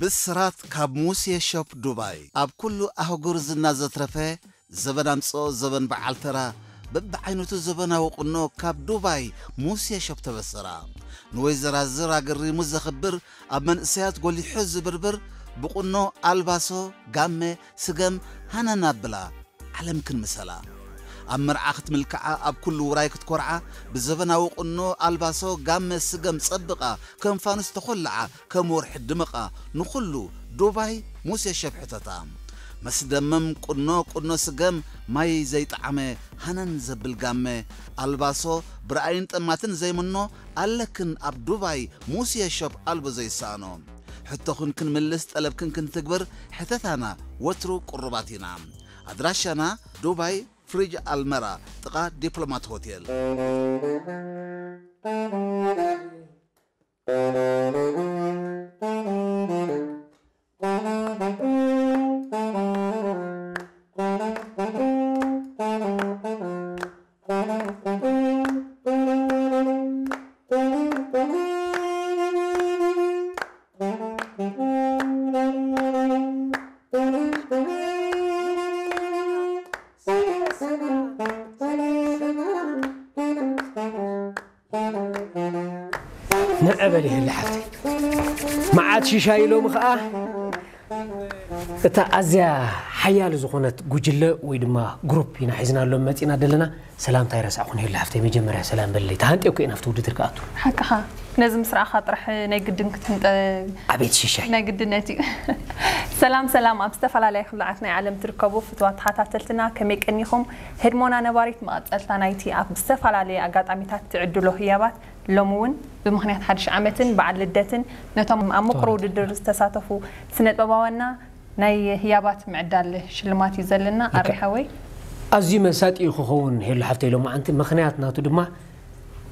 ብስራት ካብ ሙሴ ሾፕ ዱባይ። ኣብ ኩሉ ኣህጉር ዝና ዘትረፈ፣ ዘበን ኣምጽኦ ዘበን በዓል ተራ፣ በብዓይነቱ ዘበናዊ ቁኖ ካብ ዱባይ ሙሴ ሾፕ ተበሰራ። ንወይዘራዝር ኣገሪሙ ዘኽብር፣ ኣብ መንእሰያት ጎሊሑ ዝብርብር፣ ብቁኖ ኣልባሶ፣ ጋመ፣ ስገም፣ ሃነን ኣብላ። ዓለም ክንምሰላ። ኣብ መርዓ ክትምልክዓ፣ ኣብ ኩሉ ውራይ ክትኮርዓ፣ ብዘበናዊ ቁኖ ኣልባሶ ጋመ ስገም ጸብቓ፣ ከም ፋኑስ ተኾልዓ፣ ከም ወርሒ ድምቓ፣ ንኹሉ ዱባይ ሙሴ ሸብሕተታ። መስደመም ቁኖ፣ ቁኖ ስገም፣ ማይ ዘይጠዓመ፣ ሃነን ዘብል ጋመ፣ ኣልባሶ ብረኣይን ጠማትን ዘይምኖ፣ ኣለክን ኣብ ዱባይ ሙሴ ሸብ ኣልቦ ዘይሰኣኖ። ሕቶኽን ክንምልስ፣ ጠለብክን ክንትግብር፣ ሕተታና ወትሩ ቅሩባት ኢና። ኣድራሻና ዱባይ ፍሪጅ ኣልመራ ጥቓ ዲፕሎማት ሆቴል። ንዕበል ይህሊ ሓፍተይ። መዓት ሽሻይ ኢሎም ኸኣ እታ ኣዝያ ሓያል ዝኾነት ጉጅለ ወይ ድማ ግሩፕ ኢና ሒዝናሎም መጺና ዘለና። ሰላምታ ኣይረሳዕኹን ይህሊ ሓፍተይ፣ መጀመርያ ሰላም በለይ። ተሃንጥየኩ እየ ናብቲ ውድድር ክኣቱ። ሓቅኻ፣ ነዚ ምስ ረኣኻ ጥራሕ ናይ ግድን ክትህንጠ ኣቤት ሽሻይ። ናይ ግድነት እዩ። ሰላም ሰላም፣ ኣብ ዝተፈላለያ ክፍልዓት ናይ ዓለም ትርከቡ ፍትዋት ተኸታተልትና ከመይ ቀኒኹም? ህድሞና ነባሪት መቐጸልታ ናይቲ ኣብ ዝተፈላለየ ኣጋጣሚታት ትዕድሎ ህያባት ሎሚ እውን ብምኽንያት ሓድሽ ዓመትን በዓል ልደትን ነቶም ኣብ ምቁር ውድድር ዝተሳተፉ ስነጥበባውያንና ናይ ህያባት ምዕዳል ሽልማት እዩ ዘለና። ኣሪ ሓወይ። ኣዝዩ መሳጢ እዩ ክኸውን ሄሉ ሓፍተይ ሎማዓንቲ። ምኽንያት ናቱ ድማ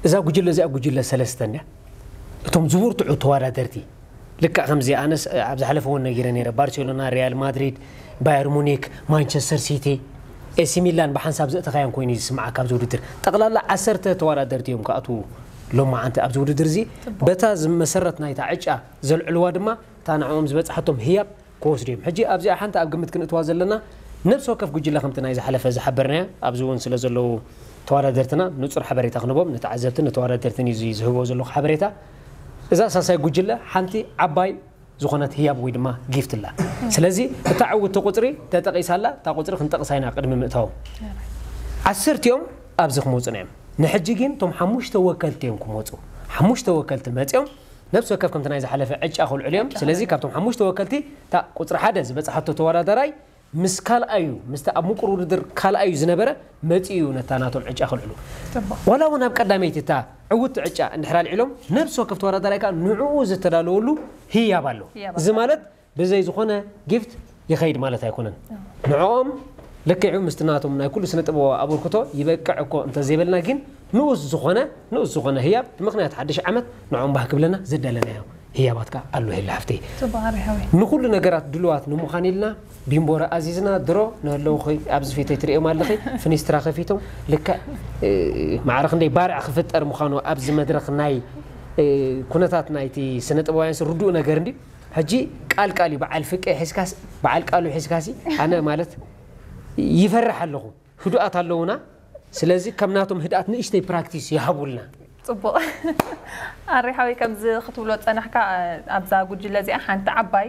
እዛ ጉጅለ እዚኣ ጉጅለ ሰለስተን እያ። እቶም ዝብርትዑ ተወዳደርቲ ልክዕ ከምዚ ኣነስ ኣብ ዝሓለፈ እውን ነጊረ ነይረ። ባርሴሎና፣ ሪያል ማድሪድ፣ ባየር ሙኒክ፣ ማንቸስተር ሲቲ፣ ኤሲ ሚላን ብሓንሳብ ዘእተኻያን ኮይኑ እዩ ዝስምዓካ ኣብዚ ውድድር። ጠቕላላ ዓሰርተ ተወዳደርቲ እዮም ክኣትዉ ሎማዓንቲ ኣብዚ ውድድር እዚ። ጽቡቕ። በታ ዝመሰረት ናይታ ዕጫ ዘልዕልዋ ድማ እታ ንዕኦም ዝበጽሓቶም ህያብ ክወስዱ እዮም። ሕጂ ኣብዚኣ ሓንቲ ኣብ ግምት ክንእትዋ ዘለና ነብሲ ወከፍ ጉጅለ ከምቲ ናይ ዝሓለፈ ዝሓበርናያ ኣብዚ እውን ስለ ዘለዉ ተወዳደርትና ንጹር ሓበሬታ ክንቦም ንተዓዘብትን ንተወዳደርትን እዩ እዚ ዝህቦ ዘለኹ ሓበሬታ። እዛ ሳሳይ ጉጅለ ሓንቲ ዓባይ ዝኾነት ህያብ ወይ ድማ ጊፍት ኣላ። ስለዚ እታ ዕውቲ ቁጽሪ ተጠቒሳ ኣላ፣ እታ ቁጽሪ ክንጠቕሳ ኢና ቅድሚ ምእታዎም። ዓሰርቲኦም ኣብዚ ክመጹና እዮም። ንሕጂ ግን እቶም ሓሙሽተ ወከልቲ እዮም ክመጹ። ሓሙሽተ ወከልቲ መጺኦም ነብሲ ወከፍ ከምቲ ናይ ዝሓለፈ ዕጫ ክልዕሉ እዮም። ስለዚ ካብቶም ሓሙሽተ ወከልቲ እታ ቁጽሪ ሓደ ዝበጽሓቶ ተወዳዳራይ ምስ ካልኣዩ፣ ምስቲ ኣብ ምቁር ውድድር ካልኣዩ ዝነበረ መጺኡ ነታ ናቶም ዕጫ ክልዕሉ። ጽቡቕ። ዋላ እውን ኣብ ቀዳመይቲ እታ ዕውቲ ዕጫ እንድሕር ኣልዒሎም፣ ነብሲ ወከፍ ተወዳዳራይ ከኣ ንዕኡ ዝተዳለወሉ ህያብ ኣሎ። ህያብ ኣሎ። እዚ ማለት ብዘይ ዝኾነ ጊፍት ይኸይድ ማለት ኣይኮነን። ንዕኦም ልክዑ ምስቲ ናቶም ናይ ኩሉ ስነ ጥበባዊ ኣበርክቶ ይበቅዕ እኮ እንተዘይበልና ግን ንኡስ ዝኾነ፣ ንኡስ ዝኾነ ህያብ ብምኽንያት ሓድሽ ዓመት ንዕኦም ባህ ክብለና ዘዳለናዮ ህያባት ከኣ ኣሎ ሄሉ ሓፍተይ። ጽቡቕ ኣሪ ሓወይ። ንኹሉ ነገራት ድሉዋት ንምዃን ኢልና ቢምቦረ ኣዚዝና ድሮ ንህለውኺ ኣብዚ ፊተይ ትርእዮም ኣለኺ ፍኒስትራ ከፊቶም ልክዕ፣ እ፣ ማዕረ ክንደይ ባርዕ ክፍጠር ምዃኑ ኣብዚ መድረኽ ናይ፣ እ፣ ኩነታት ናይቲ ስነ ጥበባውያን ርዱእ ነገር እንዲ ሕጂ ቃል ቃል እዩ በዓል ፍቄ ሒዝካስ በዓል ቃሉ ሒዝካሲ ኣነ ማለት ይፈርሕ ኣለኹ። ህዱኣት ኣለዉና። ስለዚ ከም ናቶም ህድኣት ንእሽተይ ፕራክቲስ ይሃቡልና። ጽቡቕ። ኣሪ ሓወይ ከምዚ ክትብሎ ጸናሕካ ኣብዛ ጉጅለ እዚኣ ሓንቲ ዓባይ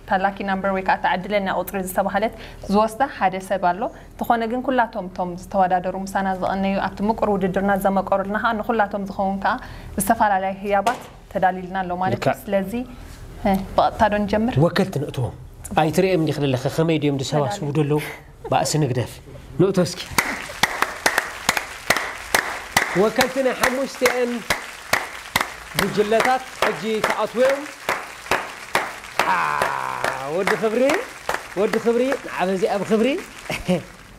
ታላኪ ናምበር ወይ ከዓ ተዓድለና ቁጽሪ ዝተባህለት ዝወስዳ ሓደ ሰብ ኣሎ። እንተኾነ ግን ኩላቶም እቶም ዝተወዳደሩ ምሳና ዝቐነዩ ኣብቲ ምቁር ውድድርና ዘመቀሩልና ከዓ ንኩላቶም ዝኸውን ከዓ ዝተፈላለየ ህያባት ተዳሊልና ኣሎ ማለት እዩ። ልክዕ። ስለዚ እ፣ ብቐጥታ ዶ ንጀምር? ወከልቲ ንእትዎም። ኣይትርእዮም እንዲኽ ዘለኺ ከመይ ድዮም ዝሰባስቡ ተዳሊ። ዘለዉ? ባእሲ ንግደፍ። ንእቶ እስኪ። ወከልቲ ናይ ሓሙሽቲኤን ጉጅለታት ሕጂ ክኣትዉ እዮም። ኣ፣ ወዲ ክብሪ፣ ወዲ ክብሪ፣ ንዓበዚ ኣብ ክብሪ።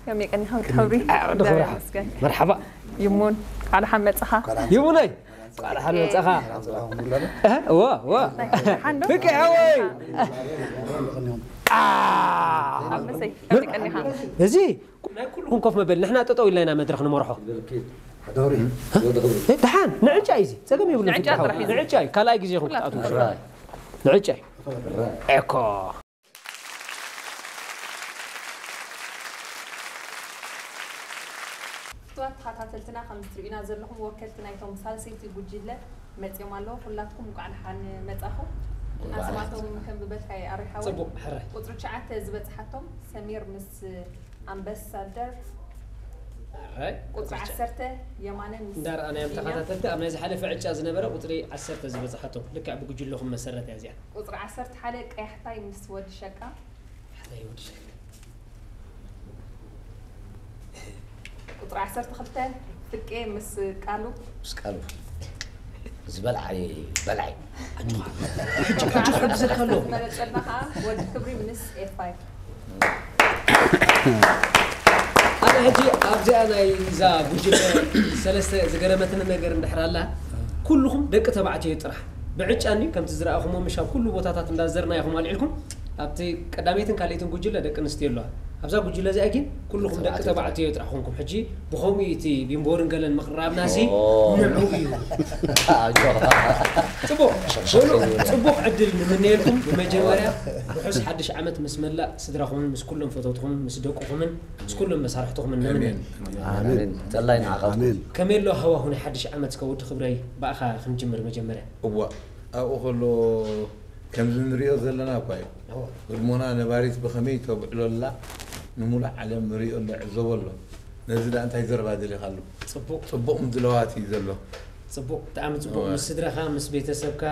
ከመይ ቀኒኻ ወዲ ክብሪ? ኣ፣ ወዲ ክብሪ። እግዚኣብሔር ይመስገን። መርሓባ። ይሙን፣ እንኳዕ ደሓን መጻኻ። ይሙነይ። ቃል ሓን መጻኻ። እህ፣ እዋ፣ እዋ። ደሓን ዶ? ፍቅዒ ሓወይ። ኣ። መሰይ፣ ከመይ ቀኒኻ? እዚ ናይ ኩልኩም ኮፍ መበሊ፣ ንሕና ጠጠው ኢልና ኢና መድረኽ ንመርሖ። እ፣ ደሓን፣ ንዕጫ እዩ እዚ። ጸገም የብሉን፣ ንዕጫ ፍቅዒ ሓወይ። ጥራሕ እዩ። ንዕጫ እዩ። ካልኣይ ግዜ ይኹን ክትኣትዉ። ንዕጫ እዩ። ኤኮ ፍትዋት ተኸታተልትና፣ ከም እትርእዩና ዘለኹም ወከልቲ ናይቶም ሳልሰይቲ ጉጅለ መጺኦም ኣለዉ። ኩላትኩም እንቋዕ ደሓን መጻኹም። ኣስማቶም ከም ብበልካይ ኣሪሓወ ጽቡቕ፣ ሕራይ። ቁጽሪ ትሽዓተ ዝበጽሓቶም ሰሚር ምስ ኣምበሳደር፣ ሕራይ። ቁጽሪ ዓሰርተ የማነ ምስ እንዳረኣናዮም ቢንያም። ተኸታተልቲ ኣብ ናይ ዝሓለፈ ዕጫ ዝነበረ ቁፅሪ ዓሰርተ ዝበፅሓቶም ልክዕ ብጉጅለኹም መሰረት እያ እዚኣ። ቁጽሪ ዓሰርተ ሓደ ቀያሕታይ ምስ ወዲ ሸቃ። ሕራይ ወዲ ሸቃ። ቁጽሪ ዓሰርተ ክልተ ፍቄ ምስ ቃሉ። ምስ ቃሉ ዝበልዓይ በልዓይ። ሕጂ ሕጂ ክሕግዘካ ኣለዎ። መረጸልና ከዓ ወዲ ክብሪ ምስ ኤፋይ። ኣነ ሕጂ ኣብዚኣ ናይ እዛ ጉጅለ ሰለስተ ዝገረመትኒ ነገር እንድሕር ኣላ፣ ኩልኹም ደቂ ተባዕትዮ ጥራሕ ብዕጫኒ ከምቲ ዝረኣኹሞ ምሽ ኣብ ኩሉ ቦታታት እንዳዘርና ኢኹም ኣልዒልኩም። ኣብቲ ቀዳመይትን ካልኣይትን ጉጅለ ደቂ ኣንስትዮ ኣለዋ። ኣብዛ ጉጅለ እዚኣ ግን ኩልኹም ደቂ ተባዕትዮ ጥራሕ ኮንኩም። ሕጂ ብኸምኡ እቲ ቢምቦርን ገለን ምቕራብና ሲ ኦ። ንዑ እዩ። ጽቡቕ በሉ፣ ጽቡቕ ዕድል ንምነየልኩም። ብመጀመርያ ርሑስ ሓድሽ ዓመት ምስ መላእ ስድራኹምን ምስ ኩሎም ፈተውትኹምን ምስ ደቅኹምን ምስ ኩሎም መሳርሕትኹምን ንምነ። ኣሜን። ተላይ ንዓኻ። ኣሜን። ከመይ ኣሎ ሃዋሁ ናይ ሓድሽ ዓመት እስከ ወዲ ክብረይ ብኣኻ ክንጅምር መጀመርያ። እዋ ኣብኡ ከሎ ከምዚ ንሪኦ ዘለና እኳ እዩ። እዋ። ህድሞና ነባሪት ብኸመይ ተብዕሎ ኣላ ንሙሉእ ዓለም ንሪኦ ኣሎ፣ ዕዘቦ ኣሎ። ነዚ ደኣ እንታይ ዘረባ ደሊኻሉ? ጽቡቕ። ጽቡቕ ምድለዋት እዩ ዘሎ። ጽቡቕ፣ ብጣዕሚ ጽቡቕ። እዋ። ምስ ስድራኻ ምስ ቤተሰብካ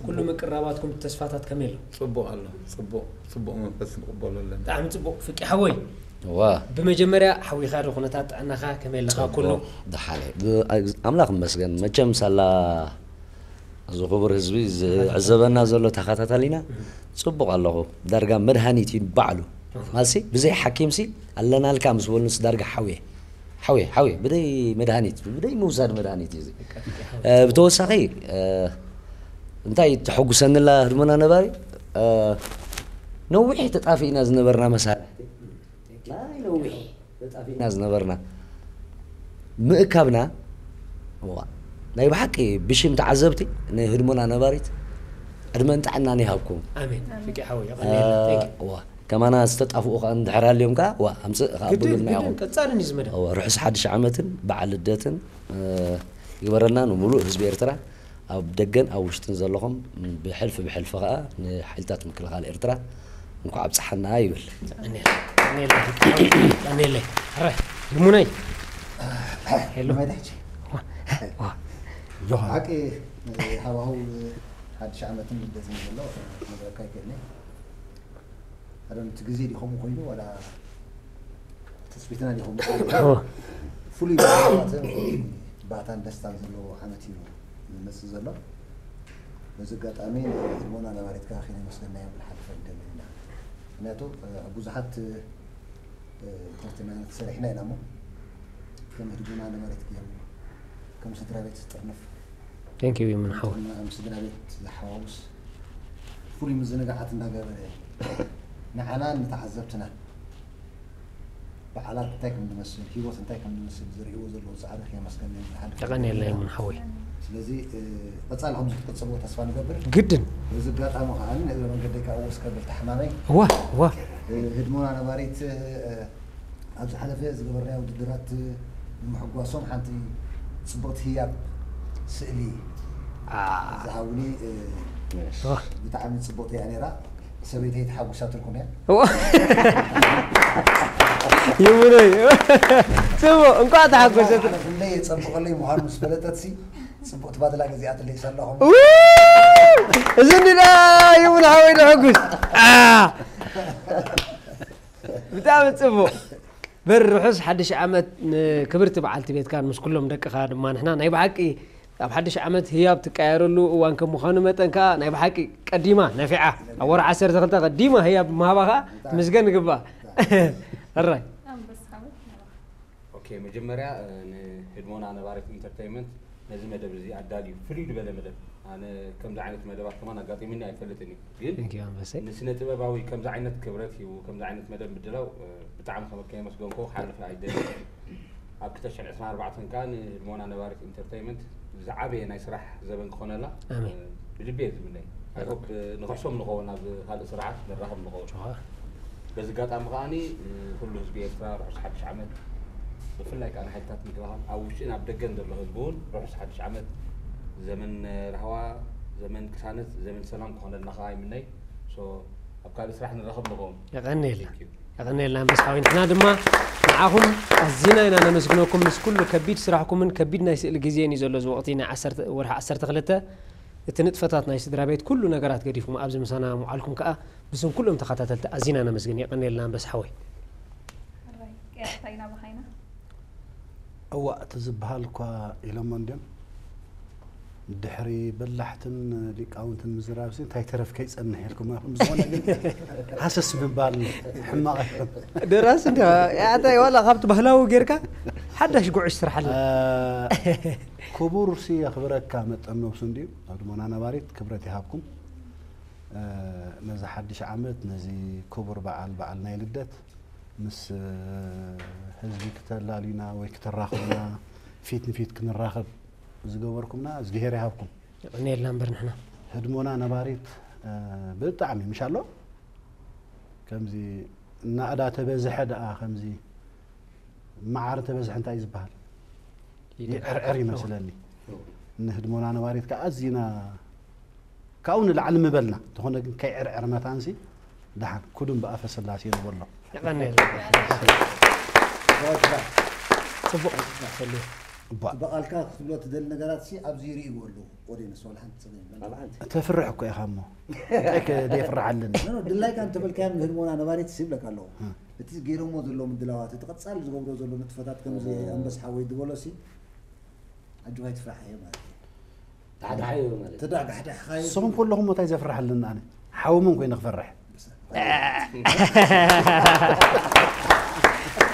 ኩሉ ምቅራባትኩም ተስፋታት ከመይ ኣሎ? ጽቡቕ ኣሎ። ጽቡቕ፣ ጽቡቕ መንፈስ ንቕበሎ ኣለና። ብጣዕሚ ጽቡቕ ፍቂ ሓወይ። እዋ። ብመጀመርያ ሓዊኻ ዶ ኩነታት ጥዕናኻ ከመይ ኣለኻ ኩሉ? ጽቡቕ፣ ደሓን እየ። ብ-፣ ኣምላኽ ይመስገን። መቸም ሳላ እዚ ክቡር ህዝቢ ዝዕዘበና ዘሎ ተኸታታሊና ጽቡቕ ኣለኹ። ዳርጋ መድሃኒት እዩ ባዕሉ። ማለትሲ ብዘይ ሓኪምሲ ኣለናልካ ምስ በሉንስ ዳርጋ ሓውየ። ሓውየ፣ ሓውየ፣ ብደይ መድሃኒት፣ ብደይ ምውሳድ መድሃኒት እዩ እዚ። እ፣ ብተወሳኺ፣ እ፣ እንታይ ተሐጉሰንላ ህድሞና ነባሪ፣ እ፣ ነዊሕ ተጣፊእና ዝነበርና መሳርሕቲ። ናይ ነዊሕ ተጣፊእና ዝነበርና ምእካብና፣ እዋ፣ ናይ ብሓቂ ብሽም ተዓዘብቲ ንህድሞና ነባሪት ዕድመን ጥዕናን ይሃብኩም። ኣሜን። ፍቂ ሓወይ፣ የቐንየልና። Thank you። እዋ፣ ከማና ዝተጣፍኡ ከኣ እንድሕር ሃልዮም ከኣ፣ እዋ፣ ኣምጽእ ከኣ ግድን፣ ብሉልና ኢኹም። ግድን፣ ቀጻሊ እዩ ዝመደብ። እዋ፣ ርሑስ ሓድሽ ዓመትን በዓል ልደትን፣ እ፣ ይግበረልና ንምሉእ ህዝቢ ኤርትራ፣ ኣብ ደገን ኣብ ውሽጥን ዘለኹም፣ ብሕልፊ ብሕልፊ ከኣ ንሓይልታት ምክልኻል ኤርትራ እንኳዕ ኣብጽሓና ይብል። የቐንየልና፣ የቐንየልና፣ የቐንየለይ። ሕራይ፣ ይሙነይ። ሄሎ። መዳች ዋ፣ ዋ። ሓቂ ሃዋህው ሓድሽ ዓመትን ልደትን ዘሎ ክነግረካ ኣይክእልን። ኣደም እቲ ግዜ ዲኹም ኮይኑ ዋላ ትጽቢትና ዲኹም ኦ። ፍሉይ ባህርያትን ፍሉይ ባህታን ደስታን ዘለዎ ዓመት እዩ ዝመጽእ ዘሎ። በዚ ኣጋጣሚ ህድሞና ነባሪት ከዓ ኪነ መስገናዮም ክንሓልፈ ንደሊ ኢና። ምክንያቱ ኣብ ብዙሓት ኢንተርቴንመንት ሰሪሕና ኢና እሞ ከም ህድሞና ነባሪት ገይሩ ከም ስድራ ቤት ዝጥርንፍ Thank you ይሙን ሓወይ። ከም ስድራ ቤት ዝሓዋውስ ፍሉይ ምዝንጋዓት እንዳገበረ ንዓና ንተዓዘብትና በዓላት እንታይ ከም ዝመስል፣ ህይወት እንታይ ከም ዝመስል ዝርእይዎ ዘለዉ ጻዕሪ ከየመስገና እዮም ዝሓልፍ። የቐንየለይ ይሙን ሓወይ። ስለዚ እ፣ ቀጻሊ ከምዚ ክትቅጽልዎ ተስፋ ንገብር። ግድን። በዚ ኣጋጣሚ ከዓ ንእግረ መንገደይ ከዓ ወስ ከብል ተሓማመይ እዋ፣ እዋ። እ፣ ህድሞና ነባሪት እ፣ ኣብ ዝሓለፈ ዝገበርናዮ ውድድራት ንምሕጓሶም ሓንቲ ጽቡቕቲ ህያብ ስእሊ ኣ፣ ዝሃቡኒ እ፣ እዋ። ብጣዕሚ ጽቡቕቲ እያ ነይራ። ሰበይተይ ተሓጒሳትልኩም እያ። እዋ። ይሙነይ። ጽቡቕ፣ እንኳዕ ተሓጎሰት። ብለይ የጸብቐለይ ምዃኑ ምስ ፈለጠትሲ ጽቡቕቲ ባድላ ገዚኣትለይ ሳለኹም ው! እዚ እንዲና ይሙን ሓወይ ንሕጉስ። ኣ! ብጣዕሚ ጽቡቕ። በር ርሑስ ሓድሽ ዓመት ንክብርቲ በዓልቲ ቤትካን ምስ ኩሎም ደቅኻ ድማ ንሕና ናይ ብሓቂ ኣብ ሓድሽ ዓመት ህያብ ትቀያየረሉ እዋን ከም ምዃኑ መጠን ከኣ ናይ ብሓቂ ቀዲማ ነፊዓ ኣብ ወርሒ ዓሰርተ ክልተ ቀዲማ ህያብ ምሃባ ከኣ ትምስገን ይግባእ። ሕራይ። ኣንበሳ ሓወይ። ኦኬ፣ መጀመርያ እ፣ ንህድሞና ነባሪት ኢንተርቴይንመንት ነዚ መደብ እዚ ኣዳልዩ ፍልይ ዝበለ መደብ። ኣነ ከምዚ ዓይነት መደባት ከማን ኣጋጢሙኒ ኣይፈልጥን እዩ። ግን Thank you ኣንበሰይ። ንስነ ጥበባዊ ከምዚ ዓይነት ክብረት ሂቡ ከምዚ ዓይነት መደብ ምድላው እ፣ ብጣዕሚ ከመ- ከየመስገንኮ ክሓልፍ ኣይደልን። ኣብ ክልተ ሽሕን ዕስራን ኣርባዕተን ከኣ ንህድሞና ነባሪት ኢንተርቴይንመንት ዝዓበየ ናይ ስራሕ ዘበን ክኾነላ ኣሜን። እ፣ ብልቢ እየ ዝምነይ። I hope ንኽሕሶም ንኸውን ኣብ ካልእ ስርዓት ንራኸብ ንኸውን። በዚ ኣጋጣሚ ከዓኒ ኩሉ ህዝቢ ኤርትራ ርሑስ ሓድሽ ዓመት፣ ብፍላይ ከዓ ንሓይልታት ምክልኻል ኣብ ውሽጥን ኣብ ደገን ዘሎ ህዝቢ እውን ርሑስ ሓድሽ ዓመት፣ ዘመን ራህዋ፣ ዘመን ቅሳነት፣ ዘመን ሰላም ክኾነልና ከዓ ይምነይ። So ኣብ ካልእ ስራሕ ንራኸብ ንኸውን። የቐንየልና። የቐንየልና ኣንበሳ ሓወይ። ንሕና ድማ ንዓኹም ኣዚና ኢና ነመስግነኩም። ምስ ኩሉ ከቢድ ስራሕኩምን ከቢድ ናይ ስእሊ ግዜን እዩ ዘሎ እዚ ወቕቲ ናይ ዓሰርተ ወርሒ ዓሰርተ ክልተ። እቲ ንጥፈታት ናይ ስድራ ቤት ኩሉ ነገራት ገዲፍኩም ኣብዚ ምሳና ምዓልኩም ከዓ ብስም ኩሎም ተኸታተልቲ ኣዚና ነመስግን። የቐንየልና ኣንበሳ ሓወይ። ሕራይ ቅያሕታ ኢና በኻይና። እዋእ እቲ ዝበሃል እኳ ኢሎሞ እንድዮም ድሕሪ በላሕትን ሊቃውንትን ምዝራብ ሲ እንታይ ተረፍ ከይጸንሕ ኢልኩም ኢኹም። ዝኾነ ግን ሃሰስ ምባል ሕማቕ ኣይኮን። ደራሲ እንዲ ያታይ ዋላ ካብቲ ባህላዊ ጌርካ ሓዳሽ ጉዕሽ ስርሓለ። ክቡር ሲ የኽብረካ መጠን ነብሱ እንድዩ። ኣብ ድሞና ነባሪት ክብረት ይሃብኩም። ነዚ ሓድሽ ዓመት ነዚ ክቡር በዓል በዓል ናይ ልደት ምስ ህዝቢ ክተላልዩና ወይ ክተራኽቡና ፊት ንፊት ክንራኸብ ዝገበርኩምና እዝግሄር ይሃብኩም። የቐንየልና እምበር ንሕና ህድሞና ነባሪት ብጣዕሚ ምሽ ኣሎ ከምዚ እናእዳ ተበዝሐ ደኣ ከምዚ መዓር ተበዝሐ እንታይ እዩ ዝበሃል ይዕርዕር ይመስለኒ። ንህድሞና ነባሪት ከዓ ኣዚና ካብኡ ንላዕሊ ምበልና እንተኾነ ግን ከይዕርዕር መታንሲ ደሓን ኩዱም ብኣፈ ስላሴ ንበሎ። የቐንየልና። ጽቡቕ። እባ። በቓልካ ክትብሎ ትደሊ ነገራት ሲ ኣብዚ ይርእይዎ ኣለዉ። ኦዴንስ ዋላ ሓንቲ ጸገም የለን። ተፍርሕ እኮ ኢኻ እሞ እንታይ ከ ደየፍርሓለን። ኖ፣ ኖ፣ ድላይካ እንተበልካዮም ንህድሞና ነባሪት ሲ ይብለካ ኣለዉ። እቲ ገይሮሞ ዘለዉ ምድላዋት፣ እቲ ቀጻሊ ዝገብሮ ዘሎ ንጥፈታት ከምዚ ኣንበስ ሓወይ ዝበሎ ሲ ኣጆኻ ኣይትፍራሕ እየ ማለት እዩ። ተሓድሓዮ ማለት እዩ። ተዳግሕዳሕኻዮ። ንስኹም ከለኹም እንታይ ዘፍርሓልን ኣነ ሓውምን ኮይነ ክፈርሕ።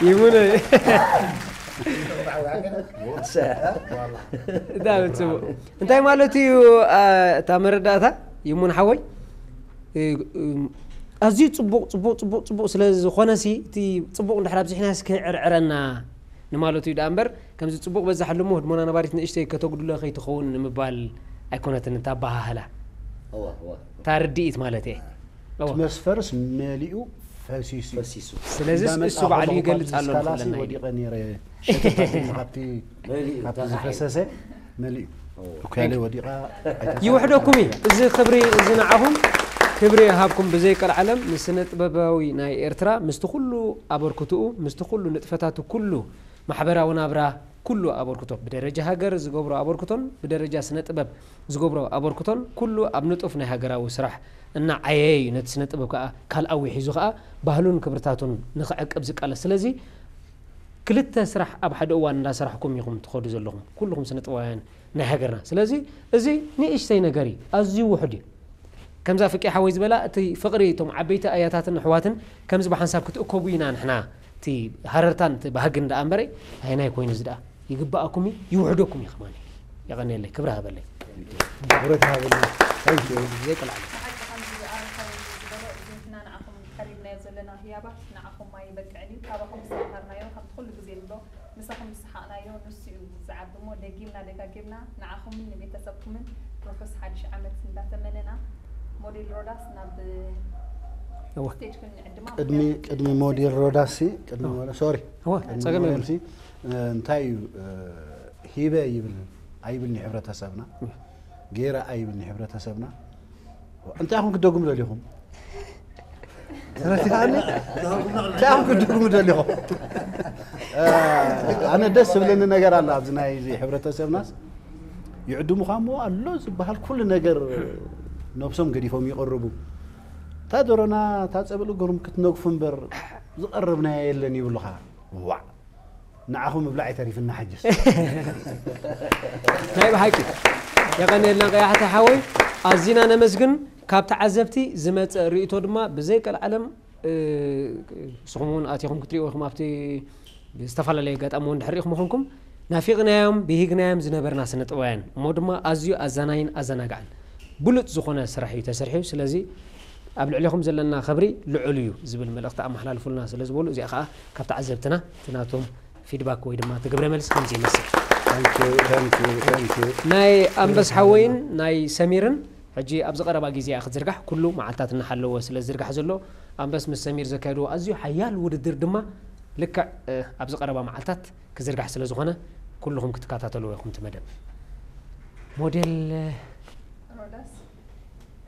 ይሙነ እንታይ ጽቡቕ እንታይ ማለት እዩ እታ መረዳእታ ይሙን ሓወይ ኣዝዩ ጽቡቕ ጽቡቕ ጽቡቕ ጽቡቕ ስለ ዝኾነ ሲ እቲ ጽቡቕ እንድሕር ኣብዚሕና እስከ ዕርዕረና ንማለቱ እዩ ደኣ እምበር ከምዚ ጽቡቕ በዛሕሉ እሞ ህድሞና ነባሪት ንእሽተይ ከተጉድሎ ከይትኸውን ንምባል ኣይኮነትን እታ ኣበሃህላ እዋ እዋ እታ ርድኢት ማለት እየ እዋ እቲ መስፈርስ መሊኡ ፈሲሱ እዩ። ፈሲሱ ስለዚ እንዳመጻ እሱ ባዕሉ ከለኹ ይገልጽ እንኳን ኣሎ ስካላሲ ንኽብለና እዩ ወዲቐ ነይረ ሸተታትኒ ካብቲ መሊኡ ካብቲ ተራሒሉ ዝፈሰሰ መሊኡ እኩያለይ ወዲቓ ኣይተስፋ ይውሕደኩም እዩ እዚ ክብሪ እዚ ንዓኹም ክብሪ ይሃብኩም ብዘይ ቀልዓለም ንስነ ጥበባዊ ናይ ኤርትራ ምስቲ ኩሉ ኣበርክትኡ ምስቲ ኩሉ ንጥፈታቱ ኩሉ ማሕበራዊ ናብራ ኩሉ ኣበርክቶ ብደረጃ ሃገር ዝገብሮ ኣበርክቶን ብደረጃ ስነ ጥበብ ዝገብሮ ኣበርክቶን ኩሉ ኣብ ንጡፍ ናይ ሃገራዊ ስራሕ እናዓየየ እዩ ነቲ ስነ ጥበብ ከዓ ካልኣዊ ሒዙ ከዓ ባህሉን ክብርታቱን ንክዕቅብ ዝቃለስ ስለዚ ክልተ ስራሕ ኣብ ሓደ እዋን እንዳሰራሕኩም ኢኹም ትኸዱ ዘለኹም ኩልኹም ስነ ጥበባውያን ናይ ሃገርና ስለዚ እዚ ንእሽተይ ነገር እዩ ኣዝዩ ውሑድ እዩ ከምዛ ፍቄ ሓወይ ዝበላ እቲ ፍቕሪ እቶም ዓበይቲ ኣያታትን ኣሕዋትን ከምዚ ብሓንሳብ ክትእከቡ ኢና ንሕና እቲ ሃረርታን እቲ ባህግን ደኣ እምበረይ ኣይናይ ኮይኑ እዚ ደኣ ይግባኣኩም እዩ ይውሕደኩም እዩ ከማን የቐንየለይ ክብሪ ሃበለይ ክብረት ሃበለይ ዘይቀልዓል ብሓቂ ከምዚ ኣረካዊ ዝበሎ እዚ ንሕና ንዓኹም ቀሪብናዮ ዘለና ህያባት ንዓኹም ኣይበቅዕን እዩ ካባኹም ዝተምሃርናዮ ከምቲ ኩሉ ግዜ ንብሎ ምሳኹም ዝሰሓቕናዮ ንሱ እዩ ዝዓቢ እሞ ደጊምና ደጋጊምና ንዓኹምን ንቤተሰብኩምን ርሑስ ሓድሽ ዓመት እንዳተመነና ሞዴል ሮዳስ ናብ እወ። ስቴጅ ክንዕድማ ቅድሚ ቅድሚ ሞዴል ሮዳስ ሲ ቅድሚ ሞዴል ሶሪ እወ፣ ቅድሚ ጸገም ሞዴል የብሉን። ሲ እንታይ እዩ እ፣ ሂበ ይብል ኣይብልኒ ሕብረተሰብና ገይረ ኣይብልኒ ሕብረተሰብና እንታይ ኢኹም ክትደግሙ ደሊኹም ተረቲኻኒ እንታይ ኢኹም ክትደግሙ ደሊኹም ኣነ ደስ ዝብለኒ ነገር ኣሎ ኣብዚ ናይ እዚ ሕብረተሰብናስ ይዕድሙኻ እሞ ኣሎ ዝበሃል ኩሉ ነገር ነብሶም ገዲፎም ይቐርቡ እታ ደሮና እታ ፀብል እግሮም ክትነግፉ እምበር ዝቐርብናዮ የለን ይብሉኻ ዋዕ ንዓኹም ምብላዕ ኣይተሪፍና ሕጅስ ናይ ብሓቂ የቐንየልና ቀያሕቲ ሓወይ ኣዚና ነመስግን ካብ ተዓዘብቲ ዝመፀ ርእቶ ድማ ብዘይ ቀልዓለም ንስኹም እውን ኣቲኹም ክትሪእዎ ኢኹም ኣብቲ ብዝተፈላለየ ኣጋጣሚ እውን ድሕር ኢኹም ኾንኩም ናፊቕናዮም ብሂግናዮም ዝነበርና ስነ ጥበባውያን እሞ ድማ ኣዝዩ ኣዛናይን ኣዘናጋዕን ብሉፅ ዝኾነ ስራሕ እዩ ተሰሪሑ ስለዚ ኣብ ልዕሌኹም ዘለና ክብሪ ልዑል እዩ ዝብል መልእኽቲ ኣመሓላልፉልና ስለ ዝበሉ እዚኣ ከዓ ካብ ተዓዘብትና እቲ ናቶም ፊድባክ ወይ ድማ እቲ ግብረ መልሲ ከምዚ ይመስል ናይ ኣንበስ ሓወይን ናይ ሰሚርን ሕጂ ኣብዚ ቀረባ ግዜ እያ ክትዝርጋሕ፣ ኩሉ መዓልታት እናሓለወ ስለ ዝዝርጋሕ ዘሎ፣ ኣንበስ ምስ ሰሚር ዘካየድዎ ኣዝዩ ሓያል ውድድር ድማ ልክዕ፣ እ፣ ኣብዚ ቀረባ መዓልታት ክዝርጋሕ ስለ ዝኾነ፣ ኩልኹም ክትከታተልዎ ኢኹም እቲ መደብ። ሞዴል፣ እ፣ ሮዳስ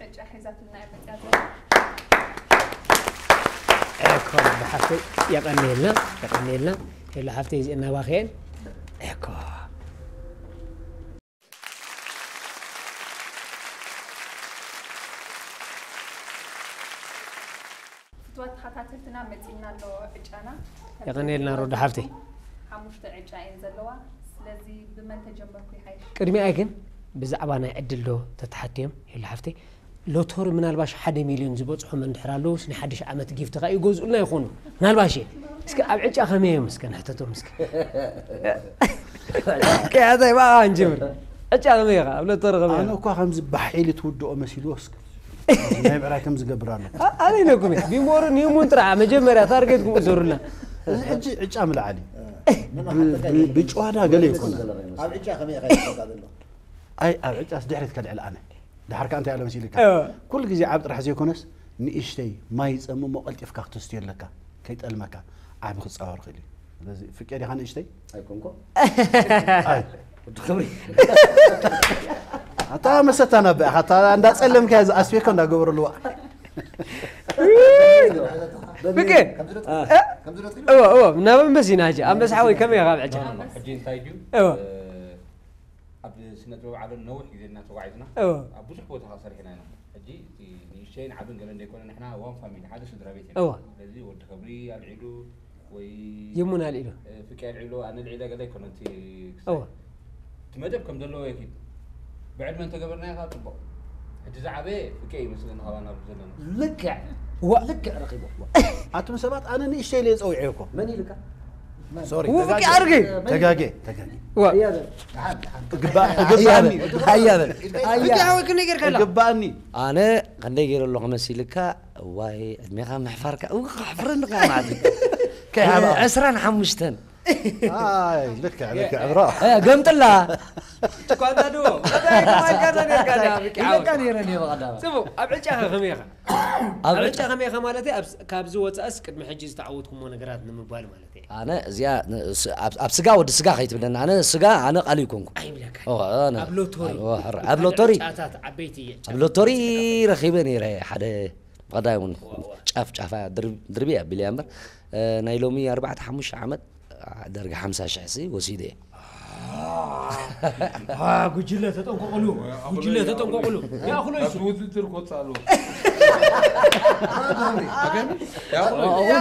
ዕጫ ሒዛትልና እያ መጽያ ዘላ። ኤኮ፣ ብሓፍተይ የቐንየልና፣ የቐንየልና። የለ ሓፍተይ፣ እዚአን ናባኺ እየን። ኤኮ። ፍትዋት ተኸታተልትና መጺእና ኣሎ ዕጫና። የቐንየልና ሮዳ ሓፍተይ። ሓሙሽተ ዕጫ እየን ዘለዋ። ስለዚ ብመን ተጀመርኩ ይሓይሽ? ቅድሚኣ ግን ብዛዕባ ናይ ዕድል ዶ ተተሓትዮም? የለ ሓፍተይ፣ ሎቶሪ ምናልባሽ ሓደ ሚልዮን ዝበጽሖም እንድሕር ኣለዉስ ናይ ሓድሽ ዓመት ጊፍትኻ ይገዝኡልና ይኾኑ። ምናልባሽ እስከ ኣብ ዕጫ ከመይ እዮም እስከ ንሕተቶም እስከ። ከያታይ ብኣ እንጅምር። ዕጫ ከመይ ኢኻ? ኣብ ሎቶሪ ከመይ ኣነ ኢኻ? እኳ ከምዚ ባሒሊ ትውድኦ መሲልዎ እስከ። ናይ ብዕራይ ከም ዝገብር ኣሎ። ኣ-፣ ኣነ ኢለኩም እየ። ቢሞርን ሂሙን ጥራሕ መጀመርያ ታርጌትኩም እዞሩልና። እዚ ሕጂ ዕጫ ምልዓል እዩ። ብ-፣ ብ-፣ ብጭዋዳ ገለ ይኮነ። ኣብ ዕጫ ከመይ ኢኻ ይፈልጣ ዘሎ? ኣይ፣ ኣብ ዕጫስ ድሕሪት ከልዕል ኣነ። ድሓር ከኣ እንታይ ኣሎ መሲልካ? እወ። ኩሉ ግዜ ዓብ ጥራሕ ዘይኮነስ፣ ንእሽተይ ማይ ጸምሞ ቀልጢፍካ ክትስትዮ ኣለካ፣ ከይጠልመካ፣ ዓቢ ክጻወር ክእል እዩ። ስለዚ፣ ፍቄ ዲኻ ንእሽተይ? ኣይኮንኩ። ኣይ። ወዲ ክብሪ። ኣታ መሰታ ናበይ ኢኻ? ኣታ እንዳጸለምካዮ ዝኣስቤኮ እንዳገበረሉ ዋእ። ፍቄ። ከምዚ ዶ ትብል? እ? ከምዚ ዶ ትብል? እወ፣ እወ፣ ናብ ኣንበሲና ሕጂ። ኣንበሳ ሓወይ፣ ከመይ ኢኻ ኣብ ዕጫ? ሕጂ እንታይ ድዩ? እወ። እ፣ ኣብ ስነ ጥበብ ዓለም ነዊሕ ግዜ ኢና ተጓዒዝና። እወ። ኣብ ብዙሕ ቦታ ኸዓ ሰሪሕና ኢና። ሕጂ እቲ ንእሽተይን ዓብን ገለ እንደይኮነ ንሕና ዋን ፋሚሊ፣ ሓደ ስድራ ቤት ኢና። እወ። ስለዚ ወዲ ክብሪ ኣልዒሉ ወይ ይሙን ኣልዒሉ። እ፣ ፍቄ ኣልዒሉ፣ ኣነ ኣልዒለ ገለ ኣይኮነን እቲ ክሳይ። እወ። እቲ መደብ ከም ዘለዎ ይኪድ። ብዕድመ እንተገበርናዮ ኸዓ ጽቡቕ። ሕጂ ዝዓበየ ፍቄ ይመስለኒ ካባና ኣብዚ ዘለና። ልክዕ። ዋ። ልክዕ ረኺቡ። ኣቱም ሰባት ኣነ ንእሽተይ ኢለ ጸዊዐዮ እኮ። መን ኢልካ? ሶሪ፣ ው ፍቄ ተጋጌ። ኣርጊ። ተጋጌ፣ ተጋጌ። ዋ። እግባእ-፣ እግባእኒ። ኣያ በል። ኣያ። ፍቄ ሓወይ ክንደይ ጌርካ ኣለኻ? እግባእኒ። ኣነ ክንደይ ገይረ ኣለኹ መሲልካ? ዋይ፣ ዕድሜኻ ምሕፋርካ። እው፣ ከሕፍረኒ ከኣ ማለት እዩ። ከይሃባ። ዕስራን ሓሙሽተን። ኣይ፣ ልክዕ፣ ልክዕ፣ ብሮ። እ፣ ገምጥላ። ትኳንታ ድዎ? እንታይ ትኳንታ ነርካ ዳ፣ ብቂ ኢለካ ዓወት። ነይረ እየ ብቐዳማይ። ጽቡቕ፣ ኣብ ዕጫ ከ ከመይ ኢኻ? ኣብ ኣብ ዕጫ ዕጫ ከመይ ኢኻ ማለት እዩ? ኣብ ስ-፣ ካብዚ ወጻእስ ቅድሚ ሕጂ ዝተዓወትኩሞ ነገራት ንምባል ማለት እዩ። ኣነ እዚኣ ን-፣ ስ-፣ ኣብ፣ ኣብ ስጋ ወዲ ስጋ ከይትብለኒ። ኣነ ስጋ፣ ኣነ ቃል ይኮንኩ። ኣይብለካ። ኦ፣ ኣነ ኣብ ሎቶሪ። ኣብ፣ ኦ፣ ሕረ-፣ ኣብ ሎቶሪ። ዕጫታት ዓበይቲ ዕጫ። ኣብ ሎቶሪ ረኺበ ነይረ ሓደ ብቐዳይ እውን ዋው፣ ዋው። ጫፍ ጫፋ ድርብ-፣ ድርቢ ኣቢለያ እምበር፣ እ፣ ናይ ሎሚ ኣርባዕተ ሓሙሽተ ዓመት ደርጊ ሓምሳ ሽሕ ሲ ወሲደ እየ። አ፣ ጉጅለ ተጠንቀቑሉ፣ ጉጅለ ተጠንቀቑሉ። ይኣኽሎ እዩ እሱ። ኣብቲ ውድድር ክወፅእ ኣለዎ። ኣገም? ይኣኽሎ እዩ።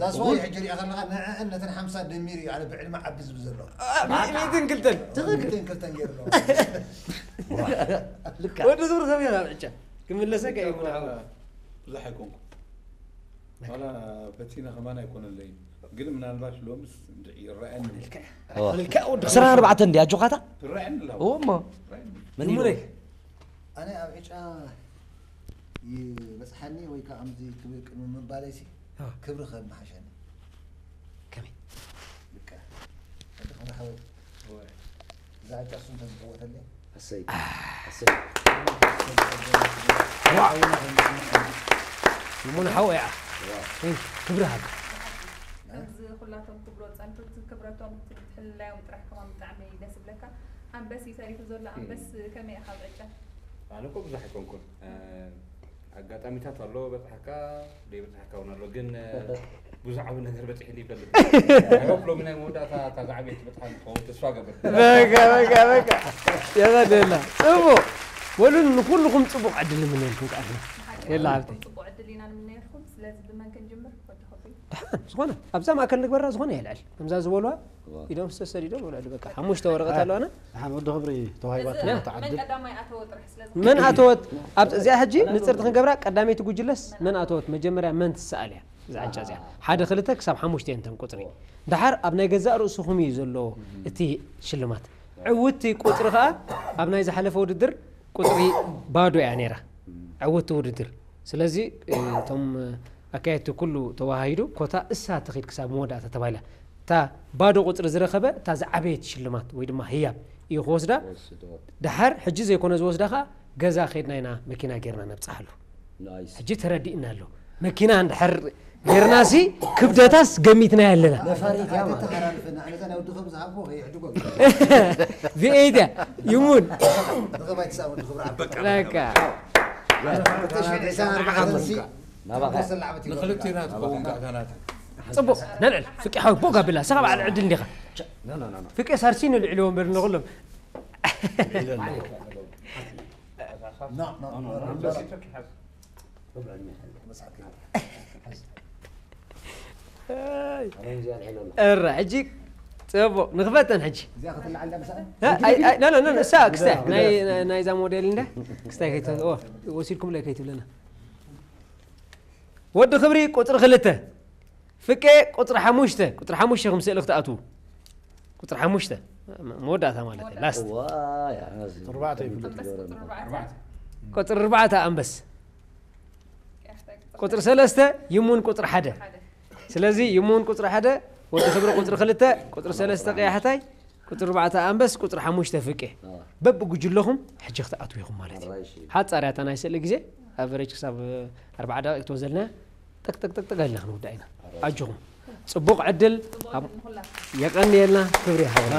ዛስዋይ ሕጂ ሪኣ ከለኻ ንዕእን ነተን ሓምሳ ደሚሩ እዩ ኣነ ብዕድመ ዓቢ ዝብል ዘሎ። አ፣ ሚ-፣ ሚእትን ክልተን። ሚእትን ክልተን ገይሩ ኣሎ። ልክዕ። ወዲ ዙር ከመይ ናብ ዕጫ? ክምለሰካ እዩ፣ ይኹን ዓወት። ብዙሕ ኣይኮንኩ። ዋላ ፈቲነ ከማን ኣይኮነለይን። ግን ምናልባሽ ሎምስ እንድዒ ይረኣየኒ። ልክዕ። እዋ። ልክዕ ወዲ ዕስራን ኣርባዕተን እንዲ ኣጆኻታ? ትረኣየኒ ኣለዋ። እዎ እሞ። ትረኣየኒ። መን ይብሎ? ሙለይ። ኣነ ኣብ ዕጫ ይበጽሓኒ ወይ ከዓ ከምዚ ክብል ቅድሚ ምባለይሲ ኣዎ። ክብሪ ከም ምሓሸኒ። ከመይ? በቃ። ወዲ ክብሪ ሓወይ። እዛ ዕጫ እሱ እንተዝዕወተለይ። ኣሰይ። ኣሰይ። ይሙን ሓወይ። ዋው። ክብሪ ሃብ። ከምዚ ኩላቶም ክብሎ ጸንሑት ክብረቶም ትሕልላዮም ጥራሕ ከማን ብጣዕሚ ደስ ይብለካ። ኣንበስ እዩ ተሪፉ ዘሎ። ኣንበስ ከመይ ኢኻ ኣብ ዕጫ? ኣነ እኮ ብዙሕ ኣይኮንኩን። እ፣ ኣጋጣሚታት ኣሎ፣ በጽሓካ፣ ዘይበጽሓካ እውን ኣሎ። ግን፣ እ፣ ብዙሕ ዓቢ ነገር በጺሕኒ ይፈልጥ። I hope ሎሚ ናይ መወዳእታ እታ ዝዓበየት በጽሓ ክትኸውን ተስፋ እገብር። በቃ፣ በቃ፣ በቃ። የቐንየልና። ጽቡቕ። በሉ ንኹልኹም ጽቡቕ ዕድል ንምነየልኩም ከኣ ንሕና። የላ ንሓቂ ሓብተይ። ጽቡቕ ዕድል ኢና ንምነየልኩም። ስለዚ ብመን ክንጅምር? ወዲ ከብሪ። ደሓን፣ ዝኾነ፣ ኣብዛ ማእከል ንግበራ፣ ዝኾነ የልዕል። ከምዛ ዝበልዋ፣ እዋ። ኢዶም ዝተሰዲዶም፣ ወላ በቃ፣ ሓሙሽተ ወረቐት ኣይ፣ ኣለዋና። ደሓን፣ ወዲ ክብሪ ተዋሂባትና እያ። እታ መን ዕድል። ቀዳማይ ኣተወ ጥራሕ ስለ ዝኾነ። መን ኣተወት? ኣብ እዚኣ ሕጂ ንጽርቲ ክንገብራ፣ ቀዳመይቲ ጉጅለስ መን ኣተወት? መጀመርያ መን ትሰኣል እያ? እዛ ዕጫ እዚኣ። ሓደ፣ ክልተ ክሳብ ሓሙሽተ እየን እተን ቁጽሪ። ደሓር ኣብ ናይ ገዛእ ርእስኹም እዩ ዘሎ እቲ ሽልማት። ዕውትቲ ቁጽሪ ከኣ ኣብ ናይ ዝሓለፈ ውድድር ቁጽሪ ባዶ እያ ነይራ። ዕውትቲ ውድድር። ስለዚ፣ እ፣ እቶም፣ እ፣ ኣካየድቲ ኩሉ ተወሃሂዱ ኮታ እሳ ትኺድ ክሳብ መወዳእታ ተባሂላ። እታ ባዶ ቁጽሪ ዝረኸበ እታ ዝዓበየት ሽልማት ወይ ድማ ህያብ እዩ ክወስዳ። ወስዶ። ደሓር ሕጂ ዘይኮነ ዝወስዳ ከኣ ገዛ ኸድና ኢና መኪና ጌርና ነብጽሓሉ። ሕጂ ተረዲእና ኣሎ። መኪና እንድሕር ጌርናሲ ክብደታስ ገሚትና ኣለና። ነፋሪት እያ ማለት። ተሓራርፈና፣ ኣነ እዛ ናይ ወዲ ክብሪ ዝሃቦ ከይሕድጎ። ቪኤት እያ። ይሙን። ንኸባይ ትሳብ ወዲ ክብሪ ዓበቃ። በቃ። ተሽዕድ ዕስራን ኣርባዕተን ሲ ናባኻ። ተወሰን ላዕበት ይወርድ። ንኽልቲና ትኸውን ጋእታናት። ጽቡቕ። ነልዕል። ፍቂ ሓው ቦጋ ብላ። ሰኻ በዓል ዕድል እንዲኻ። ፍቂ ሳርሲን ልዕሊ ወንበር ንኹሎም። ኖ፣ ኖ፣ ኖ፣ ኖ። እረ ሕጂ ጽቡቕ ንኽፈተን ሕጂ። እዚኣ ክትልዓል ዳ ምሳእ? ኖ ኖ ኖ እሳ ክስታይ ናይ ናይዛ ሞዴል እንደ ክስታይ ከይተ ወሲድኩም ላይ ከይትብለና። ወዲ ክብሪ ቁጽሪ ክልተ፣ ፍቄ ቁጽሪ ሓሙሽተ። ቁጽሪ ሓሙሽተ ከም ስእሊ ክትኣትዉ። ቁጽሪ ሓሙሽተ መወዳእታ ማለት እዩ። ላስት። ኣርባዕተ ይፍለጥ። ቁጽሪ ኣርባዕተ ኣንበስ። ቁጽሪ ሰለስተ ይሙን ቁጽሪ ሓደ። ስለዚ ይሙን ቁጽሪ ሓደ፣ ወዲ ክብሪ ቁጽሪ ክልተ፣ ቁጽሪ ሰለስተ ቀያሕታይ፣ ቁጽሪ ኣርባዕተ ኣንበስ፣ ቁጽሪ ሓሙሽተ ፍቄ። በብጉጅለኹም ሕጂ ክትኣትዉ ኢኹም ማለት እዩ። ሓጻር እያ እታ ናይ ስእሊ ግዜ፣ ኣቨሬጅ ክሳብ ኣርባዓ ደቂቕ ክትወዘልና። ጥቅ ጥቅ ጥቅ ጥቅ ኢልና ክንውዳእ ኢና። ኣጆኹም። ጽቡቕ ዕድል። የቐንየልና። ክብሪ ይሃበና።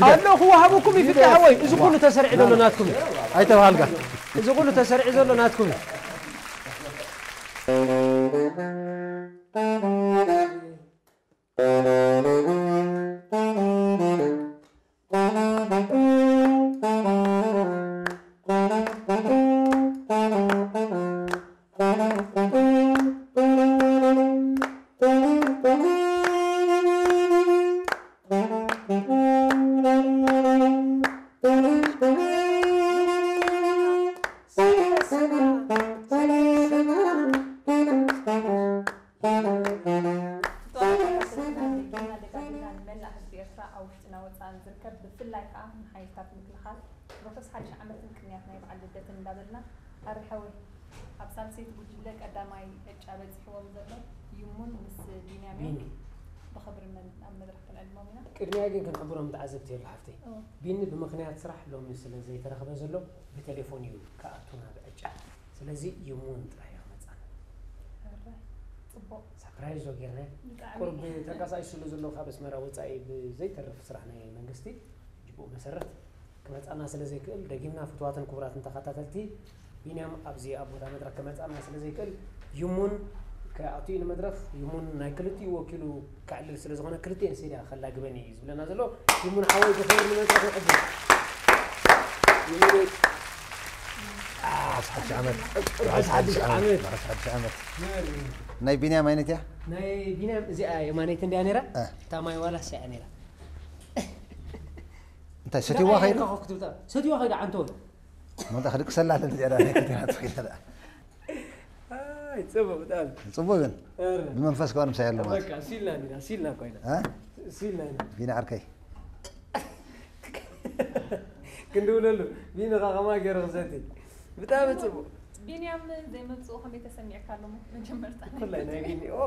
ኣሎ ክወሃበኩም እዩ ፍትሒ ሓወይ። እዚ ኩሉ ተሰሪዑ ዘሎ ናትኩም እዩ። ኣይተባሃልካ። እዚ ኩሉ ተሰሪዑ ዘሎ ናትኩም እዩ። ንመላእ ህዝቢ ኤርትራ ኣብ ውሽጥና ወፃእን ዝርከብ ብፍላይ ከዓ ንሓይልታት ምክልኻል ርሑስ ሓድሽ ዓመትን ቅንያት ናይ በዓል ልደትን እንዳበልና ኣሪ ሓወይ ኣብ ሳልሰይቲ ጉጅለ ቀዳማይ ዕጫ በፂሕዎም ዘሎ ይሙን ምስ ቢንያም እዮም። ብኽብሪ መን ኣብ መድረኽ ክንዕድሞም ኢና። ቅድሚያ ግን ክንሕብሮም ተዓዘብቲ የሉ ሓፍተይ። ቢኒ ብምኽንያት ስራሕ ሎሚ ስለ ዘይተረኽበ ዘሎ ብቴሌፎን እዩ ክኣቱ ናብ ዕጫ። ስለዚ ይሙን ጥራሕ እዩ ክመፅኣና። ፅቡቕ ሳፕራይዝ ዶ ጌርናዮ? ቁሩብ ተንቀሳቒሱ ስለ ዘሎ ካብ ኣስመራ ወፃኢ ብዘይተርፍ ስራሕ ናይ መንግስቲ ጅቡእ መሰረት ክመፅኣና ስለ ዘይክእል ደጊምና ፍቱዋትን ክቡራትን ተኸታተልቲ ቢንያም ኣብዚ ኣብ ቦታ መድረክ ክመፅኣና ስለ ዘይክእል ይሙን ክኣቱ እዩ ንመድረኽ። ይሙን ናይ ክልቲኡ ወኪሉ ከዕልል ስለ ዝኾነ ክልቲኤን ስኢዳ ከላግበን እዩ ዝብለና ዘሎ። ይሙን ሓወይ ብኽብሪ ንመድረኽ ንዕድም። ይሙን ርሑስ ሓድሽ ዓመት። ርሑስ ሓድሽ ዓመት። ርሑስ ሓድሽ ዓመት። ናይ ቢንያም ዓይነት እያ። ናይ ቢንያም እዚኣ የማነይቲ እንድያ ነይራ። እታ ማይ ዋላ እሳ እያ ነይራ። እንታይ ሰትይዋ ከይዱ? ሰትይዋ ከይዱ ዓንተወ። መጣ ክድቅሰላ ለዚኣ ናይ ክልቴና ተኺላ። ኣይ ጽቡቅ ብጣዕሚ። ጽቡቅ ግን ኧረ። ብመንፈስ ከኣ ምሳይ ኣሎ ማለት በቃ ሲልና ኢና ሲልና ኮይና እ? ሲልና ኢና ቢኒ ዓርከይ ክንድውለሉ ቢኒ ከ ከማ ገይረ ክሰቲ ብጣዕሚ ጽቡቅ ቢንያም ዘይመምፅኡ ከመይ ተሰሚዕካ ኣሎ መጀመርታ ኩላይ ናይ ቢኒ ኦ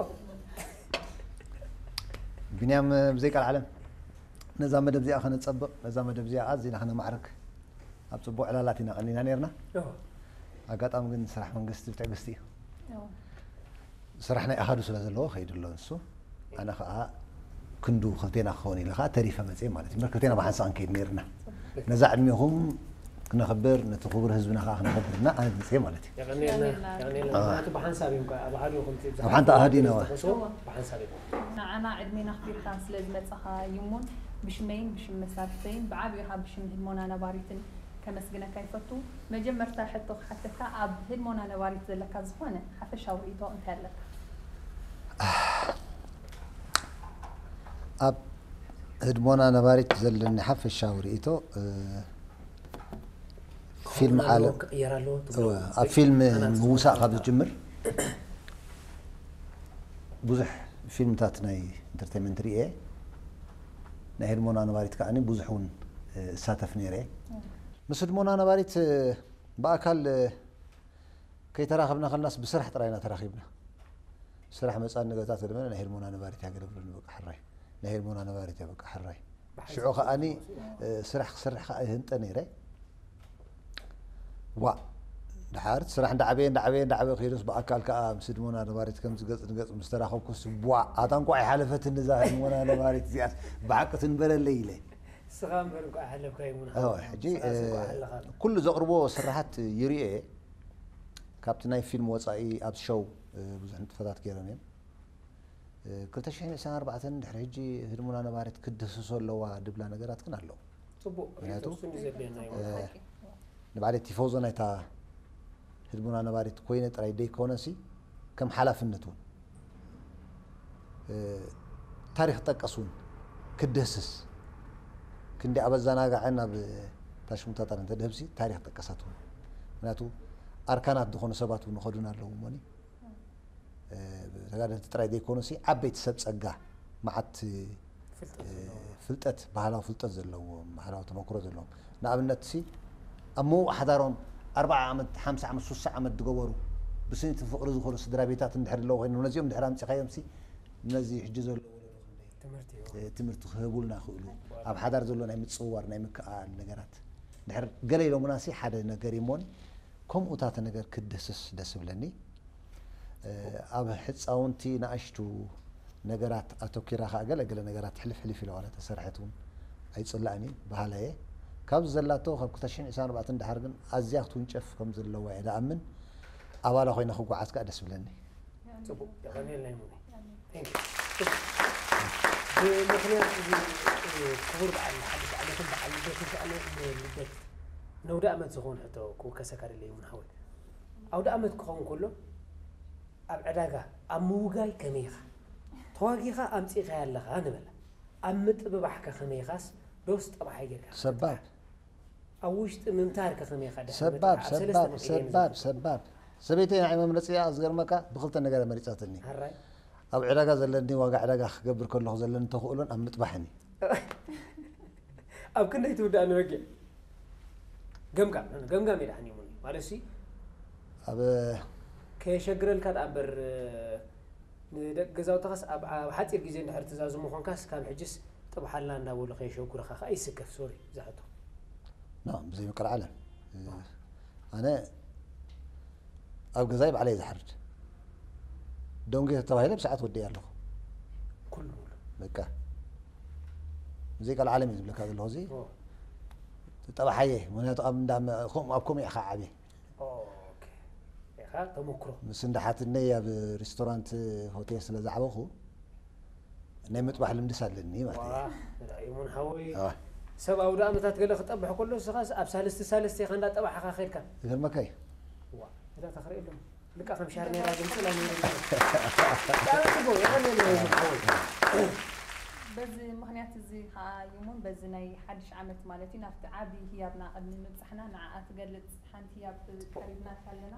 ቢንያም ብዘይ ቃል ዓለም ነዛ መደብ እዚኣ ከነጸብቕ ነዛ መደብ እዚኣ ኣዚና ከነማዕርግ ኣብ ጽቡቕ ዕላላት ኢና ቀኒና ነርና። ኦ ኣጋጣሚ ግን ስራሕ መንግስቲ ብትዕግስቲ እዩ። ስራሕ ናይ ኣሃዱ ስለ ዘለዎ ከይዱ ኣሎ ንሱ። ኣነ ከዓ ክንዱ ክልቴና ክኸውን ኢለ ከዓ ተሪፈ መፅየ ማለት እዩ። እምበር ክልቴና ብሓንሳእ ክንከይድ ነርና። ነዛ ዕድሜኹም ክነኽብር ነቲ ክቡር ህዝብና ከዓ ክነኽብር እና ኣነ መፅየ ማለት እዩ። የቐንየልና የቐንየልና ምክንያቱ ብሓንሳብ እዮም ኣብ ኣሃዱ ከምቲ ኣብ ሓንቲ ኣሃዱ ኢና። ብሓንሳብ እዮም ንዓና ዕድሜና ኣኽቢርካ ስለ ዝመጻኻ ይሙን ብሽመይን ብሽም መሳርሕተይን ብዓቢኡ ኸኣ ብሽም ህድሞና ነባሪትን ከመስግነካ ይፈቱ። መጀመርታ ሕቶ ክሓተካ ኣብ ህድሞና ነባሪት ዘለካ ዝኾነ ሓፈሻዊ ርእይቶ እንታይ ኣለካ? ኣብ ህድሞና ነባሪት ዘለኒ ሓፈሻዊ ርእይቶ ፊልም ዓለም ክቕየር ኣለዎ ትብሎ? እወ፣ ኣብ ፊልም ምውሳእ ካብ ዝጅምር ብዙሕ ፊልምታት ናይ ኢንተርቴንመንት ርእየ ናይ ህድሞና ነባሪት ከዓ ብዙሕ እውን እሳተፍ ነይረ። ምስ ህድሞና ነባሪት ብኣካል ከይተራኸብና ከለናስ ብስራሕ ጥራይ ኢና ተራኺብና። ስራሕ መፃኒ ገዛ ተደመነ ናይ ህድሞና ነባሪት እያ ገለ ብሉኒ በቃ ሕራይ ናይ ህድሞና ነባሪት እያ በቃ ሕራይ ሽዑ ከዓኒ ስራሕ ክሰርሕ ከዓ ይህንጠ ነይረ። ዋ ድሓር ስራሕ እንዳዓበየ እንዳዓበየ እንዳዓበየ ከይዱስ ብኣካል ከዓ ምስ ህድሞና ነባሪት ከምዚ ገፅ ንገፅ ምስ ተራኸብኩስ ዋ ኣታ እንኳ ኣይሓለፈትኒ እዛ ህድሞና ነባሪት እዚኣስ ብሓቂ ትንበረለይ ኢለ። ስኻ እምበር እንኳ ሓለፍካ ይሙን ሕጂ ኩሉ ዘቕርቦ ስራሓት ይርኤ። ካብቲ ናይ ፊልም ወፃኢ ኣብ ሸው ብዙሕ ንጥፈታት ገይሮም እዮም። ክልተ ሽሕን ዕስራን ኣርባዕተን ድሕሪ ሕጂ ህድሞና ነባሪት ክድህስሶ ኣለዋ ድብላ ነገራት ግን ኣለዉ። ፅቡቅ ምክንያቱ ሪሶርስ እንዲ ዘድልየና እዩ። ንባዕለይ ቲፎዞ ናይታ ህድሞና ነባሪት ኮይነ ጥራይ ደይኮነሲ ከም ሓላፍነት እውን ታሪክ ጠቀስ እውን ክድህስስ ክንዲ ኣብ ኣዘናጋዕን ኣብ ታሽሙታታን እንተድህብሲ ታሪክ ጠቀሳት እውን ምክንያቱ ኣርካናት ዝኾኑ ሰባት እውን ይኸዱን ኣለዉ እሞኒ ተጋደልቲ ጥራይ ዘይኮኑሲ ዓበይቲ ሰብ ፀጋ መዓት ፍልጠት ባህላዊ ፍልጠት ዘለዎም ባህላዊ ተመክሮ ዘለዎም ንኣብነት ሲ ኣብ ምውቕ ሓዳሮም ኣርባዓ ዓመት ሓምሳ ዓመት ሱሳ ዓመት ዝገበሩ ብስኒትን ፍቕሪ ዝኾኑ ስድራ ቤታት እንድሕር ኣለዉ ኮይኖም ነዚኦም ድሕር ኣምፂኻዮም ሲ ነዚ ሕጂ ዘሎ ትምህርቲ እዩ። ትምህርቲ ክህቡልና ክእሉ ኣብ ሓዳር ዘሎ ናይ ምፅውዋር ናይ ምክኣል ነገራት ድሕር ገለ ኢሎምና ሲ ሓደ ነገር እሞን ከምኡታት ነገር ክድህስስ ደስ ብለኒ ኣብ ሕፃውንቲ ንኣሽቱ ነገራት ኣተኪራ ከዓ ገለ ገለ ነገራት ሕልፍ ሕልፍ ኢለ ዋላ ተሰርሐት እውን ኣይፅላእን እዩ በሃላ እየ ካብዚ ዘላቶ ካብ ክልተ ሽሕን ዕስራን ኣርባዕተን ድሓር ግን ኣዝያ ክትውንጨፍ ከም ዘለዋ እየ ዝኣምን ኣባላ ኮይነ ክጓዓዝ ከዓ ደስ ብለኒ ፅቡቅ የቀንየልና ይሙነ Thank you. ብምክንያት እዚ ክቡር በዓል ሓድሽ ዓመትን በዓል ልደትን ከዓ ንልደት ነውደ ዓመት ዝኸውን ሕቶ ክውከሰካ ደለ ይሙን ሓወይ ኣውደ ዓመት ክኸውን ከሎ ኣብ ዕዳጋ ኣብ ምውጋይ ከመይ ኢኻ ተዋጊኻ ኣምፂእኻያ ኣለኻ ንበላ ኣብ ምጥብባሕ ከ ከመይ ኢኻስ ዶስ ጠባሓይ ጌርካ ሰባብ ኣብ ውሽጢ ምምታር ከ ከመይ ኢኻ ድሕሪ ሰባብ ምጥባሕ? ኣብ ሰለስተ ሰባብ መቂለ እየ ሰባብ ሰባብ ሰበይተይ ንዓይ መምረፂኣ ዝገርመካ ብክልተ ነገር መሪፃትኒ ሓራይ ኣብ ዕዳጋ ዘለኒ ዋጋ ዕዳጋ ክገብር ከለኹ ዘለኒ ተኽእሎን ኣብ ምጥባሕን እዩ ኣብ ክንደይ ትውዳእ ንበጊዕ ገምጋም ገምጋም የድሓን ይሙን ማለት ሲ ኣብ ከየሸግረልካ ደኣ እምበር ንደቂ ገዛውትኻስ ኣብ ኣብ ሓፂር ግዜ እንድሕር ትዛዝሙ ኮንካስ ካብ ሕጅስ ጥብሓልና እንዳበሉ ከየሸጉርኻ ከዓ ይስከፍ ሶሪ ዝሕቶ ኖ ብዘይ ምቅልዓለም ኣነ ኣብ ገዛይ ባዕለይ ዝሓርድ ደንጌ ተባሂለ ብሰዓት ወደይ ኣለኹ ኩሉ ሙሉ በቃ ብዘይ ቀልዓለም እዩ ዝብለካ ዘለኹ እዚ ጠባሓየ ምክንያቱ ኣብ እንዳ ከምኡ ኣብ ከምኡ ኢኻ ዓብየ ኦኬ ኢኻ ተመክሮ ምስ እንዳሓትነይ ኣብ ሬስቶራንት ሆቴል ስለ ዝዓበኹ ናይ ምጥባሕ ልምድስ ኣለኒ ማለት እዩ ዋ ራእዩሙን ሓወይ ኣዋ ሰብ ኣውደ ኣመታት ገለ ክጠብሕ ከሎ ንስኻ ኣብ ሳልስቲ ሳልስቲ ኢኻ እንዳጠባሕኻ ከድካ ይገርመካ እዩ ዋ እዛ ተኽርእ የሎም ልቃ ከም ሻርኔራ ግን ጽላ ነይሩ ዳርትቦ የቐንየልና ይሙን ሓወይ በዚ ምኽንያት እዚ ከዓ ይሙን በዚ ናይ ሓድሽ ዓመት ማለት እዩ ናብቲ ዓብዪ ህያብና ቅድሚ ምብፃሕና ንዓኣ ትገልፅ ሓንቲ ህያብ ቀሪብናልካ ኣለና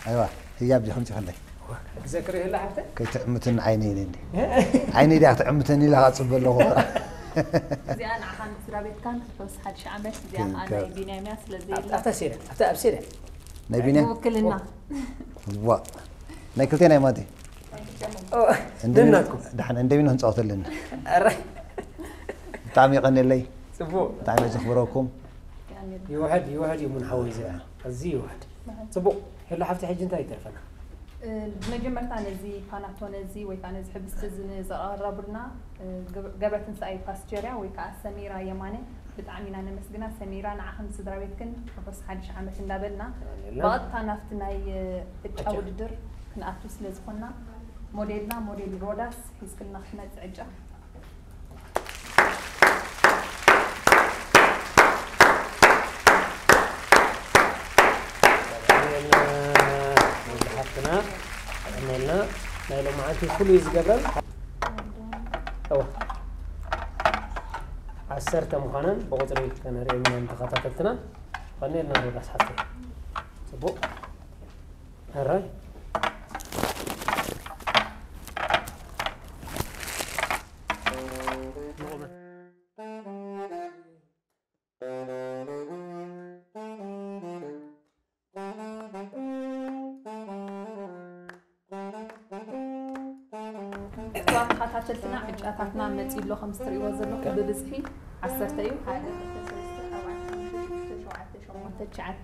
ኣይዋ ህያብ ዲኹም ፂኸለይ ክዘክር ይህላ ሓፍተ ከይትዕምትን ዓይነይ ኢለኒ ዓይነይ ዲያ ክትዕምተኒ ኢላ ክፅበ ኣለኹ እዚኣ ንዓኻ ንስድራ ቤትካን ክትወስ ሓድሽ ዓመት እዚኣ ከዓ ናይ ቢንያም እያ ስለዚ ኣብታ ሴዳ ኣብታ ኣብ ሴዳ ናይ ቢንያም ውክልና ዋ ናይ ክልቴና ማቴ ደናትኩም ዳሕና እንደሚኖ ህንፃወት ኣለና ብጣዕሚ ይቐንየለይ ፅቡቅ ብጣዕሚ ዘኽብረኩም ይውሕድ ይውሕድ እዩ ምን ሓወይ እዚኣ እዚ ይውሕድ ፅቡቅ ሄሎ ሓፍቲ ሕጂ እንታይ ይተርፈና ብመጀመርታ ነዚ ፓናቶነ እዚ ወይ ከዓ ነዚ ሕብስቲ እዚ ንዘቐረቡልና ገበትንሳኣይ ፓስቸርያ ወይ ከዓ ሰሚራ የማነ ብጣዕሚ ኢና ነመስግና ሰሚራ ንዓኽን ስድራ ቤትክን ርሑስ ሓድሽ ዓመት እንዳበልና ብቐጥታ ናብቲ ናይ ዕጫ ውድድር ክንኣቱ ስለ ዝኾንና ሞዴልና ሞዴል ሮዳስ ሒዝክልና ክትመፅእ ዕጫ ሓፍትና ቀመልና ናይ ሎማዓንቲ ፍሉይ ዝገብረን እዋ ዓሰርተ ምዃነን ብቁፅሪ ከነርእየን ተኸታተልትና ቀኔልና ሮዳስ ሓፍተይ ፅቡቅ ሕራይ ተኸታተልትና ዕጫታትና መፂኡ ኣሎ። ከም እትሪእዎ ዘለኹም ብብዝሒ ዓሰርተ እዩ። ሓደ፣ ክልተ፣ ሰለስተ፣ ኣርባዕተ፣ ሓሙሽተ፣ ሽዱሽተ፣ ሸውዓተ፣ ሸሞንተ፣ ትሽዓተ፣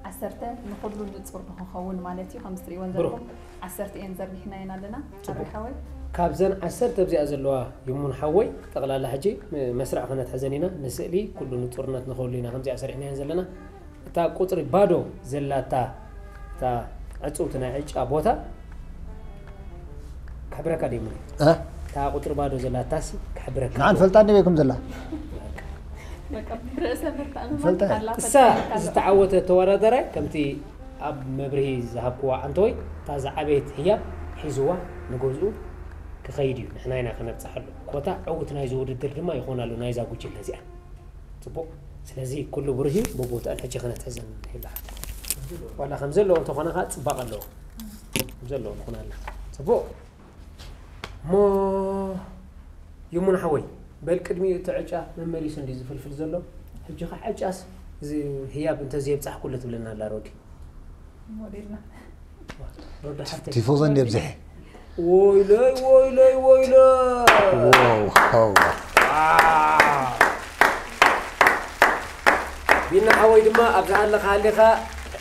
ዓሰርተ፣ ንኹሉ ንፁር ንክኸውን ማለት እዩ። ከም እትሪእወን ዘለኹም ዓሰርተ እየን ዘርጊሕናየን ኣለና። ኣረ ሓወይ። ካብዘን ዓሰርተ ኣብዚኣ ዘለዋ ይሙን ሓወይ፣ ጠቕላላ ሕጂ መስርዕ ክነትሕዘን ኢና። ንስእሊ ኩሉ ንፁርነት ንኸሉ ኢና ከምዚኣ ሰሪሕናየን ዘለና። እታ ቁፅሪ ባዶ ዘላታ፣ እታ ዕፅውቲ ናይ ዕጫ ቦታ ክሕብረካ ድዩ? እ? እታ ቁፅሪ ባዶ ዘላታሲ ክሕብረካ ንዓን ድዩ? ፈልጣ እንዲበይኩም ዘላ? በቃ፣ ብርእሰ ምርታእ ንፈልጣ። ኣላ እሳ ፈልጣ። ዝተዓወተ ተወዳዳራይ ከምቲ ኣብ መብርሂ ዝሃብክዋ ኣንተወይ፣ እታ ዝዓበየት ህያብ ሒዝዋ ንገዝኡ ክኸይድ እዩ። ንሕና ኢና ክነብፅሓሉ። ኮታ ዕውት ናይዚ ውድድር ድማ ይኾናሉ ናይዛ ጉጅለ እዚኣ። ጽቡቕ። ስለዚ ኩሉ ብሩህ እዩ፣ ብቦትኣን ሕጂ ክነትሕዘን ይብልኻ። ዋላ ከም ዘለዎ እንተኾነ ኸኣ ጽባቐ ኣለዎ። ከም ዘለዎ ንኹን ኣላ። ጽቡቕ። እሞ ይሙን ሓወይ፣ በል ቅድሚኡ እቲ ዕጫ መመሊሱ እንዲ ዝፍልፍል ዘሎ። ሕጂ ኸዓ ዕጫስ እዚ ህያብ እንተዘየብጻሕኩሉ ትብለና ኣላ ሮዲ። ሞዴልና። ሮዲ ሓፍተይ። ቲፎዞ እንዲ ኣብዚሐ። ወይለይ፣ ወይለይ፣ ወይለይ። ዋው፣ ዋው። ቢና ሓወይ ድማ ኣብዚ ኣለኻ ሃሊኻ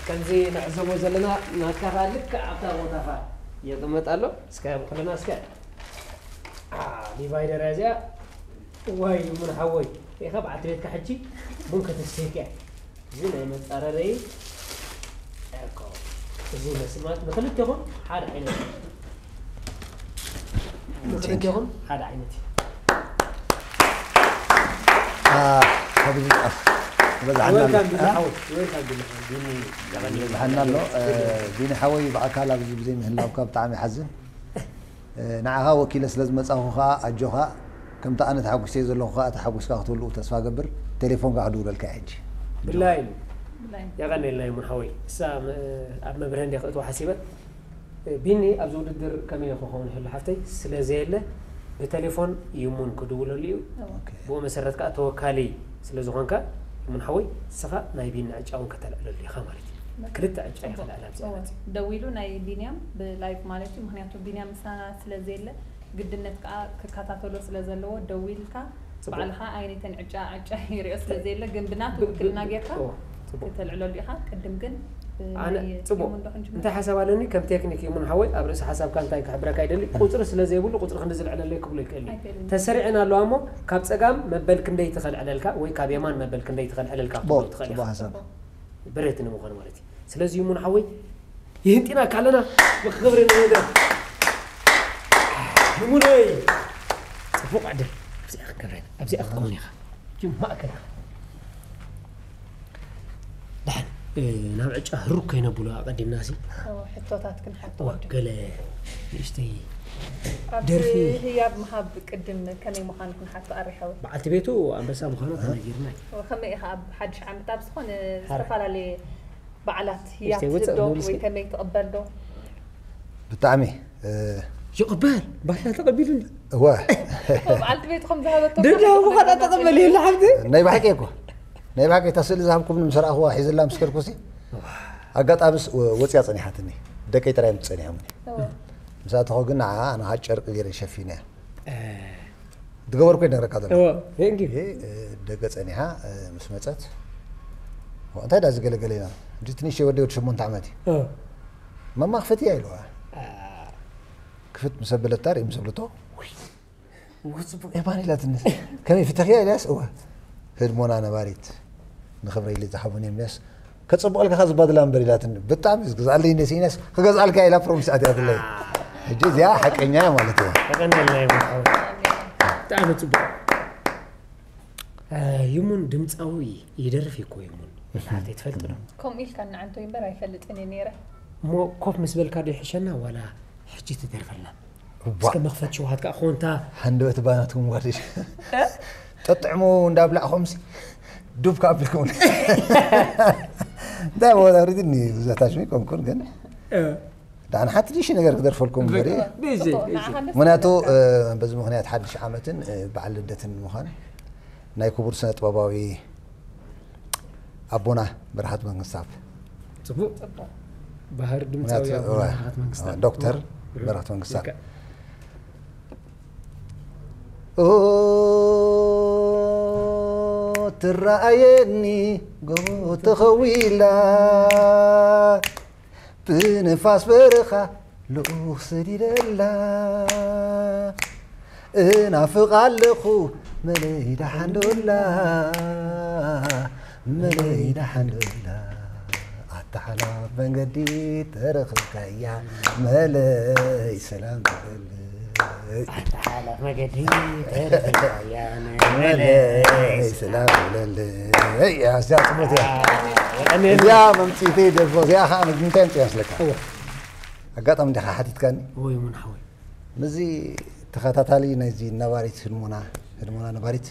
ከምዚ ንዕዘቦ ዘለና ናትካ ኸኣ ልክዕ ኣብታ ቦታኻ ይቕመጥ ኣሎ። እስከ ብኩልና እስከ። አ፣ ዲቫይደር እያ እዚኣ። ዋይ፣ ይሙን ሓወይ። ኢኻ በዓልቲ ቤትካ ሕጂ ቡን ከተስተየካ እያ። እዚ ናይ መጻረረይ እኮ። እዚ መስማት ንክልቴኹም ሓደ ዓይነት እዩ። ንክልቴኹም ሓደ ዓይነት እዩ። አ፣ ካብ እዚ ጣፍ በዝሓና ኣሎ። ወልካም ቢኒ አ? ሓወይ፣ ወልካም ቢኒ ሓወይ። ቢኒ፣ ቢኒ፣ በዝሓና ኣሎ። እ፣ ቢኒ ሓወይ ብኣካል ኣብዚ ብዘይ ምህላውካ ብጣዕሚ ይሓዝን። እ፣ ንዓኻ ወኪለ ስለ ዝመጻኹ ኸኣ ኣጆኻ፣ ከምቲ ኣነ ተሓጒሰ ዘለኹ ኸኣ ተሓጒስካ ክትህሉ ተስፋ ገብር። ቴሌፎንካ ክድውለልካ እየ ሕጂ። ብላይ። ብላይ። የቐንየልና ይሙን ሓወይ። እሳ፣ እ፣ ኣብ መብርሀ እንዲየ ክእትዋ ሓሲበ። እ፣ ቢኒ ኣብዚ ውድድር ከመይ ክኸውን ይህሉ ሓፍተይ? ስለ ዘየለ ብቴሌፎን ይሙን ክድውለሉ እዩ። ኦኬ። ብኡ መሰረት ከኣ ተወካሊ ስለ ዝኾንካ ይሙን ሓወይ፣ ንስኻ ናይ ቢኒ ዕጫ እውን ከተልዕለሉ ኢኻ ማለት እዩ። በቃ። ክልተ ዕጫ እዩ ጽቡቕ። ክልዕል ኣብዚ እወ። ዓመት። ደዊሉ ናይ ቢንያም ብላይቭ ማለት እዩ። ምኽንያቱ ቢንያም ምሳና ስለ ዘየለ ግድነት ከኣ ክከታተሎ ስለ ዘለዎ ደዊልካ ጽቡቕ። ባዕልኻ ኣይነተን ዕጫ ዕጫ ይሪኦ ስለ ዘየለ ግን ብናቱ ብ-፣ ብ-፣ ውክልና ጌርካ እወ፣ ጽቡቕ። ክተልዕለሉ ኢኻ። ቅድም ግን ብ-፣ ኣነ ናይ ጽቡቕ። ይሙን ዶ ክንጅምር? እንታይ ሓሳብ ኣለኒ? ከም ቴክኒክ ይሙን ሓወይ ኣብ ርእሲ ሓሳብካ እንታይ ክሕብረካ ይደሊ? ቁጽሪ ስለ ዘይብሉ ቁጽሪ ክንዲ ዝልዕለለይ ክብሎ ይክእል እዩ። ኣይክእልን። ተሰሪዐን ኣለዋ እሞ ካብ ጸጋም መበል ክንደይ ትኸልዕለልካ ወይ ካብ የማን መበል ክንደይ ትኸልዕለልካ ጽቡቕ፣ ክትብሎ ትኽእል ጽቡቕ ኢኻ። ሓሳብ። ጽቡቕ። ብረት ንምዃን ማለት እዩ። ስለዚ ይሙን ሓወይ ይህንጢናካ ኣለና። ብኽብሪ ንመድረኽ። ይሙነይ። ጽቡቕ ዕድል። ኣብዚኣ ክንገብረን። ኣብዚኣ ክትከውን ኢኻ። ጅም ማእከል ኢኻ። ደሓን፣ እ፣ ናብ ዕጫ ህሩክ ከይነብሎ ኣቐዲምና ሲ። ኦ፣ ሕቶታት ክንሓቶ ዋ፣ ቅድም። ገለ ንእሽተይ ኣብዚ ደርፊ። ህያብ ምሃብ ቅድም ከመይ ምዃኑ ክንሓቶ ኣሪሓዊ። በዓልቲ ቤቱ ኣንበሳ ምዃኑ ተነጊርና እዩ። ኦ፣ ከመይ ኢኻ ኣብ ሓድሽ ዓመት ኣብ ዝኾነ ሓረ። ዝተፈላለየ በዓላት ህያብ እሽተይ ወፅእ ትህብ ዶ ሞሊስ ወይ ግን። ከመይ ትቕበል ዶ? ብጣዕሚ፣ እ፣ ይቕበል፣ ባሻ ተቐቢሉኒ። እወ። በዓልቲ ቤትኩም ዝሃበቶ ደብዳቡ ከኣ ተቐበል የለ ሓብቲ። ናይ ብሓቂ እኮ። ናይ ብሓቂ እታ ስእሊ ዝሃብኩምኒ ምስ ረኣኽዋ ሒዘላ ምስ ከድኩሲ፣ ኣጋጣሚስ ወ-፣ ወፂኣ ጸኒሓትኒ። ደቀይ ጥራይ እዮም ጸኒሖምኒ። እወ። ምስ ኣተኹ ግን ንዓኣ ኣነ ኸዓ ጨርቂ ገይረ ሸፊነያ። እ። ዝገበርኩ ይነግረካ ዘሎ። እወ፣ thank you። ይሄ፣ እ፣ ደገ ጸኒሓ፣ እ፣ ምስ መጸት፣ "ዋ፣ እንታይ ዳ ዝገለገለ ኢና? እንዲ ትንሽ ወዲ ወዲ ሸሞንተ ዓመት እዩ። እ። ማማ ክፈትያ?" ኢልዋ። አ። ክፍት ምስ ኣበለታ ርእዩ ምስ ኣብለቶ፣ "ውይ፣ እወ፣ ጽቡቕ እያ ባን" ኢላትኒ። "ከመይ ፍተኽያ?" ኢላስ፣ "እወ፣ ህድሞና ነባሪት ንኽብረይ ኢለ ዝሃቡኒ እዮም" ኢላስ፣ "ከጸብቐልካ ከኣ ዝባድላ እምበር" ኢላትኒ። ብጣዕሚ ዝግዝኣለይ እንደ ሲነስ ክገዝኣልካ ኢላ ፕሮሚስ ኣትያትለይ። ሕጂ እዚኣ ሓቀኛ እያ ማለት እያ። ተቐንየልና ይሙን ሓወይ። ብጣዕሚ ጽቡቕ። እ፣ ይሙን ድምጻዊ ይደርፍ እኮ ይሙን። ሓፍተይ ትፈልጥ ዶ? ከምኡ ኢልካ ንዓንቶ እምበር ኣይፈልጥን እየ ነይረ። እሞ ኮፍ ምስ በልካ ዶ ይሕሸና ዋላ ሕጂ ትደርፈልና? ዋ። እስከ መኽፈት ሸውሃት ከኣ ኾንታ። ሃንደበት ባናትኩም ጓደሽ። እ? ጠጥዕሙ እንዳብላዕኹምሲ ዱብ ከኣብልኩም። እንታይ ወላ ሪድኒ ዘታሽ ኮንኩን ግን። እ። ዳሕና ሓንቲ ንእሽተይ ነገር ክደርፈልኩም በቃ፣ እምበሪ። ንእሽተይ፣ ንእሽተይ። ምኽንያቱ፣ እ፣ በዚ ምኽንያት ሓድሽ ዓመትን፣ እ፣ በዓል ልደትን ምዃን ናይ ክቡር ስነ ጥበባዊ ኣቦና በረኸት መንግስተኣብ። ጽቡቕ። ጽቡቕ። ባህር ድምጻዊ ምኽንያቱ፣ ኣቦና እወ፣ በረኸት መንግስተኣብ። ዶክተር እወ። በረኸት መንግስተኣብ። ልክዕ። ኦ ትረኣየኒ ጎቦ ተኸዊላ፣ ብንፋስ በረኻ ልኡኽ ሰዲደላ፣ እናፍቕ ኣለኹ መለይ ደሓን ዶ ኣላ፣ መለይ ደሓን ዶ ኣላ። ኣታ ሓላፍ መንገዲ ተረኽብካያ፣ መለይ ሰላም በለለይ። ኣታ ሓላፍ መገዲ ተረኽብካያ፣ መለይ ሰላም በለለይ። እያ፣ እዚኣ ጽቡቕ እያ። የቐንየልና። እዚኣ መምጽኢተይ ደርፎ፣ እዚኣ ኸዓ ንምንታይ ኣምጽያ መስለካ? እወ። ኣጋጣሚ ዲኻ ሓቲትካኒ? እወ፣ ይሙን ሓወይ። ምስዚ ተኸታታሊ ናይዚ ነባሪት ህድሞና፣ ህድሞና ነባሪት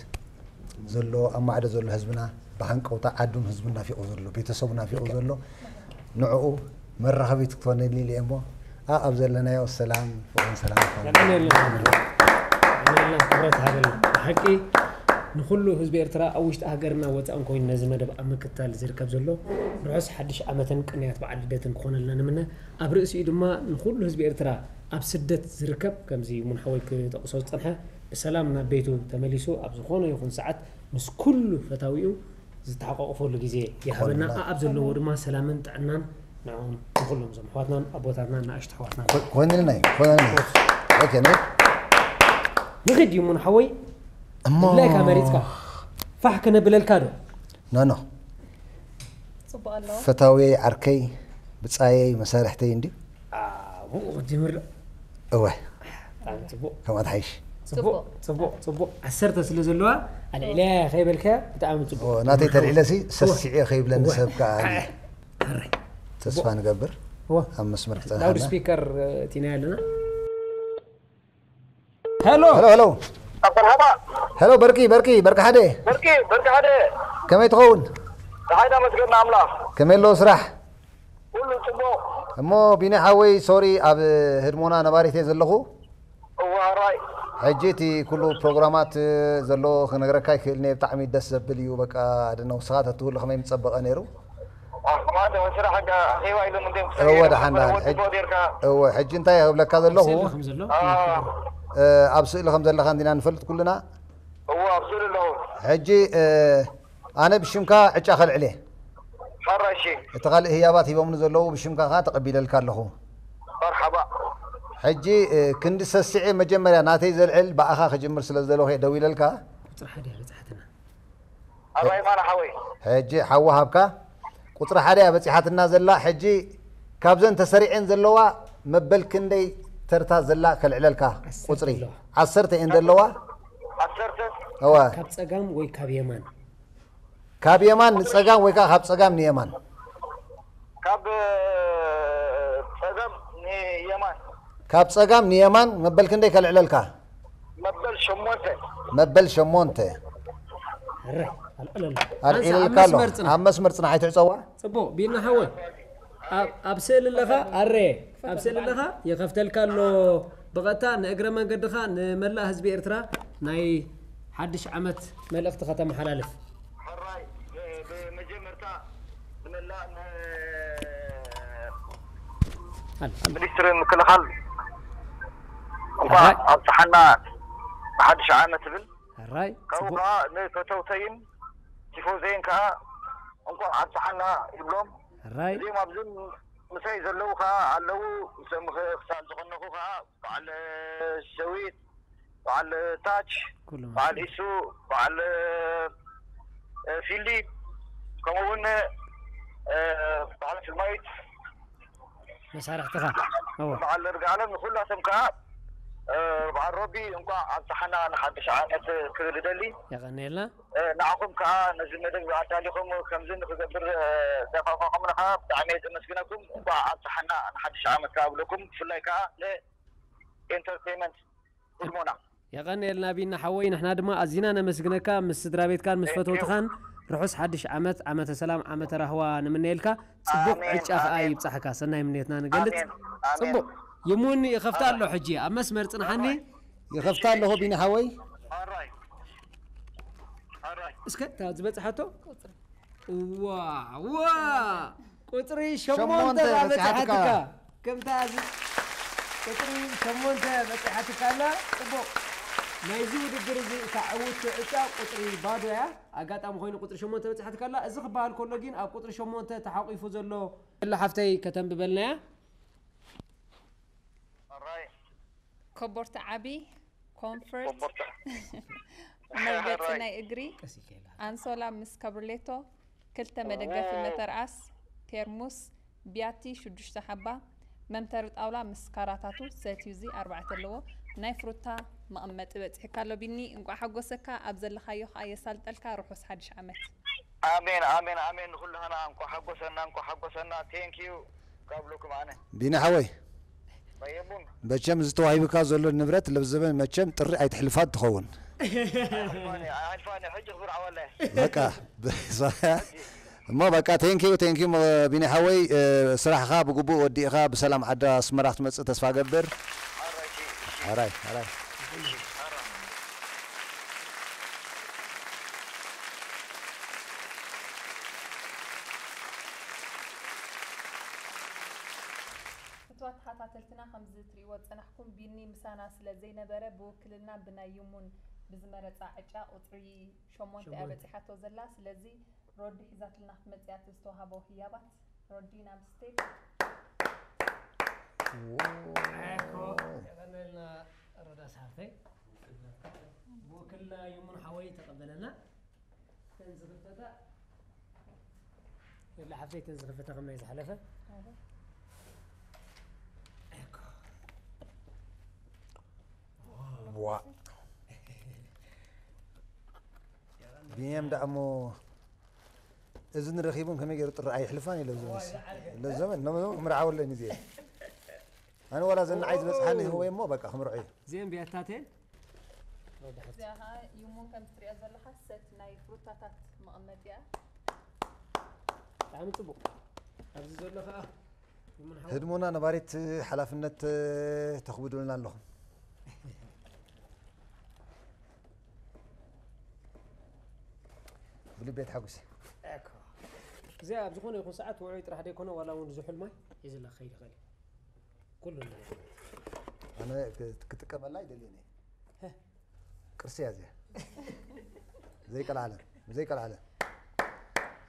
ዘሎ፣ ኣብ ማዕዶ ዘሎ ህዝብና፣ ብሃንቀውታ ዓዱን ህዝቡን ናፊቑ ዘሎ፣ ቤተሰቡ ናፊቑ ዘሎ፣ ንዕኡ መራኸቢት ክትኾነኒ ኢለ እሞ፣ ኣብ ዘለናዮ ሰላም፣ ፍቕርን ሰላም ይኹን። የቐንየልና። የቐንየልና፣ ክብረት ሃበልና። ብሓቂ ንኹሉ ህዝቢ ኤርትራ ኣብ ውሽጢ ሃገርና ወጻእን ኮይኑ ነዚ መደብ ኣብ ምክትታል ዝርከብ ዘሎ ርሑስ ሓድሽ ዓመትን ቅንያት በዓል ልደትን ክኾነልና ንምነ። ኣብ ርእሲኡ ድማ ንኹሉ ህዝቢ ኤርትራ ኣብ ስደት ዝርከብ፣ ከምዚ ሙን ሓወይ ክጠቕሶ ዝጸንሐ፣ ብሰላም ናብ ቤቱ ተመሊሱ ኣብ ዝኾነ ይኹን ሰዓት ምስ ኩሉ ፈታዊኡ ዝተሓቋቑፈሉ ግዜ ይሃበና። ይኾንና። ኣብ ዘለዎ ድማ ሰላምን ጥዕናን ንዕኦም ንኹሎም እዞም ኣሕዋትናን ኣቦታትናን ንኣሽቱ ኣሕዋትናን። ኮ-፣ ኮይንልና እዩ፣ ኮይንልና እዩ። ኦኬ፣ ነይ። ንኺድ እዩ ሙን ሓወይ። እሞ ድላይካ መሪጽካ ፋሕ ክነብለልካ ዶ? ኖ፣ ኖ። ጽቡቕ ኣለዎ። ፈታውየይ፣ ዓርከይ፣ ብጻየይ፣ መሳርሕተይ እንድዩ። ኣብኡ ክጅምር ዶ? እወ። ብጣዕሚ ጽቡቕ። ከምኣ ትሓይሽ። ጽቡቕ፣ ጽቡቕ፣ ጽቡቕ። ዓሰርተ ስለ ዘለዋ፣ ኣልዒለያ ከይበልካያ፣ ብጣዕሚ ጽቡቕ። እወ፣ ናተይ ተልዒለሲ፣ እወ። ሰሲዐ ከይብለኒ እወ። ሰብ ከኣ ኣይ፣ ኣረ። ተስፋ ንገብር። እወ። ኣብ መስመር ክጸንሓና። ላውድ ስፒከር፣ እ፣ ቲና ኣለና። ሄሎ። ሄሎ፣ ሄሎ። መርሓባ። ሄሎ፣ በርቂ፣ በርቂ፣ በርቂ ሓደ። በርቂ፣ በርቂ ሓደ። ከመይ ትኸውን? ደሓን ኢና መስገን ንኣምላኽ። ከመይ ኣሎ ስራሕ? ኩሉ ጽቡቕ። እሞ ቢኒ ሓወይ፣ ሶሪ፣ ኣብ ህድሞና ነባሪት እየ ዘለኹ። እወ፣ ሕራይ። ሕጂ እቲ ኩሉ ፕሮግራማት ዘሎ ክነግረካ ይክእልኒ እየ፣ ብጣዕሚ ደስ ዘብል እዩ። በቃ፣ ኣደነ፣ ንስኻ ተትህሉ ከመይ ምጸበቐ ነይሩ። ኣሕማድ፣ ስራሕ ኣጋ-፣ ኣኼባ ኢሎም እንድዮም ክሰሩ እወ፣ ነይሮም። ደሓን፣ ደሓን። ወዲ ሕጂ፣ ቦ ጌርካ። እወ፣ ሕጂ እንታይ ክብለካ ዘለኹ? ኣብ ስእሊ ከም ዘሎ። ኣዎ። እ፣ ኣብ ስእሊ ከም ዘለኻ እንዲና ንፈልጥ ኩልና። እወ፣ ኣብ ስእሊ ኣለኹ። ሕጂ፣ እ፣ ኣነ ብሽምካ ዕጫ ከልዕል እየ። ሕራይ፣ እሺ። እቲ ካልእ ህያባት ሂቦምኒ ዘለዉ ብሽምካ ከኣ ተቐቢለልካ ኣለኹ። መርሓባ። ሕጂ፣ እ፣ ክንዲ ሰሲዐ መጀመርያ ናተይ ዘልዕል ብኣኻ ክጅምር ስለ ዝደለኹ እየ ደዊለልካ። ቁጽሪ ሓደ እያ በጻሕትና። ኣባይ ማራ ሓወይ። ሕጂ ሓዋ ሃብካ። ቁጽሪ ሓደ እያ በጺሓትና ዘላ። ሕጂ ካብዘን ተሰሪዐን ዘለዋ መበል ክንደይ ተርታ ዘላ ከልዕለልካ? ዓሰርተ ቁጽሪ ኣለዋ። ዓሰርተ እየን ዘለዋ። ዓሰርተ? እወ። ካብ ጸጋም ወይ ካብ የማን? ካብ የማን ንጸጋም ወይ ከኣ ካብ ጸጋም ንየማን? ካብ፣ እ፣ ጸጋም ንየማን። ካብ ጸጋም ንየማን መበል ክንደይ ከልዕለልካ? መበል ሸሞንተ። መበል ሸሞንተ። እረ፣ ኣልዕለሉ። ኣልዒለልካ ኣንሳ፣ ኣብ ኣለኹ። መስመር ጽናሕ። ኣብ መስመር ጽናሕ፣ ኣይትዕጸዋ። ጽቡቕ፣ ቢና ሓወይ። ኣብ፣ ኣብ ስእሊ ኣለኻ? ኣረ፣ ኣብ ስእሊ ኣለኻ? ይኸፍተልካ ኣሎ። ብቐጥታ ንእግረ መንገድኻ ንመላእ ህዝቢ ኤርትራ ናይ ሓድሽ ዓመት መልእኽቲ ከተመሓላልፍ። ሕራይ፣ ብ-፣ ብመጀመርታ ንመላእ ን-፣ ኣል-፣ ኣል-፣ ሚኒስትሪ ምክልኻል እንኳዕ ሕራይ። ኣብጽሓና ንሓድሽ ዓመት እብል። ሕራይ፣ ካብኡ ጽቡቕ። ከኣ ንፈተውተይን ቲፎዘይን ከኣ እንኳዕ ኣብጽሓና ይብሎም። ሕራይ። እዚኦም ኣብዚ ምሳይ ዘለዉ ከኣ ኣለዉ። ምስ ምክትታል ዝቐነኹ ከኣ በዓል ሸዊት፣ በዓል ታች፣ ኩሎም በዓል ኢሱ፣ በዓል፣ እ፣ ፊልዲ፣ ከምኡ እውን፣ እ፣ በዓል ፍልማዊት፣ መሳርሕትኻ። እወ። በዓል ርግኣለም፣ ንኹላቶም ከኣ፣ እ፣ በዓል ሮቢ እንኳዕ ኣብጽሓና ንሓድሽ ዓመት ክብል እደሊ። የቐንየልና። እ፣ ንዓኹም ከኣ ነዚ መደብ ኣዳሊኹም ከምዚ ንክገብር፣ እ፣ ዘፋፋኹምና ከኣ ብጣዕሚ እየ ዘመስግነኩም። እንኳዕ ኣብጽሓና ንሓድሽ ዓመት ከኣ እብለኩም። ብፍላይ ከኣ ንኤንተርቴይመንት ህድሞና። የቐንየልና ቢና ሓወይ፣ ንሕና ድማ ኣዚና ነመስግነካ። ምስ ስድራ ቤትካን ምስ Thank you። ፈተውትኻን ርሑስ ሓድሽ ዓመት፣ ዓመተ ሰላም፣ ዓመተ ራህዋ ንምነየልካ። ጽቡቕ ኣሜን፣ ዕጫ ከኣ ኣሜን። ይብጻሕካ። ሰናይ ምንየትና ንገልጽ። ኣሜን፣ ኣሜን። ጽቡቕ። ይሙን ይኸፍታ ኣሎ ሕጂ። ኣብ መስመር ጽንሓኒ። ኣራይ። ይኸፍታ ኣለኹ ቢኒ ሓወይ። ኣራይ። ኣራይ። እስከ እታ ዝበጽሓቶ? ዋ፣ ዋ። ቁጽሪ ሸሞንተ ሸሞንተ በጺሓትካ። በጺሓትካ። ከምታ ዝ-፣ ቁጽሪ ሸሞንተ በጺሓትካ ኣላ። ጽቡቕ። ናይዚ ውድድር እዚ እታ ዕውቲ ዕጫ ቁፅሪ ባዶ እያ። ኣጋጣሚ ኮይኑ ቁፅሪ ሸሞንተ በፂሓትካ ኣላ። እዚ ክበሃል ከሎ ግን ኣብ ቁፅሪ ሸሞንተ ተሓቂፉ ዘሎ ዘሎ ሓፍተይ ከተንብበልና እያ። ኣራይ ኮቦርታ ዓቢ፣ ኮንፈርት፣ ኮቦርታ መርገጺ ኣራይ ናይ እግሪ፣ ቀስ ኢልካ ኢላ። ኣንሶላ ምስ ከብርሌቶ፣ ክልተ መደገፊ ዋው። መተርኣስ፣ ቴርሙስ፣ ቢያቲ ሽዱሽተ ሓባ፣ መምተሪ ጣውላ ምስ ካራታቱ፣ ሰትዩ እዚ ኣርባዕተ ኣለዎ። ናይ ፍሩታ መቐመጢ በጺሕካ ኣሎ ቢኒ፣ እንቋዕ ሓጎሰካ፣ ኣብ ዘለኻዮ ኸኣ የሳልጠልካ፣ ርሑስ ሓድሽ ዓመት። ኣሜን ኣሜን ኣሜን። ንኩላህና እንኳ ሓጎሰና እንኳ ሓጎሰና። ቴንክ ዩ ካብለኩም ኣነ ቢኒ ሓወይ በየቡን መቸም ዝተዋሂብካ ዘሎ ንብረት ለብዘበን መቸም ጥሪ ኣይትሕልፋት ትኸውን ኣይሕልፋኒ ኣይሕልፋኒ። ሕጂ ክብር ዓዋለ በቃ እሞ በቃ ቴንኪዩ ቴንኪዩ ቢኒ ሓወይ እ፣ ስራሕኻ ብግቡእ ወዲእኻ ብሰላም ዓዲ ኣስመራ ክትመፅእ ተስፋ ገብር ኣራይ ሺ ኣራይ ኣራይ ፍትዋት ተኸታተልትና ከምዚ ትርእይዎ ዝጸናሕኩም ቢኒ ምሳና ስለ ዘይነበረ ብውክልና ብናይ ይሙን ብዝመረጻ ዕጫ ቁጽሪ ሸሞንተ እያ ሸሞንተ። በጺሓቶ ዘላ። ስለዚ ሮዲ ሒዛትልና ክትመጽእ እያ እቲ ዝተዋህቦ ህያባት። ሮዲ ናብ ስቴጅ። ኣኮ የቐነልና ሮዳስ ሓፍተይ ብውክልና ይሙን ሓወይ ተቐበለና። እተን ዝኽፈታ ወላ ሓፍተይ እተን ዝኽፈታ ከማይ ዝሓለፈ ዋ ቢንያም ደኣ እሞ እዝኒ ረኺቡን ከመይ ገይሩ ጥሪ ኣይሕልፋን እዩ ለብዘመን ለብዘመን ለብዘመን ክምርዓወለኒ እዚኤ ኣነ ዋላ ዘንዓይ ዝበፅሓኒ ህወይ እሞ በቃ ክምርዖ እዩ እዚአን ቢያታተን እዚኣ ኸዓ ይሙን ከም ትሪኦ ዘለኻ ሰት ናይ ፍሩታታት መቐመጢ እያ። ብጣዕሚ ፅቡቅ ኣብዚ ዘሎ ከዓ ይሙን ሓወይ ህድሞና ነባሪት ሓላፍነት ተኽብዱልና ኣለኹም ብልቤ ተሓጉሰ እኮ እዚኣ ኣብ ዝኾነ ይኹን ሰዓት ውዑይ ጥራሕ ደይኮነ ዋላ እውን ዝሑል ማይ ሒዝላ ክኸይድ ይኽእል እዩ ኩሉ ነገር ኣነ ክጥቀመላ ኣይደልየን እየ ቅርሲ እያ እዚኣ ዘይቀልዓለ ዘይቀልዓለ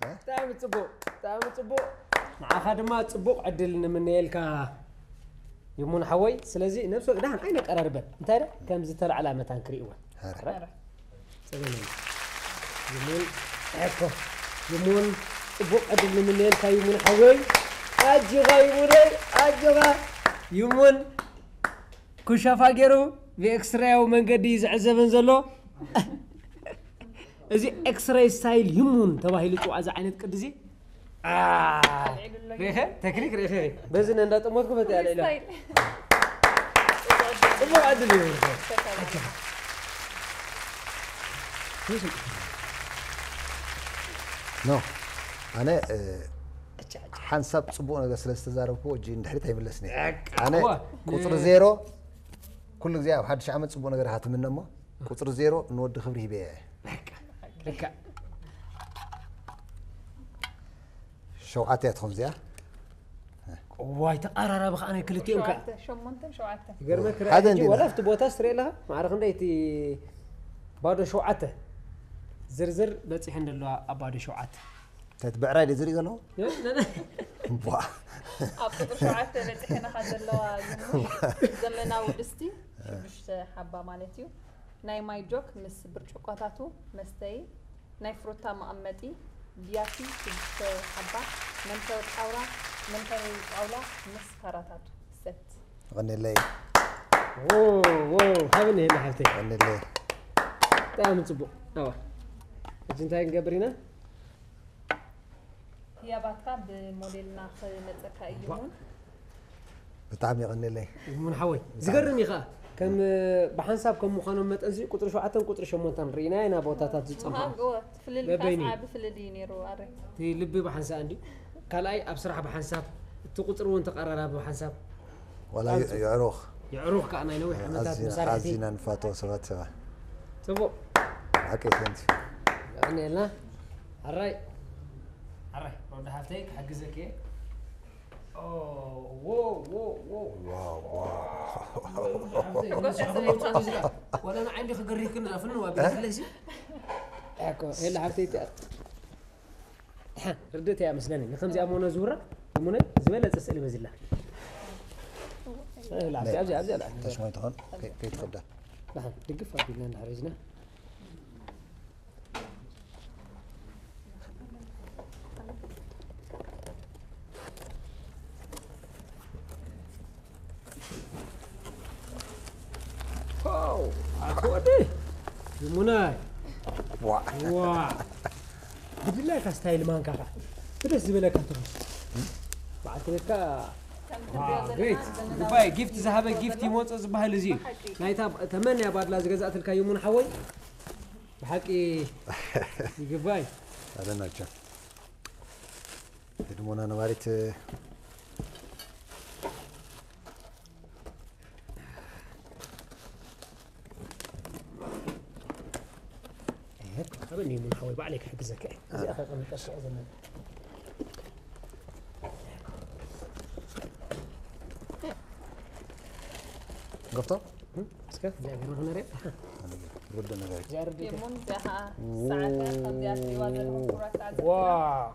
ብጣዕሚ ፅቡቅ ብጣዕሚ ፅቡቅ ንዓኻ ድማ ፅቡቅ ዕድል ንምነየልካ ይሙን ሓወይ ስለዚ ነብሲ ወቂ ደሓን ኣይነቀራርበን እንታይ ደ ከም ዝተላዕላ መታን ክርእወን ኧረ ይሙን እኮ ይሙን ፅቡቅ ዕድል ንምነየልካ ይሙን ሓወይ ኣጆኻ ይሙነይ ኣጆኻ ይሙን ኩሻፋ ገይሩ ብኤክስትራያዊ መንገዲ እዩ ዝዕዘበን ዘሎ እዚ ኤክስራይ ስታይል ይሙን ተባሂሉ ፅዋዕ እዚ ዓይነት ቅዲ እዚ አ፣ ርኢኸ ተክኒክ ርኢኸ በዚ እንዳጠሞትኩ በቲ ኣለ ኢላ ስታይል ፅቡቅ ዕድል እዩ ኖ ኣነ እ፣ ሓንሳብ ፅቡቅ ነገር ስለ ዝተዛረብኩ እጂ ንድሕሪት ኣይምለስን እየ በቃ፣ ኣነ እወ። ቁፅሪ ዜሮ ኩሉ ግዜ ኣብ ሓድሽ ዓመት ፅቡቅ ነገር ኢኻ ትምነ እሞ ቁፅሪ ዜሮ ንወዲ ክብሪ ሂበ እየ ልክዕ ሸውዓተ እያ ትኸውን እዚኣ ዋይ ተቃራራቢ ከዓ ናይ ክልቲኦም ከዓ ሸውዓተ ሸሞንተን ሸውዓተን ይገርመክ ሓደ ሕጂ እንዲና። ወላ ኣብቲ ቦታ ስትሪኦ ኣለኻ ማዕረ ክንደይ እቲ ባዶ ሸውዓተ ዝርዝር በፂሐን ዘለዋ ኣብ ባዶ ሸውዓተ እንታይ እቲ ብዕራይ ድዩ ዝርኢ ዘለኹ ነ- ነ- ነ- ቧ ኣብ ቁፅሪ ሸውዓተ በፂሐናኻ ዘለዋ ይሙን ዘመናዊ ድስቲ ሽዱሽተ ሓባ ማለት እዩ። ናይ ማይ ጆክ ምስ ብርጭቆታቱ መስተይ ናይ ፍሩታ መቐመጢ ብያቲ ሽዱሽተ ሓባ መንተሪ ጣውላ መንተሪ ጣውላ ምስ ካራታቱ ሰት ይቐንየለይ ዎ፣ ዎ፣ ሃብኒ ይሄን ሓፍተይ ይቐንየለይ ብጣዕሚ ፅቡቅ ኣዋ ሕጂ እንታይ ክንገብር ኢና ህያባትካ ብሞዴልና ክመፀካ እዩ እውን ብጣዕሚ ይቐንየለይ ሙን ሓወይ ዝገርም እዩ ከዓ ከም ብሓንሳብ ከም ምዃኖም መጠን እዚ ቁፅሪ ሸውዓተን ቁፅሪ ሸሞንተን ርኢና ኢና ቦታታት ዝፀምሓ ምሃብ እወ ፍልል በበይኑ ካስ ዓቢ ፍልል እዩ ነይሩ ኣረ እቲ ልቢ ብሓንሳብ እንዲ ካልኣይ ኣብ ስራሕ ብሓንሳብ እቲ ቁፅሪ እውን ተቀራራቢ ብሓንሳብ ዋላ የዕሩኽ የዕሩኽ ከዓ ናይ ነዊሕ ዓመታት ኣዚና- መሳርሕቲ ኣዚና ንፋቶ ሰባት ሰባ ፅቡቅ ሓቂ ሰንቲ የቀንየልና ኣራይ ኣራይ ወዲ ሓፍተይ ክሕግዘክ እየ ዋው፣ ዋው። ወላ ንዓይኒ ክገሪህክን ዝኣፍኒ ዋ፣ ቤት ለሲ። እኮ፣ የለ ሓብተይ፣ እቲኣ ርድእቲ እያ መስለኒ። ንከምዚኣ ሞነ ዝውራ፣ ሞነ ዝበለጸ ስእሊ በዚላ። እላ፣ ኣብዚ፣ ኣብዚ፣ ኣብዚ፣ ኣብዚ። ታሽማይ ትኾን? ከይ-፣ ከይትኸብዳ። ደሓን፣ ድግፍ ኣቢልና እንድሕር ሒዝና። ዋው፣ ኣኮዲ ይሙናይ። ዋ። ዋ። ብድላይካ ስታይል ማንካኻ ብደስ ዝበለካ ትኹስ። በዓልቲ ቤትካ። ዋ፣ ግሬት። ጉባኤ ጊፍት ዝሃበ ጊፍት ይመጾ ዝበሃል እዚ እዩ። ናይታ ተመንያ ባድላ ዝገዛእትልካ ይሙን ሓወይ። ብሓቂ ይግባይ። ኣለናቸው። ህድሞና ነባሪት። ኣበኒ ሙን ሓወይ ባዕለይ ክሕግዘካ እየ። እዚኣ ከቐምጠካ እየ ዘለና። ገፍቶ? እስከ እዚኣ ገርማ ክንሪኣ። ርድ ነገር። እዚኣ ርድ የሙን እዚኣ ኸዓ ሰዓት እያ። ከምዚኣ ትሪእዋ ዘለኹም ክቡራት ተዓዘብትና። ዋው።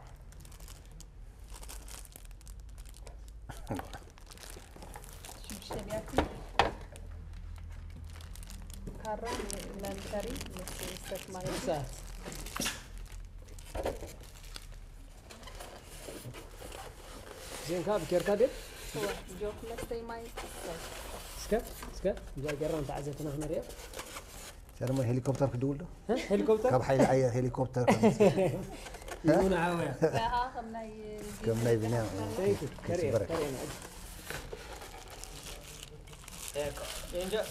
ሽዱሽተ ድያቲ ካራ መምከሪ ምስ ስተት ማለት እዩ። ሰዓት። ዜንካ ብኬርካ ድዩ? እወ፣ ጆክ መስተይ ማይ። እስከ፣ እስከ፣ እዛ ጌርና ንተዓዘብትና ክነርእዮ። እዛ ድማ ሄሊኮፕተር ክድውል ዶ? እ? ሄሊኮፕተር? ካብ ሓይሊ ኣየር ሄሊኮፕተር ከም ይሙን ዓወያ። ያሃ፣ ከም ናይ ከም ናይ ቢንያም። Thank you። ከይጽበረካ። ተርእየና፣ ተርእየና። ኤኮ፣ ዴንጀር።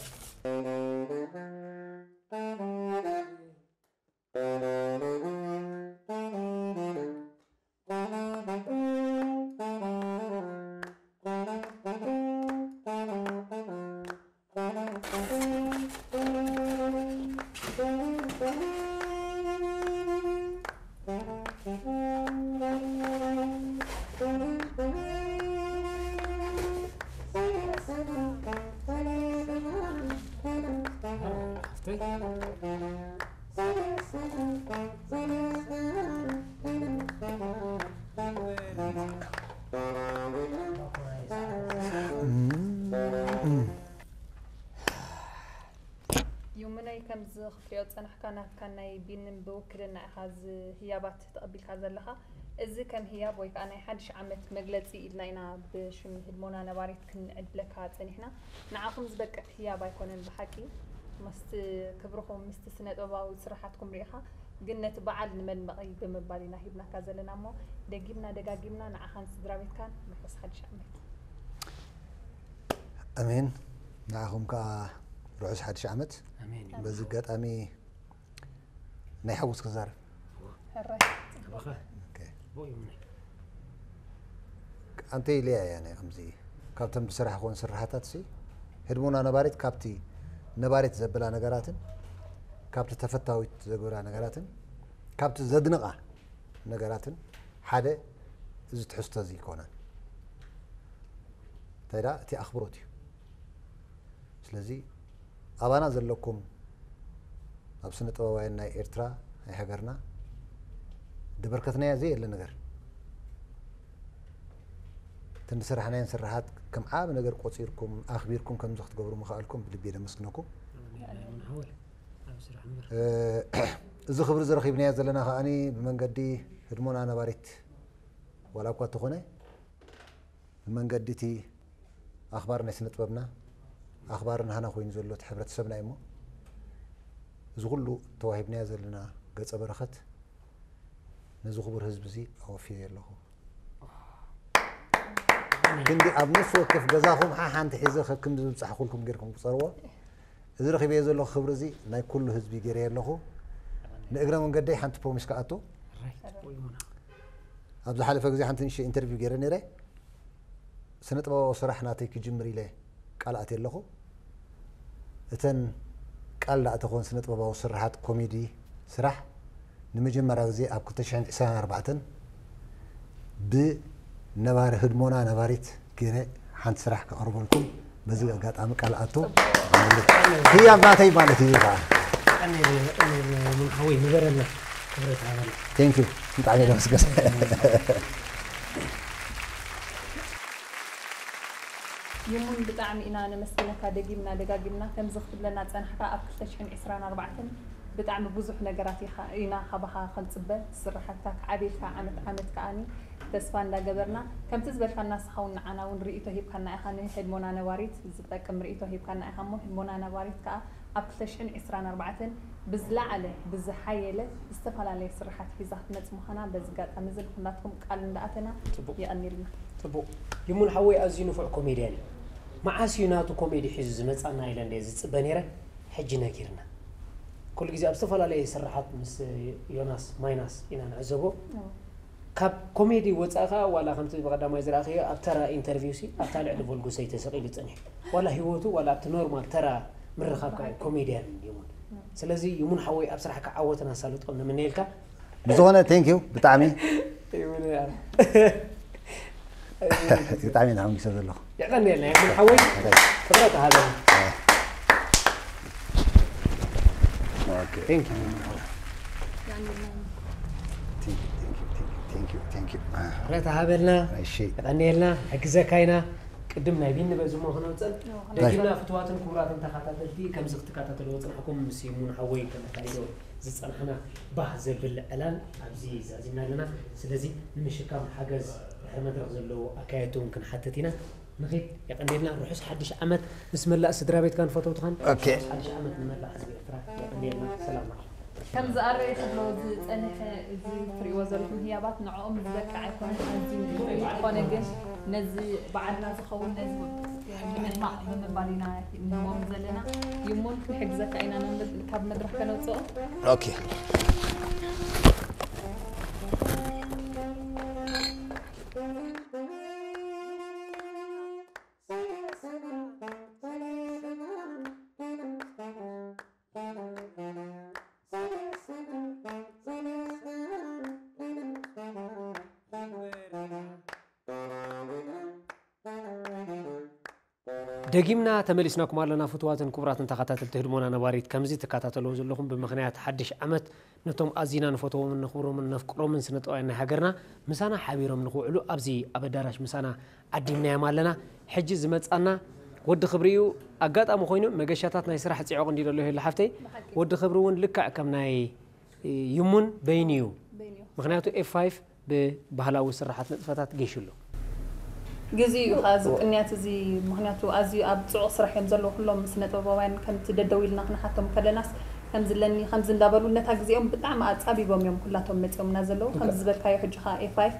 ዩምነይ፣ ከምዚ ክትሪኦ ዝጸናሕካ ናትካ ናይ ቢንን ብውክልና ኢኻ እዚ ህያባት ተቐቢልካ ዘለኻ። እዚ ከም ህያብ ወይ ከኣ ናይ ሓድሽ ዓመት መግለጺ ኢልና ኢና ብሽም ህድሞና ነባሪት ክንዕድለካ ጸኒሕና። ንዓኹም ዝበቅዕ ህያብ ኣይኮነን ብሓቂ። ምስቲ ክብርኹም፣ ምስቲ ስነ-ጥበባዊ ስራሓትኩም ርኢኻ፣ ግን ነቲ በዓል ንመድመቒ ብምባል ኢና ሂብናካ ዘለና እሞ፣ ደጊምና ደጋጊምና ንዓኻን ስድራ ቤትካን ርሑስ ሓድሽ ዓመት። ኣሜን። ንዓኹም ከኣ ርሑስ ሓድሽ ዓመት። ኣሜን። በዚ ኣጋጣሚ ናይ ሓጎስ ክዛረብ። ሕራይ። ኣባኻ። ኦኬ። ቦይ ምነይ። ኣንተ ኢለያ እያ ናይ ከምዚ ካብተን ብስራሕ ኮን ስራሓታት ሲ ህድሞና ነባሪት ካብቲ ነባሪት ዘብላ ነገራትን ካብቲ ተፈታዊት ዘግብራ ነገራትን ካብቲ ዘድንቓ ነገራትን ሓደ እዚ ትሕዝቶ እዚ ይኮና። እንታይ ደኣ እቲ ኣኽብሮት እዩ። ስለዚ ኣባና ዘለኩም ኣብ ስነ ጥበባውያን ናይ ኤርትራ ናይ ሃገርና ድበርከትናያ ዘየለ ነገር እቲ ንስራሕናዮን ስራሓት ከም ዓብ ነገር ቆጺርኩም ኣኽቢርኩም ከምዚ ክትገብሩ ምኽኣልኩም ብልቢ የመስግነኩም። ኣሜን። ኣሜን። ሓወይ፣ ኣብ ስራሕ እምበር። እ፣ እዚ ክብሪ ዝረኺብናዮ ዘለና ከኣኒ ብመንገዲ ህድሞና ነባሪት ዋላ እኳ እንተኾነ ብመንገዲ እቲ ኣኽባር ናይ ስነ ጥበብና ኣኽባር ናህና ኮይኑ ዘሎ እቲ ሕብረተሰብና እዩ እሞ እዚ ኩሉ ተዋሂብናዮ ዘለና ገጸ በረኸት ነዚ ክቡር ህዝቢ እዚ ኣወፍዮ ኣለኹ። ክንዲ ኣብ ነፍሲ ወከፍ ገዛኹም ሓሓንቲ ሒዘ ከክንዲ ዝብጻሕኩልኩም ጌርኩም ቁጸርዎ። እዚ ረኺበዮ ዘለኹ ክብሪ እዚ ናይ ኩሉ ህዝቢ ገይረዮ ኣለኹ። ንእግረ መንገደይ ሓንቲ ፕሮሚስ ክኣቱ። ኣብ ዝሓለፈ ግዜ ሓንቲ ንእሽተይ ኢንተርቪው ገይረ ነይረ። ስነ ጥበባዊ ስራሕ ናተይ ክጅምር ኢለ ቃል ኣትየ ኣለኹ። እተን ቃል ዳኣ ተኾን ስነ ጥበባዊ ስራሓት ኮሜዲ ስራሕ ንመጀመርያ ግዜ ኣብ ክልተ ሽሕን ዕስራን ኣርባዕተን ብ ነባሪ ህድሞና ነባሪት ገነ ሓንቲ ስራሕ ከቕርበልኩም በዚ ኣጋጣሚ ቃል ኣቶ። ህያብ ናተይ ማለት እዩ። ሓወይ ንበረና። ክብረት ሃበና። Thank you። ብጣዕሚ ለመስገስ። ይሙን ብጣዕሚ ኢና ነመስግነካ ደጊምና ደጋጊምና ከምዚ ክትብለና ጸናሕካ ኣብ ክልተ ሽሕን ዕስራን ኣርባዕተን ብጣዕሚ ብዙሕ ነገራት ኢኻ ኢና ካባኻ ክንጽበ ስራሓትካ ክዓብየልካ ዓመት ዓመት ከዓኒ ተስፋ እንዳገበርና ከምቲ ዝበልካና ንስኻ እውን ንዓና እውን ርእይቶ ሂብካና ኢኻ ንህድሞና ነባሪት ዝጠቅም ርእይቶ ሂብካና ኢኻ እሞ ህድሞና ነባሪት ከኣ ኣብ ክልተ ሽሕን ዕስራን ኣርባዕተን ብዝለዓለ ብዝሓየለ ዝተፈላለየ ስራሓት ሒዛ ክትመጽእ ምዃና በዚ ኣጋጣሚ እዚ ንኹላትኩም ቃል እንዳኣተና የቐንየልና። ጽቡቕ። ይሙን ሓወይ ኣዝዩ ንፉዕ ኮሜድያን እዩ። መዓስ እዩ ናቱ ኮሜዲ ሒዙ ዝመጽኣና ኢለ እንድየ ዝጽበ ነይረ፣ ሕጂ ነጊርና። ኩሉ ግዜ ኣብ ዝተፈላለየ ስርሓት ምስ ዮናስ ማይናስ ኢና ንዕዘቦ። ካብ ኮሜዲ ወጻኢ ከኣ ዋላ ከምቲ ብቐዳማይ ዝረኣኽዮ ኣብ ተራ ኢንተርቪው ሲ ኣብታ ልዕሊ ቮልጎ ሰይ ተሰቒሉ ጸኒሑ። ዋላ ህይወቱ ዋላ ኣብቲ ኖርማል ተራ ምርኻብካ እዩ ኮሜድያን ይሙን። ስለዚ ይሙን ሓወይ ኣብ ስራሕካ ዓወትን ኣሳልጦን ንምነየልካ። ብዝኾነ thank you ብጣዕሚ ይሙን ያ ብጣዕሚ ኢና ሓሚሰ ዘለኹ። የቐንየልና ይሙን ሓወይ ክብረት ሃበን። Okay. Thank you. Thank you, thank you, thank you, thank you, thank you. ክብረት ሃበልና። እሺ። የቐንየልና። ሕግዘካ ኢና። ቅድም ናይ ቢኒ በዚ እሞ ክነውፅእ ደጊምና ፍትዋትን ክቡራትን ተኸታተልቲ ከምዚ ክትከታተልዎ ፅናሕኩም ምስ ይሙን ሓወይ ከነካይዶ ዝፀናሕና ባህ ዘብል ዕላል ኣብዚ ዛዚምና ኣለና። ስለዚ ንምሽካም ሓገዝ ድሕሪ መድረኽ ዘለዉ ኣካየድቲ እውን ክንሓትት ኢና። ንኺድ የቐንየልና። ርሑስ ሓድሽ ዓመት ምስ መላእ ስድራ ቤትካን ፈተውትኻን። Okay. ርሑስ ሓድሽ ዓመት ንመላእ ህዝቢ ኤርትራ። የቐንየልና። ሰላም። ከምዚ ኣረይ ክብሎ ዝጸንሐ እዚ ትርእይዎ ዘለኹም ህያባት ንዕኦም ዝበቅዕ ኣይኮነን፣ ኣዝዩ ንእሽቶ እዩ። ዝኾነ ግን ነዚ በዓልና ዝኸውን ነዚ ንምድማቕ ብምባል ኢና ንህቦም ዘለና። ይሙን ክንሕግዘካ ኢና ካብ መድረኽ ከነውፅኦ። Okay. ደጊምና ተመሊስናኩም ኣለና ፍቱዋትን ክቡራትን ተኸታተልቲ ህድሞና ነባሪት። ከምዚ ትከታተልዎ ዘለኹም ብምኽንያት ሓድሽ ዓመት ነቶም ኣዚና ንፈትዎምን ነኽብሮምን ነፍቅሮምን ስነጥበባውያን ናይ ሃገርና ምሳና ሓቢሮም ንኽውዕሉ ኣብዚ ኣብ ኣዳራሽ ምሳና ዓዲምናዮም ኣለና። ሕጂ ዝመጻና ወዲ ክብሪ እዩ። ኣጋጣሚ ኮይኑ መገሻታት ናይ ስራሕ ጽዑቕ እንዲ ዘሎ ይህሉ ሓፍተይ። ወዲ ክብሪ እውን ልክዕ ከም ናይ ይሙን በይኑ እዩ። ምኽንያቱ ኤፍ ፋይቭ ብባህላዊ ስራሓት ንጥፈታት ገይሹ ኣሎ። ግዜ እዩ ከኣ እዚ ቅንያት እዚ ምኽንያቱ ኣዝዩ ኣብ ጽዑቕ ስራሕ እዮም ዘለዉ ኩሎም ስነ ጥበባውያን ከምቲ ደደው ኢልና ክንሓቶም ከለናስ ከምዚ ኣለኒ ከምዚ እንዳበሉ ነታ ግዜኦም ብጣዕሚ ኣጻቢቦም እዮም ኩላቶም መጺኦምና ዘለዉ ከምዚ ዝበልካዮ ሕጂ ከኣ ኤፍ ፋይቭ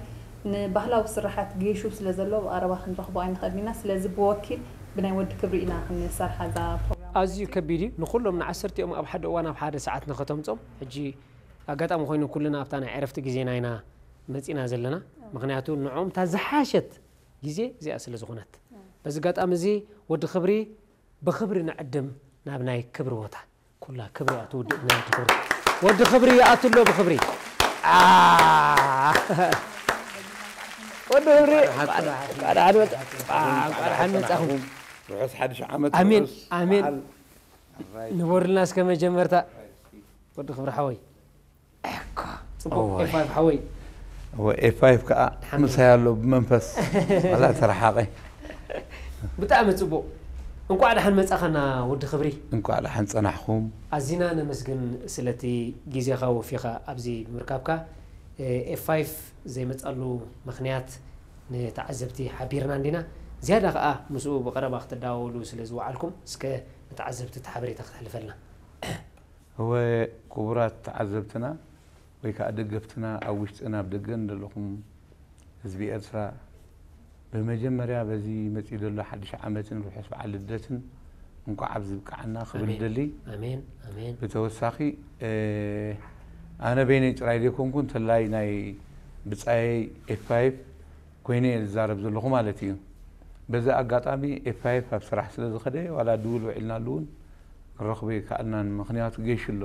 ንባህላዊ ስራሓት ገይሹ ስለ ዘሎ ብቐረባ ክንረኽቦ ኣይንኽእልን ኢና ስለዚ ብወኪል ብናይ ወዲ ክብሪ ኢና ክንሰርሓ እዛ ፕሮግራም ኣዝዩ ከቢድ እዩ ንኹሎም ንዓሰርቲኦም ኣብ ሓደ እዋን ኣብ ሓደ ሰዓት ንኸተምጾም ሕጂ ኣጋጣሚ ኮይኑ ኩልና ኣብታ ናይ ዕረፍቲ ግዜና ኢና መጺና ዘለና። ምኽንያቱ ንዕኦም እታ ዝሓሸት ግዜ እዚኣ ስለ ዝኾነት። በዚ ኣጋጣሚ እዚ ወዲ ክብሪ ብኽብሪ ንዕድም ናብ ናይ ክብሪ ቦታ። ኩላ ክብሪ እያ ትውድእ ብናይ ወዲ ክብሪ። ወዲ ክብሪ ይኣቱ ኣሎ ብኽብሪ። ኣ፣ ወዲ ክብሪ፣ እንቋዕ ደሓን መጻ-፣ እንቋዕ ደሓን መጻኹም። ርሑስ ሓድሽ ዓመት፣ ኣሜን፣ ርሑስ ኣሜን። በዓል። ንበሩልና እስከ መጀመርታ። ወዲ ክብሪ ሓወይ። እኮ። ጽቡቕ፣ እዋይ። ኤፍ ፋይቭ ሓወይ። እወ፣ ኤፍ ፋይቭ ከኣ ሓንቲ። ምሳይ ኣሎ ብመንፈስ። ዋላ ተረሓቐ። ብጣዕሚ ጽቡቕ። እንቋዕ ደሓን መጻኻና ወዲ ክብሪ። እንቋዕ ደሓን ጸናሕኹም። ኣዚና ነመስግን ስለቲ ግዜኻ ወፊኻ ኣብዚ ብምርካብካ። ኤ፣ ኤፍ ፋይቭ ዘይመጻሉ ምኽንያት ንተዓዘብቲ ሓቢርና እንዲና። ዝያዳ ከኣ ምስኡ ብቐረባ ክትዳወሉ ስለ ዝወዓልኩም፣ እስከ ንተዓዘብቲ እቲ ሓበሬታ ክተሕልፈልና። እወ፣ ክቡራት ተዓዘብትና ወይ ከኣ ደገፍትና ኣብ ውሽጥን ኣብ ደገን ዘለኹም ህዝቢ ኤርትራ፣ ብመጀመርያ በዚ መጺኡ ዘሎ ሓድሽ ዓመትን ርሑስ በዓል ልደትን እንቋዕ ኣብዚ ብቅዓና ክብል ኣሜን። ደሊ። ኣሜን፣ ኣሜን። ብተወሳኺ፣ እ፣ ኣነ በይነይ ጥራይ ዘይኮንኩ፣ እንተላይ ናይ ብጻየይ ኤፍ ፋይቭ ኮይነ እየ ዝዛረብ ዘለኹ ማለት እዩ። በዚ ኣጋጣሚ ኤፍ ፋይቭ ኣብ ስራሕ ስለ ዝኸደ፣ ዋላ ድውል ውዒልናሉ እውን ክንረኽቦ ኣይከኣልናን። ምኽንያቱ ገይሹ ኣሎ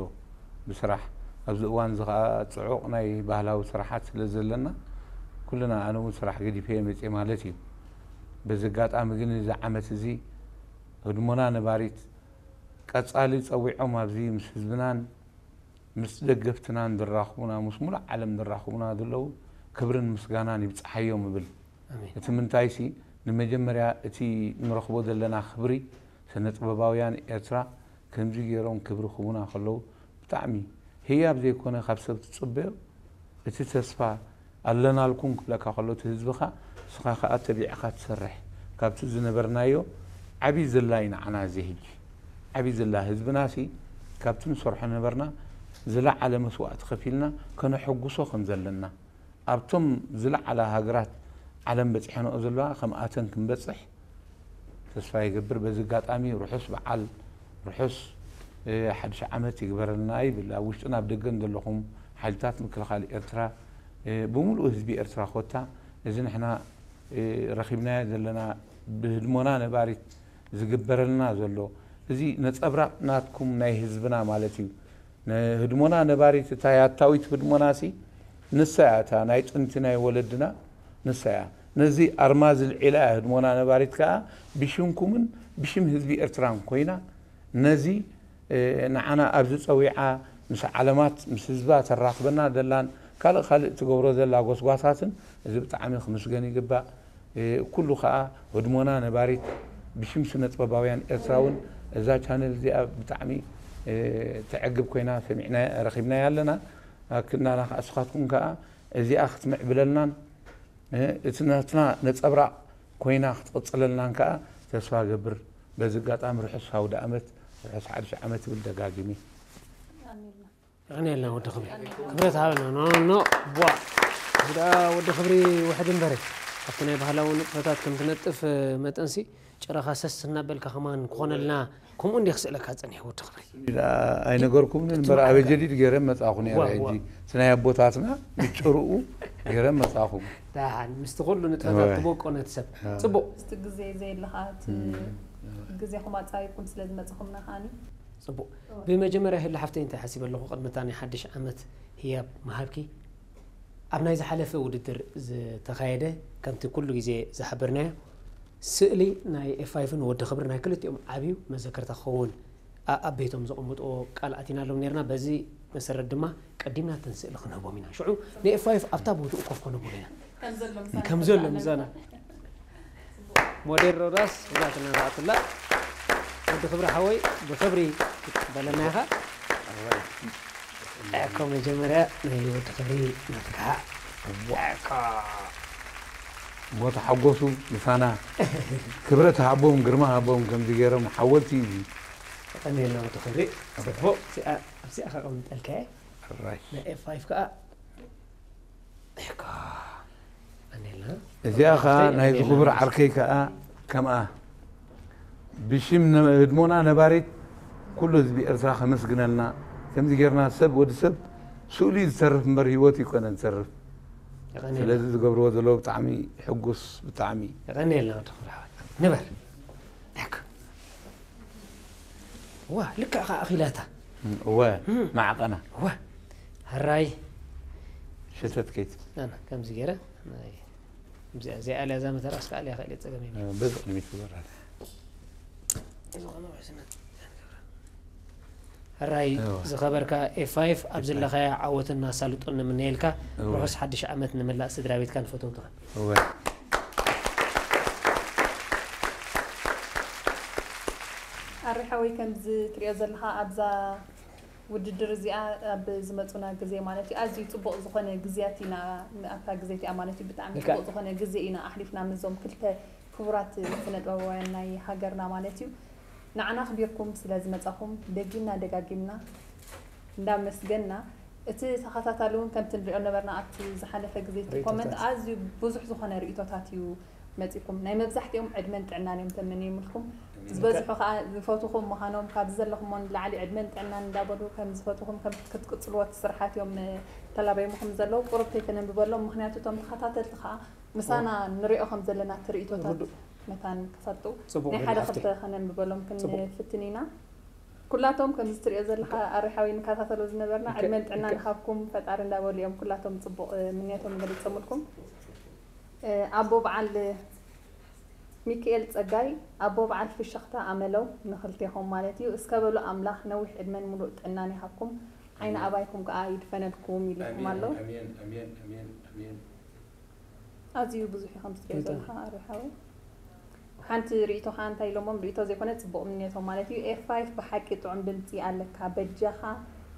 ብስራሕ። ኣብዚ እዋን እዚ ኸኣ ጽዑቕ ናይ ባህላዊ ስራሓት ስለ ዘለና፣ ኩልና ኣነ እውን ስራሕ ገዲፈ እየ መፅየ ማለት እዩ። በዚ ኣጋጣሚ ግን እዚ ዓመት እዚ ህድሞና ነባሪት ቀፃሊ ፀዊዖም ኣብዚ ምስ ህዝብናን ምስ ደገፍትናን ዝራኽቡና ምስ ሙሉእ ዓለም ዝራኽቡና ዘለዉ ክብርን ምስጋናን ይብፅሓዮም እብል። እቲ ምንታይሲ ንመጀመርያ እቲ ንረኽቦ ዘለና ክብሪ ስነ ጥበባውያን ኤርትራ ከምዚ ገይሮም ክብሪ ክቡና ከለዉ ብጣዕሚ ህያብ ዘይኮነ ካብ ሰብ ትፅበዮ እቲ ተስፋ ኣለናልኩም ክብለካ ከሎ እቲ ህዝብኻ ንስኻ ከዓ ተቢዕኻ ትሰርሕ ካብቲ ዝነበርናዮ ዓብዪ ዘላ እዩ ንዓና እዚ ሕጂ ዓብዪ ዘላ ህዝብናሲ ካብቲ ንሰርሖ ነበርና ዝለዓለ መስዋእቲ ከፊልና ከነሐጉሶ ከም ዘለና ኣብቶም ዝለዓላ ሃገራት ዓለም በፂሐንኦ ዘለዋ ከምኣተን ክንበፅሕ ተስፋ ይገብር። በዚ ኣጋጣሚ ርሑስ በዓል ርሑስ ሓድሽ ዓመት ይግበረልና ይብል። ኣብ ውሽጥን ኣብ ደገን ዘለኹም ሓይልታት ምክልኻል ኤርትራ፣ ብምሉእ ህዝቢ ኤርትራ ኮታ እዚ ንሕና ረኺብናዮ ዘለና ብህድሞና ነባሪት ዝግበረልና ዘሎ እዚ ነፀብራቕ ናትኩም ናይ ህዝብና ማለት እዩ። ንህድሞና ነባሪት እታ ያታዊት ህድሞና ሲ ንሳ እያ እታ ናይ ጥንቲ ናይ ወለድና ንሳ እያ። ነዚ ኣርማ ዝልዒላ እያ ህድሞና ነባሪት ከኣ ብሽምኩምን ብሽም ህዝቢ ኤርትራን ኮይና ነዚ ንዓና ኣብዚ ጸዊዓ ምስ ዓለማት ምስ ህዝባ ተራኽበና ዘላን ካልእ ካልእ ትገብሮ ዘላ ጎስጓሳትን እዚ ብጣዕሚ ክምስገን ይግባእ። ኩሉ ከኣ ህድሞና ነባሪት ብሽም ስነ ጥበባውያን ኤርትራ እውን እዛ ቻነል እዚኣ ብጣዕሚ ተዕግብ ኮይና ሰሚዕና ረኺብናያ ኣለና። ክናና ከኣ እስኻትኩም ከኣ እዚኣ ክትምዕብለልናን እቲ ናትና ነጸብራቕ ኮይና ክትቕጽለልናን ከኣ ተስፋ ገብር። በዚ ኣጋጣሚ ርሑስ ኣውደ ኣመት ርሑስ ሓድሽ ዓመት ይብል ደጋጊሚ። የቐንየልና ወዲ ክብሪ ክብረት ሃበና ኖ ኖ ቧ እዚ ደኣ ወዲ ክብሪ ውሕድ እምበረ ኣብቲ ናይ ባህላዊ ንጥፈታት ከም ትነጥፍ መጠንሲ ጭራኻ ሰስ እናበልካ ከማን ክኾነልና ከምኡ እንዲ ክስእለካ ጸኒሑ ወዲ ክብሪ ኣይነገርኩምን እምበር ኣበ ጀዲድ ገይረ መጻኹ ነይረ ሕጂ እቲ ናይ ኣቦታትና ብጭርኡ ገይረ መጻኹም ዳሓን ምስቲ ኩሉ ንጥፈታት ትቦቆ ነቲ ሰብ ጽቡቕ ምስቲ ግዜ ዘየለኻ ግዜኹም ኣጻቢብኩም ስለ ዝመጻኹምና ከዓኒ ጽቡቕ ብመጀመርያ ህሊ ሓፍተይ እንታይ ሓሲበ ኣለኹ ቅድሚ እታ ናይ ሓድሽ ዓመት ህያብ ምሃብኪ ኣብ ናይ ዝሓለፈ ውድድር ዝተኻየደ ከምቲ ኩሉ ግዜ ዝሓበርናዮ ስእሊ ናይ ኤፋይፍን ወዲ ክብሪ ናይ ክልቲኦም ዓብዩ መዘከርታ ክኸውን ኣኣበይቶም ዘቐምጥዎ ቃል ኣቲናሎም ነርና በዚ መሰረት ድማ ቀዲምና እተን ስእሊ ክንህቦም ኢና ሽዑ ንኤፋይፍ ኣብታ ቦትኡ ኮፍ ከነብሎ ኢና ከም ዘሎ ምሳና ሞዴል ሮዳስ ሒዛትና ተኣትላ ወዲ ክብሪ ሓወይ ብክብሪ ክትበለና ኢኻ እኮ መጀመርያ ናይ ወዲ ክብሪ ናትካ እኮ እሞ ተሓጎሱ ምሳና ክብረት ሃቦም ግርማ ሃቦም ከምዚ ገይሮም ሓወልቲ እዩ ቀኒልና ወዲ ክብሪ ፅቡቅ ኣብዚኣ ከቀምጠልካ ናይ ኤፍ ፋይቭ ከዓ እዚኣ ኸዓ ናይ ዝኽቡር ዓርከይ ከኣ ከምኣ ብሽም ህድሞና ነባሪት ኩሉ ህዝቢ ኤርትራ ከመስግነልና ከምዚ ጌርና ሰብ ወዲ ሰብ ስእሉ እዩ ዝተርፍ እምበር ህይወት ይኮነ ዝተርፍ ስለዚ ዝገብርዎ ዘለዉ ብጣዕሚ ሕጉስ ብጣዕሚ የቐንየልና ወዲ ክብሪ ሓወይ ንበር ዋ ልክዕ ከዓ ኣኺላታ እወ ማዕቐና እወ ሕራይ ሸተት ከይት ኣነ ከምዚ ገይረ ናይ እዚኣ እዚኣ እያ እዛ መተርኣስ ከዓ እያ ክእል ፀገም እዩ በዚ ቅድሚት ክበራል ሕራይ ዝኸበርካ ኤፍ ፋይቭ ኣብ ዘለኻዮ ዓወትን ኣሳልጦን ንምነየልካ ርሑስ ሓድሽ ዓመት ንመላእ ስድራ ቤትካን ፈተውትኻን እወ ኣሪ ሓወይ ከምዚ ትሪኦ ዘለኻ ኣብዛ ውድድር እዚኣ ኣብ ዝመፁና ግዜ ማለት እዩ ኣዝዩ ፅቡቕ ዝኾነ ግዜያት ኢና ኣብታ ግዜ እቲኣ ማለት እዩ ብጣዕሚ ፅቡቕ ዝኾነ ግዜ ኢና ኣሕሊፍና ምስዞም ክልተ ክቡራት ስነ ጥበባውያን ናይ ሃገርና ማለት እዩ ንዓና ኣኽቢርኩም ስለ ዝመፃኹም ደጊምና ደጋጊምና እንዳመስገንና እቲ ተኸታታሊ እውን ከምቲ ንሪኦ ነበርና ኣብቲ ዝሓለፈ ግዜ እቲ ኮመንት ኣዝዩ ብዙሕ ዝኾነ ርእቶታት እዩ መፂኩም ናይ መብዛሕትኦም ዕድመን ጥዕናን እዮም ተመንየምልኩም ዝበዝሑ ከዓ ዝፈትኹም ምዃኖም ካብዚ ዘለኹሞ ንላዕሊ ዕድመን ጥዕናን እንዳበሉ ከም ዝፈትኹም ከም ክትቅፅልዎ እቲ ስርሓት እዮም ተላበይምኹም ዘለዉ ቁሩብ ተይተነንብበሎም ምክንያቱ እቶም ተኸታተልቲ ከዓ ምሳና ንሪኦ ከም ዘለና እቲ ርእቶታት መታን ክፈልጡ ናይ ሓደ ክልተ ከነንብበሎም ክንፍትን ኢና ኩላቶም ከምዚ ትሪኦ ዘለካ ኣሪሓዊ ንከታተሎ ዝነበርና ዕድመን ጥዕናን ይሃብኩም ፈጣሪ እንዳበሉ እዮም ኩላቶም ፅቡቅ ምንየቶም ገሊፆምልኩም ኣቦ በዓል ሚካኤል ጸጋይ፣ ኣቦ በዓል ፍሽኽታ ኣመለው ንኽልቴኹም ማለት እዩ። እስከ በሉ ኣምላኽ ነዊሕ ዕድመን ሙሉእ ጥዕናን ይሃብኩም። ዓይኒ ኣባይኩም ከኣ ይድፈነልኩም ኢልኩም ኣሎ። ኣሜን ኣሜን ኣሜን ኣሜን። ኣዝዩ ብዙሕ እዩ ከምዚ ትሪኦ ዘለኻ ኣሪ ሓወይ። ሓንቲ ርእይቶ ከኣ እንታይ ኢሎሞም፣ ርእይቶ ዘይኮነ ጽቡቕ ምንየቶም ማለት እዩ። ኤፍ ፋይፍ ብሓቂ ጥዑም ድምጺ ኣለካ በጃኻ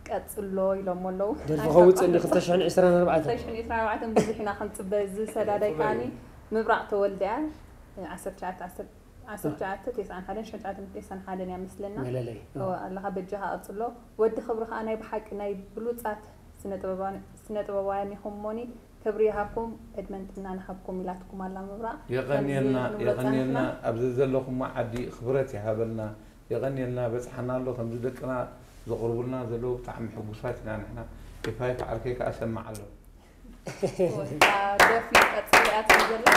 ቀጽሎ ኢሎሞ ኣለዉ። ደርፊ ከውጽእ እንዲ ክልተ ሽሕን ዕስራን ኣርባዕተን። ክልተ ሽሕን ዕስራን ኣርባዕተን ብዙሕ ኢና ክንጽበ፣ እዚ ሰዳዳይ ከኣኒ ምብራቕ ተወልደ እያ። ዓሰርተ ትሽዓተ ዓሰርተ ትሽዓተ ተስዓን ሓደን ሽሕን ትሽዓተ ሚእትን ተስዓን ሓደን እያ መስለና። መለለይ። ኣለኻ በጃኻ ቀጽሎ። ወዲ ክብሪ ከኣ ናይ ብሓቂ ናይ ብሉጻት ስነ ጥበባውያን ኢኹም እሞኒ ክብሪ ይሃብኩም ዕድመን ጥዕናን ይሃብኩም ኢላትኩም ኣላ ምብራቕ። የቐንየልና የቐንየልና። ኣብዚ ዘለኹሞ ዓዲ ክብረት ይሃበልና። የቐንየልና በጽሓና ኣሎ ከምዚ ደቅና ዘቕርቡልና ዘለዉ ብጣዕሚ ሕጉሳት ኢና ንሕና። ኤፋይፍ ዓርከይ ከኣ ሰምዕ ኣሎ። ደፊ ቀጽል እያ ትብል ዘላ።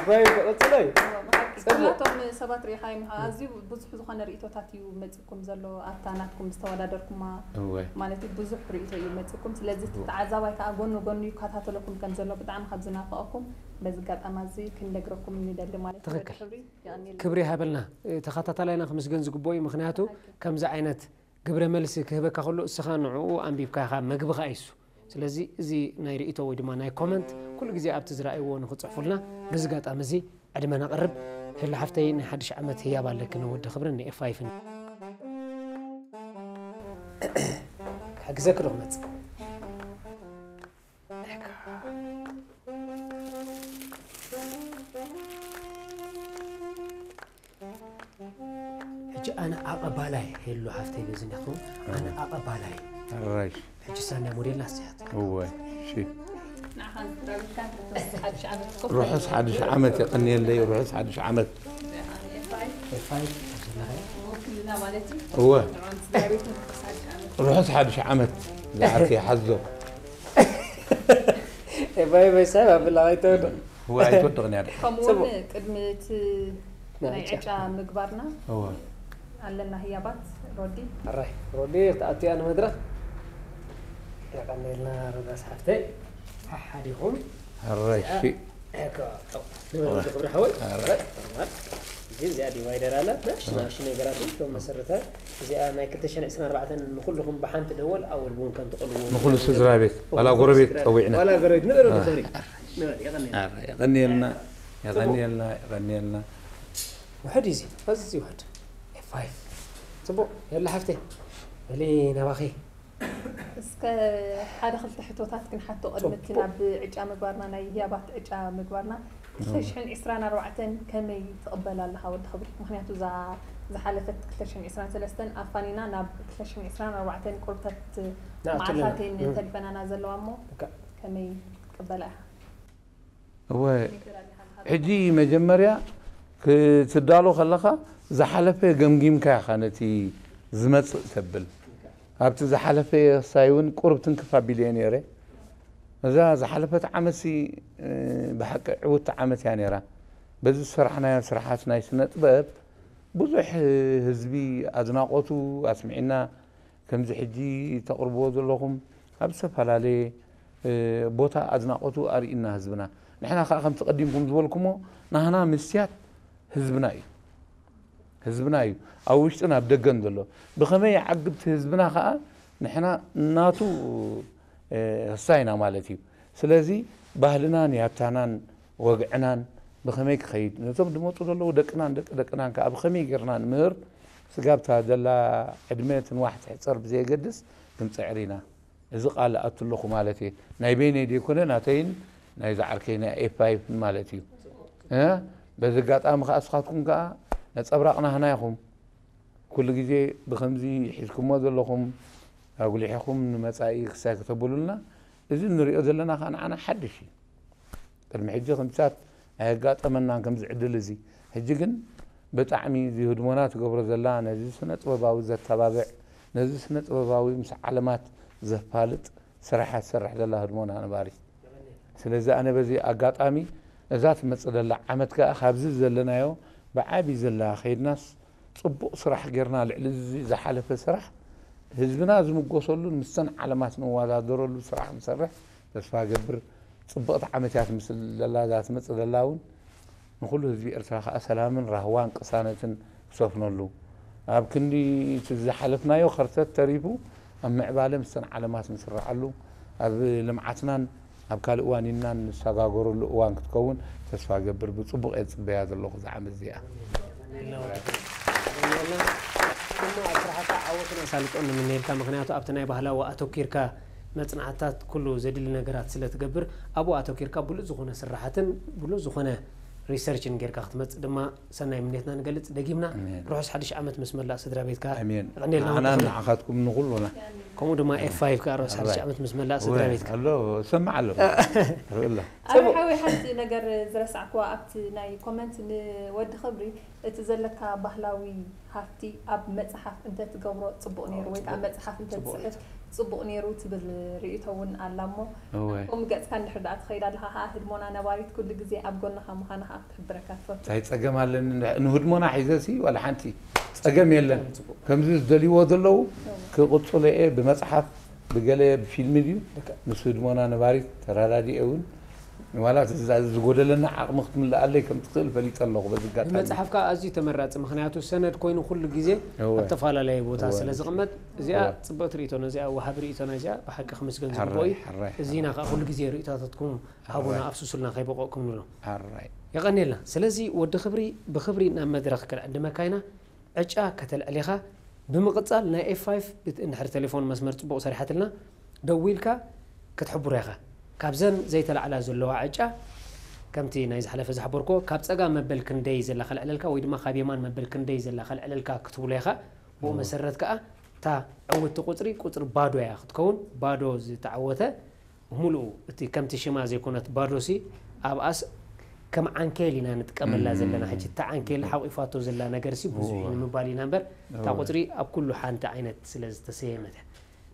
ባይ ቀጽሎ እዩ። ብሓቂ ኩላቶም ሰባት ርኢኻ እዮም ኣዝዩ ብዙሕ ዝኾነ ርእይቶታት እዩ መፂኩም ዘሎ ኣብታ ናትኩም ዝተወዳደርኩማ እወ ማለት እዩ ብዙሕ ርእይቶ እዩ መፂኩም። ስለዚ እቲ ተዓዛባይ ከዓ ጎኒ ጎኒ ይከታተለኩም ከም ዘሎ ብጣዕሚ ካብ ዝናፈቐኩም በዚ ኣጋጣሚ እዚ ክንነግረኩም ንደሊ ማለት እዩ። ትኽክል። ክብሪ የቐንየልና። ክብሪ ይሃበልና ተኸታታላይና ክምስገን ዝግብኦ እዩ። ምኽንያቱ ከምዚ ዓይነት ግብረ መልሲ ክህበካ ከሎ እስኻ ንዕኡ ኣንቢብካ ኢኻ መግብኻ እዩ እሱ። ስለዚ እዚ ናይ ርእይቶ ወይ ድማ ናይ ኮመንት ኩሉ ግዜ ኣብቲ ዝረኣይዎ ንኽጽሕፉልና በዚ ኣጋጣሚ እዚ ዕድመ ነቕርብ። ሄሉ ሓፍተይ ናይ ሓድሽ ዓመት ህያብ ኣለኪ ንወዲ ክብርን ንኤፋይፍን። ክሕግዘኪ ዶ ክመጽእ? ሕጂ ኣነ ኣቐባላይ ሄሉ ሓፍተይ በዚ እንዲኹም ኣነ ኣቐባላይ ሕራሽ ሕጂ ሳንያ ሞዴልና ስያት እወ እሺ ንዓኻ ዝድራቢትካ ርሑስ ሓድሽ ዓመት ትኮ ርሑስ ሓድሽ ዓመት የቐንየለይ ርሑስ ሓድሽ ዓመት ኤፋይ ኤፋይ ኣብ ዘለኻዮ ወክልና ማለት እዩ እወ ንዖም ስድራቤት ርሑስ ሓድሽ ዓመት ርሑስ ሓድሽ ዓመት ዝዓርከይ ሓዞ ኤፋይ ኤፋይ ሰብ ኣብ ብላዋይ ተወዶ እወ ኣይትወድቕን እያ ድሓን ከምኡ እውን ጽቡቕ። ቅድሚ እቲ ናይ ናይ ዕጫ። ዕጫ ምግባርና እወ ኣለና ህያባት ሮዲ ኣራይ ሮዲ ኣቲያ ንመድረኽ የቐንየልና ሮዳስ ሓፍተይ ሓሓዲኹም ሕራይ እሺ ንበል ወዲ ክብሪ ሓወይ ሕራይ ሕጂ እዚኣ ዲቫይደር ኣላ ናሽ ናሽ ነገራት ከም መሰረተ እዚኣ ናይ ክልተ ሽሕን ዕስራን ኣርባዕተን ንኩልኹም ብሓንቲ ደወል ኣወል እውን ከም ትቐልዎ ንኹሉ ስድራ ቤት ዋላ ጎረቤት ጸዊዕና ዋላ ጎረቤት ንበል ወዲ ክብሪ ንበል የቐንየልና ኣረ የቐንየልና የቐንየልና የቐንየልና ውሕድ እዩ እዚ ኣዝዩ ውሕድ ፋይፍ ጽቡቕ የላ ሓፍተይ በሊ ናባኺ እስከ ሓደ ክልተ ሕቶታት ክንሓቶ ቅድሚ እቲ ናብ ዕጫ ምግባርና ናይ ህያባት ዕጫ ምግባርና ክልተ ሽሕን ዕስራን ኣርባዕተን ከመይ ትቕበላ ኣለኻ ወዲ ክብሪ ምክንያቱ እዛ ዝሓለፈት ክልተ ሽሕን ዕስራን ሰለስተን ኣፋኒና ናብ ክልተ ሽሕን ዕስራን ኣርባዕተን ቁርብተት መዓልታት እየን ተሪፈናና ዘለዋ እሞ ከመይ ክትቅበላ ኢኻ እወ ሕጂ መጀመርያ ክትዳሎ ከለኻ ዝሓለፈ ገምጊምካ ኢኻ ነቲ ዝመፅእ ተብል ኣብቲ ዝሓለፈ የሳይ እውን ቁሩብ ትንክፍ ኣቢለየ ነይረ እዛ ዝሓለፈት ዓመትሲ ብሓቂ ዕውቲ ዓመት እያ ነይራ በዚ ዝሰራሕናዮ ስራሓት ናይ ስነ ጥበብ ብዙሕ ህዝቢ ኣድናቆቱ ኣስሚዕና ከምዚ ሕጂ ተቕርብዎ ዘለኹም ኣብ ዝተፈላለየ ቦታ ኣድናቖቱ ኣርእዩና ህዝብና። ንሕና ከዓ ከምቲ ቀዲምኩም ዝበልኩሞ ናህና ምስያት ህዝብና እዩ። ህዝብና እዩ ኣብ ውሽጥን ኣብ ደገን ዘሎ። ብኸመይ ይዓግብ እቲ ህዝብና ከዓ ንሕና ናቱ ህሳይና ማለት እዩ። ስለዚ ባህልናን ያታናን ወግዕናን ብኸመይ ክኸይድ ነቶም ዝመፁ ዘለዉ ደቅናን ደቂ ደቅናን ከዓ ብኸመይ ጌርና ንምህር ስጋብ እታ ዘላ ዕድመ ትንዋሕ ትሕፀር ብዘየገድስ ክንፅዕር ኢና። እዚ ቃል ኣቱ ኣለኹ ማለት እየ። ናይ በይነይ ዘይኮነ ናተይን ናይ ዝዓርከይ ናይ ኤፋይፍን ማለት እዩ። እ በዚ ኣጋጣሚ ከዓ እስኻትኩም ከዓ ነፀብራቕ ናህና ኢኹም። ኩሉ ግዜ ብኸምዚ ሒዝኩሞ ዘለኹም ኣጉሊሕኹም ንመፃኢ ክሳይ ክተብሉልና እዚ እንሪኦ ዘለና ከዓ ንዓና ሓድሽ እዩ። ቅድሚ ሕጂ ከምዚታት ኣየጋጠመናን ከምዚ ዕድል እዚ። ሕጂ ግን ብጣዕሚ እዚ ህድሞና ትገብሮ ዘላ ነዚ ስነ ጥበባዊ ዘተባብዕ ነዚ ስነ ጥበባዊ ምስ ዓለማት ዘፋልጥ ስራሕ ትሰርሕ ዘላ ህድሞና ነባሪት። ስለዚ ኣነ በዚ ኣጋጣሚ እዛ ትመፅእ ዘላ ዓመት ከዓ ካብዚ ዘለናዮ ብዓብይ ዘላ ከይድናስ ፅቡቕ ስራሕ ጌርና ልዕሊ እዚ ዝሓለፈ ስራሕ ህዝብና ዝምጎሰሉን ምስተን ዓለማት ንወዳደረሉ ስራሕ ንሰርሕ ተስፋ ገብር። ጽብቕቲ ዓመት እያ ትምስል ዘላ፣ እዛ ትመጽእ ዘላ እውን ንኹሉ ህዝቢ ኤርትራ ከኣ ሰላምን ራህዋን ቅሳነትን ክሰፍነሉ፣ ኣብ ክንዲ እቲ ዝሓለፍናዮ ከርተት ተሪፉ ኣብ ምዕባለ ምስተን ዓለማት ንስርዓሉ፣ ኣብ ልምዓትናን ኣብ ካልእ ዋኒንናን ንሰጋገረሉ እዋን ክትከውን ተስፋ እገብር። ብጽቡቕ እየ ዝጽበያ ዘለኹ እዛ ዓመት እዚኣ። እሞ ኣብ ስራሕካ ዓወትን ኣሳልጦን ንምነየልካ። ምኽንያቱ ኣብቲ ናይ ባህላዊ ኣተኪርካ መጽናዕትታት ኩሉ ዘድሊ ነገራት ስለ ትገብር ኣብኡ ኣተኪርካ ብሉጽ ዝኾነ ስራሓትን ብሉጽ ዝኾነ ሪሰርችን ጌርካ ክትመጽእ ድማ ሰናይ ምንየትና ንገልጽ። ደጊምና ኣሜን። ርሑስ ሓድሽ ዓመት ምስ መላእ ስድራ ቤትካ ኣሜን። የቐንየልና። ንዓናን ወዲ ንዓኻትኩም ንኹሉና። ከምኡ ድማ ኤፍ ፋይቭ ከኣ ርሑስ ሓድሽ ኣራይ። ዓመት ምስ መላእ ስድራ ወይ፣ ቤትካ። ኣሎ፣ እሰምዕ ኣሎ። ርእላ። ኣነ ሓወይ ሓንቲ ነገር ዝረሳዕኩዋ ኣብቲ ናይ ኮመንት ንወዲ ክብሪ እቲ ዘለካ ባህላዊ ሃፍቲ ኣብ መፅሓፍ እንተትገብሮ ፅቡቕ ነይሩ ወይ ከዓ መፅሓፍ እንተትፅሕፍ ፅቡቕ ነይሩ ትብል ርእይቶ እውን ኣላ እሞ እወ። ከምኡ ገፅካ እንድሕር ደኣ ትኸይድ ኣለኻ ከዓ ህድሞና ነባሪት ኩሉ ግዜ ኣብ ጎንኻ ምዃና ከዓ ክትሕብረካ ትፈቱ እንታይ ጸገም ኣለኒ? ንህድሞና ሒዘሲ ዋላ ሓንቲ ጸገም የለን። ከምዚ ዝደልይዎ ዘለዉ ክቕጽሎ እየ ብመጽሓፍ ብገለ ብፊልሚ ድዩ ምስ ህድሞና ነባሪት ተራዳዲኤ እውን ዋላ ዝጎደለና ዓቕሚ ክትምልኣለይ ከም ትኽእል ፈሊጠ ኣለኹ። በዚ ኣጋጣሚ ብመጽሓፍ ከዓ ኣዝዩ ተመራጺ፣ ምኽንያቱ ሰነድ ኮይኑ ኩሉ ግዜ እወ። ኣብ ተፈላለየ ቦታ እወ። ስለ ዝቕመጥ፣ እዚኣ እወ። ጽብቕቲ ርእይቶ ነዚኣ ወሃቢ ርእይቶ ናይዚኣ ብሓቂ ክምስገን ሕራይ፣ ዝግብኦ እዩ። ሕራይ፣ እዚና ሕራይ። ከዓ ኩሉ ግዜ ርእይቶታትኩም ሃቡና ሕራይ። ኣፍስሱልና ከይበቆቕኩም ንብሎ። ሕራይ። የቐንየልና። ስለዚ ወዲ ክብሪ ብክብሪ ናብ መድረኽ ክንዕድመካ ኢና። ዕጫ ከተልዕል ኢኻ። ብምቕጻል ናይ ኤፍ ፋይቭ ብት- እንድሕር ቴሌፎን መስመር ጽቡቕ ሰሪሓትልና ደዊልካ ክትሕብሮ ኢኻ። ካብዘን ዘይተላዕላ ዘለዋ ዕጫ ከምቲ ናይ ዝሓለፈ ዝሓበርኮ ካብ ጸጋም መበል ክንደይ ዘላ ከልዕለልካ ወይ ድማ ካብ የማን መበል ክንደይ ዘላ ከልዕለልካ ክትብሎ ኢኻ። ብኡ መሰረት ከኣ እታ ዕውቲ ቁጽሪ ቁጽሪ ባዶ እያ ክትከውን። ባዶ ዝተዓወተ ሙሉኡ እቲ ከምቲ ሽማ ዘይኮነት ባዶሲ ኣብኣስ ከም ዓንኬል ኢና ንጥቀመላ ዘለና። ሕጂ እታ ዓንኬል ሓቂፋቶ ዘላ ነገርሲ ብዙሕ እዩ ንምባል ኢና እምበር እታ ቁፅሪ ኣብ ኩሉ ሓንቲ ዓይነት ስለ ዝተሰየመት እያ።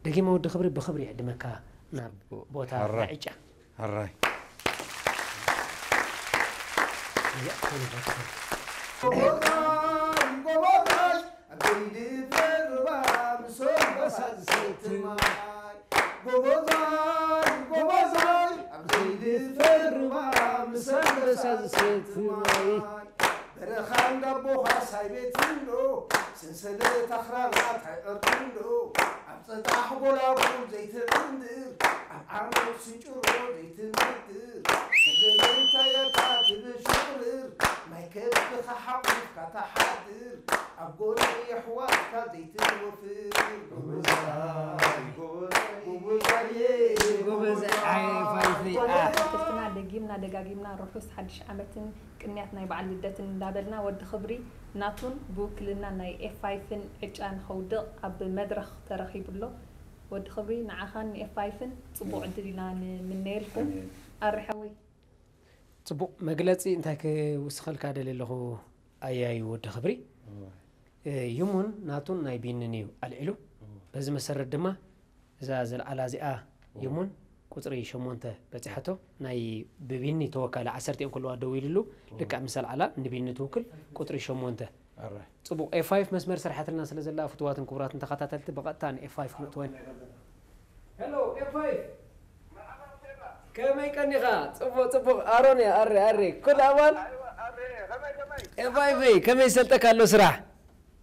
ደጊመ ወዲ ክብሪ ብክብሪ ይዕድመካ ናብ ቦታ ሕራይ። ዕጫ። ሕራይ። ጎቦዛይ ጎቦዛይ ኣብ ዘይድፈር ሩባ ምስ ኣንበሳ ዝሰቲ ማይ። ጎቦዛይ ጎቦዛይ ኣብ ዘይድፈር ሩባ ምስ ኣንበሳ ዝሰቲ ማይ። በረኻ እንዳቦኻ ሳይ ቤት እንዶ ሰንሰለት ኣኽራናት ኣይዕርዲ እንዶ ኣብ ጸጣሕ ጎላጉል ዘይትዕንድር ኣብ ዓርሞት ስንጭሮ ዘይትምድር ስለምንታይ እታ ትብል ሽቕርር ማይ ከብድኻ ሓቑፍካ ትሓድር ኣብ ጎኒ የሕዋትካ ዘይትወፍር ጎበዛይ ጎበዛይ ጎበዛይ ክልትና ደጊምና ደጋጊምና ርሑስ ሓድሽ ዓመትን ቅንያት ናይ በዓል ልደትን እንዳበልና ወዲ ክብሪ ናቱን ብውክልና ናይ ኤፍ ፋይፍን ዕጫ ንኸውድቕ ኣብ መድረኽ ተረኺቡ ኣሎ። ወዲ ክብሪ ንዓኻን ንኤፍ ፋይፍን ጽቡቕ ዕድል ኢና ንምነየልኩም። ኣሪ ሓወይ ጽቡቕ መግለጺ እንታይ ክውስኸልካ ደልየ ኣለኹ ኣያዩ ወዲ ክብሪ። እ፣ ይሙን ናቱን ናይ ቢንን እዩ ኣልዒሉ። በዚ መሰረት ድማ እዛ ዘልዓላ እዚኣ ይሙን ቁጽሪ ሸሞንተ በጺሓቶ። ናይ ብቢኒ ተወካሊ ዓሰርተ እዮም ከለዋ ደው ኢሉሉ ልክዕ ምስ ኣልዓላ ንቢኒ ትውክል ቁጽሪ ሸሞንተ። ኣራይ። ጽቡቕ ኤፍ ፋይፍ መስመር ስርሓትልና ስለ ዘላ ፍቱዋትን ክቡራትን ተኸታተልቲ ብቐጥታ ንኤፍ ፋይፍ ክነእትወን። ሄሎ ኤፍ ፋይፍ ከመይ ቀኒኻ? ጽቡቕ ጽቡቕ ኣሮን እያ ኣሬ ኣሬ ኩሉ ኣማን። ኤፍ ፋይፍ ከመይ ይሰልጠካ ኣሎ ስራሕ?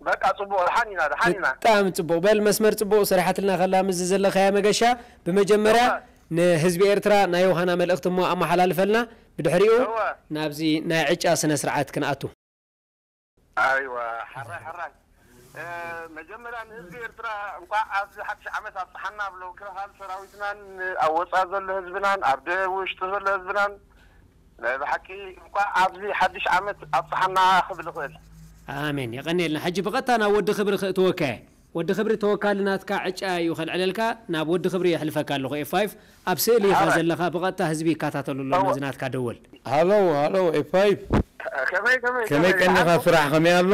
በቃ ጽቡቕ፣ ደሓን ኢና፣ ደሓን ኢና። ብጣዕሚ ጽቡቕ። በል መስመር ጽቡቕ ሰሪሓትልና ከላ፣ ምስዚ ዘለኻያ መገሻ ብመጀመርያ ንህዝቢ ኤርትራ ናይ ዮሃና መልእኽቲ እሞ ኣመሓላልፈልና፣ ብድሕሪኡ እወ። ናብዚ ናይ ዕጫ ስነ ስርዓት ክንኣቱ። ኣይዋ፣ ሓራይ፣ ሓራይ። እ፣ መጀመርያ ንህዝቢ ኤርትራ እንቋዕ ኣብዚ ሓድሽ ዓመት ኣብጽሓና ብሎ፣ ምክልኻል ሰራዊትናን ኣብ ወጻኢ ዘሎ ህዝብናን ኣብ ደ-፣ ውሽጢ ዘሎ ህዝብናን ናይ ብሓቂ እንቋዕ ኣብዚ ሓድሽ ዓመት ኣብጽሓና ክብል እኽእል። ኣሜን። የቐንየልና። ሕጂ ብቐጥታ ናብ ወዲ ክብሪ ክእትወካ እየ። ወዲ ክብሪ ተወካሊ ናትካ ዕጫ እዩ ከልዕለልካ። ናብ ወዲ ክብሪ የሕልፈካ ኣለኹ። ኤፍ ፋይፍ ኣብ ስእሊ ኢኻ ሓራይ። ዘለኻ፣ ብቐጥታ ህዝቢ ይከታተሉ ኣሎ እወ። ነዚ ናትካ ደወል። ሃሎ፣ ሃሎ፣ ኤፍ ፋይፍ። ከመይ፣ ከመይ፣ ከመይ ቀኒኻ? ስራሕ ከመይ ኣሎ?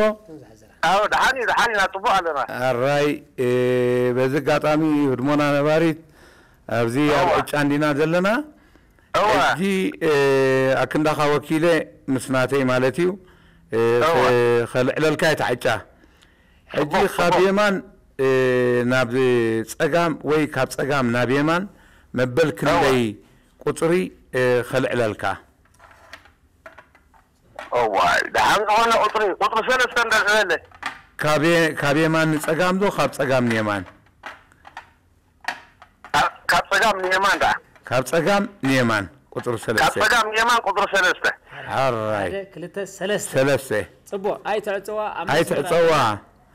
ኣዎ፣ ደሓን እዩ፣ ደሓን ኢና፣ ጽቡቕ ኣለና። ኣራይ፣ እ፣ በዚ ኣጋጣሚ ህድሞና ነባሪት ኣብዚ ኣብ እወ። ዕጫ እንዲና ዘለና። እወ። ሕጂ፣ እ፣ ኣክንዳኻ ወኪለ ምስ ናተይ ማለት እዩ፣ እ፣ እወ። ከ-፣ ከልዕለልካ እየ እቲ ዕጫ። ሕጂ ጽቡቕ፣ ካብ ጽቡቕ። የማን፣ እ፣ ናብ ጸጋም ወይ ካብ ጸጋም ናብ የማን መበል ክንደይ ቁጽሪ እ፣ ከልዕለልካ። እዋይ፣ ደሓን ዝኾነ ቁፅሪ፣ ቁፅሪ ሰለስተ እንዳልዕለለ። ካብ የ-፣ ካብ የማን ንጸጋም ዶ ካብ ጸጋም ንየማን? ካብ፣ ካብ ጸጋም ንየማን ደኣ። ካብ ጸጋም ንየማን ቁጽሪ ካብ ሰለስተ። ጸጋም ንየማን ቁፅሪ ሰለስተ። ሓራይ። ሓደ ክልተ ሰለስተ። ሰለስተ። ጽቡቕ ኣይትዕጸዋ ኣብ ኣይትዕጸዋ።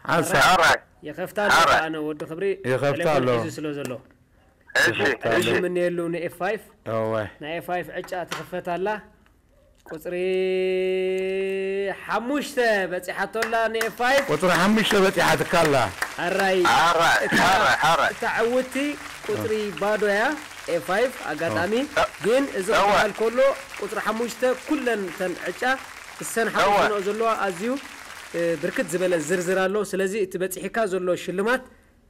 ሓንሳ። ሓራይ። የኸፍታ ኣሎ ሓራይ። ኣነ ወዲ ክብሪ የኸፍታ ቴሌፎን ኣሎ። ሒዙ ስለ ዘሎ እሺ፣ እሺ። ምንየሉ ንኤፍ ፋይቭ እወ። ናይ ኤፍ ፋይቭ ዕጫ ትኽፈት ኣላ። ቁፅሪ ሓሙሽተ በፂሓቶ ኣላ ንኤፍ ፋይቭ። ቁጽሪ ሓሙሽተ በጺሓትካ ኣላ። ኣራይ ሓራይ፣ ሓራይ፣ ሓራይ። እታ ዕውቲ ቁፅሪ ባዶ እያ ኤፍ ፋይቭ። ኣጋጣሚ እ፣ ግን እዚ እወ። ክበሃል ከሎ ቁፅሪ ሓሙሽተ ኩለን ተን ዕጫ እሰን እወ። ሓሙሽተ ዘለዋ ኣዝዩ እ፣ ብርክት ዝበለ ዝርዝር ኣሎ። ስለዚ እቲ በፂሕካ ዘሎ ሽልማት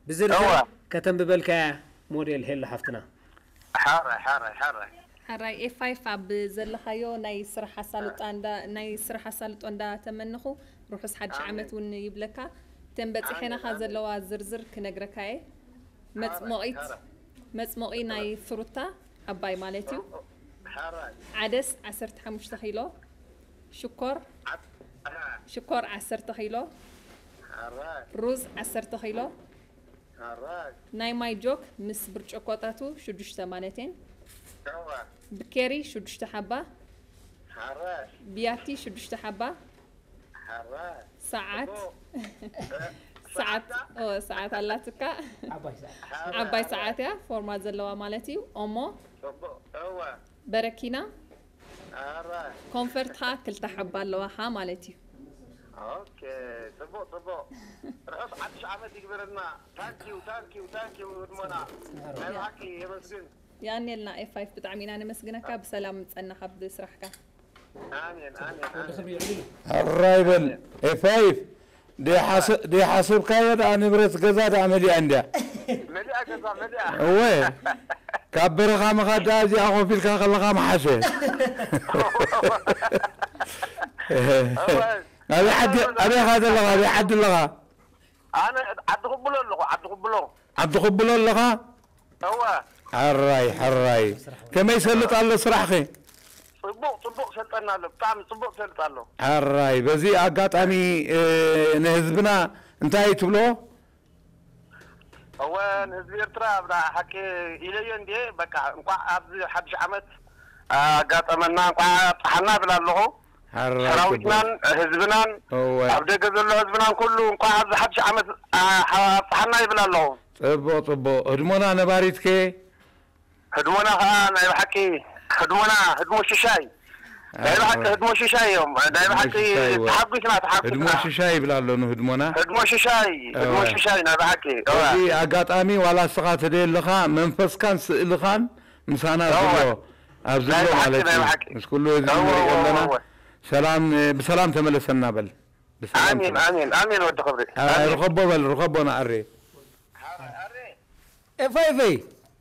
ብዝርዝር እወ። ከተንብበልካ እያ ሞዴል ሄሎ ሓፍትና። ሓራይ፣ ሓራይ፣ ሓራይ። ሓራይ ኤፍ ፋይቭ ኣብ ዘለኻዮ ናይ ስራሕ ኣሳልጦ እንዳ ናይ ስራሕ ኣሳልጦ እንዳ ተመነኹ ርሑስ ሓድሽ ኣሜን። ዓመት እውን ይብለካ። እተን በፂሐናኻ ኣሜን፣ ኣሜን። ዘለዋ ዝርዝር ክነግረካ እየ። መፅሞቒት ሓራይ። መፅሞቒ ናይ ፍሩታ ዓባይ ማለት እዩ። ሓራይ። ዓደስ ዓሰርተ ሓሙሽተ ኪሎ፣ ሽኮር ዓድ-፣ ሓራይ። ሽኮር ዓሰርተ ኪሎ፣ ሓራይ። ሩዝ ዓሰርተ ኪሎ፣ ሓራይ። ናይ ማይ ጆክ ምስ ብርጭቆታቱ ሽዱሽተ ማለት እየን። እወ። ብኬሪ ሽዱሽተ ሓባ፣ ሓራይ። ብያቲ ሽዱሽተ ሓባ፣ ሓራይ። ሰዓት ጽቡቕ። ሰዓት ኦ፣ ሰዓት ኣላትካ ዓባይ ሰዓት። ዓባይ ሰዓት እያ ፎርማት ዘለዋ ማለት እዩ። ኦሞ ጽቡቕ። እወ። በረኪና ሓራይ። ኮንፈርትኻ ክልተ ሓባ ኣለዋኻ ማለት እዩ። ኦኬ፣ ጽቡቕ፣ ጽቡቕ። ርሑስ ሓድሽ ዓመት ይግበረልና። ታንኪዩ፣ ታንኪዩ፣ ታንኪዩ ህድሞና። ናይ ብሓቂ የመስግን። የቐንየልና ኤፍ ፋይቭ ብጣዕሚ ኢና ነመስግነካ። ብሰላም ምጸናኻ ብስራሕካ። ኣሜን፣ ኣሜን፣ ኣሜን። ሕራይ በል ኤፋይፍ። ደይሓሰብካዮ ደኣ ንብረት ገዛ ደኣ መሊኣ እንድያ። መሊኣ ገዛ፣ መሊኣ። እወ፣ ካብ በረኻ ምኻድ ደኣ እዚኣ ኮፍ ኢልካ ከለኻ ምሓሸ። እወ። ኣበይ ዓዲ፣ ኣበይ ኢኻ ዘለኻ? ኣበይ ዓዲ ኣለኻ? ኣነ ዓዲ ኩብሎ ኣለኹ፣ ዓዲ ኩብሎ። ዓዲ ኩብሎ ኣለኻ? እወ። ሕራይ፣ ሕራይ። ከመይ ሰልጥ ኣሎ ስራሕኺ? ጽቡቕ፣ ጽቡቕ ሰልጠና ኣሎ። ብጣዕሚ ጽቡቕ ሰልጥ ኣሎ። ሕራይ። በዚ ኣጋጣሚ፣ እ፣ ንህዝብና እንታይ ትብሎ? እወ፣ ንህዝቢ ኤርትራ ብዳ ሓቂ ኢለዮ እንዴ፣ በቃ እንኳዕ ኣብዚ ሓድሽ ዓመት ኣጋጠመና፣ እንኳዕ ኣብጽሓና እብል ኣለኹ። ሕራይ ሰራዊትናን ጽቡቕ። ህዝብናን እወ። ኣብ ደገ ዘሎ ህዝብናን ኩሉ እንኳዕ ኣብዚ ሓድሽ ዓመት ኣ-፣ ኣብጽሓና ይብል ኣለኹ። ጽቡቕ፣ ጽቡቕ። ህድሞና ነባሪትከ? ህድሞና ኸዓ ናይ ብሓቂ ህድሞና ህድሞ ሽሻይ ናይ ብሓቂ ህድሞ ሽሻይ እዮም። ናይ ህድሞ ብሓቂ ሽሻይ እወ። ተሓጒስና፣ ህድሞ ተሓጒስና። ሽሻይ ይብላ ኣሎ ንህድሞና። ህድሞ ሽሻይ፣ ህድሞ እወ። ሽሻይ ናይ ብሓቂ። እወ። በዚ ኣጋጣሚ ዋላ እስኻ ተደየ ኣለኻ መንፈስካን ስእልኻን ምሳና እወ። ዘሎ ኣብዚ ናይ ኣሎ ብሓቂ፣ ማለት ናይ እዩ። ብሓቂ። ምስ ኩሉ ህዝቢ እወ፣ ንሪኦ እወ፣ ኣለና። እወ። ሰላም፣ እ፣ ብሰላም ተመለሰና በል። ብሰላም ኣሜን፣ ተመለስ። ኣሜን፣ ኣሜን ወዲ ክብሪ። አ፣ ኣሜን። ርኸቦ በል፣ ርኸቦ ንኣሬ። ኤፋይፈይ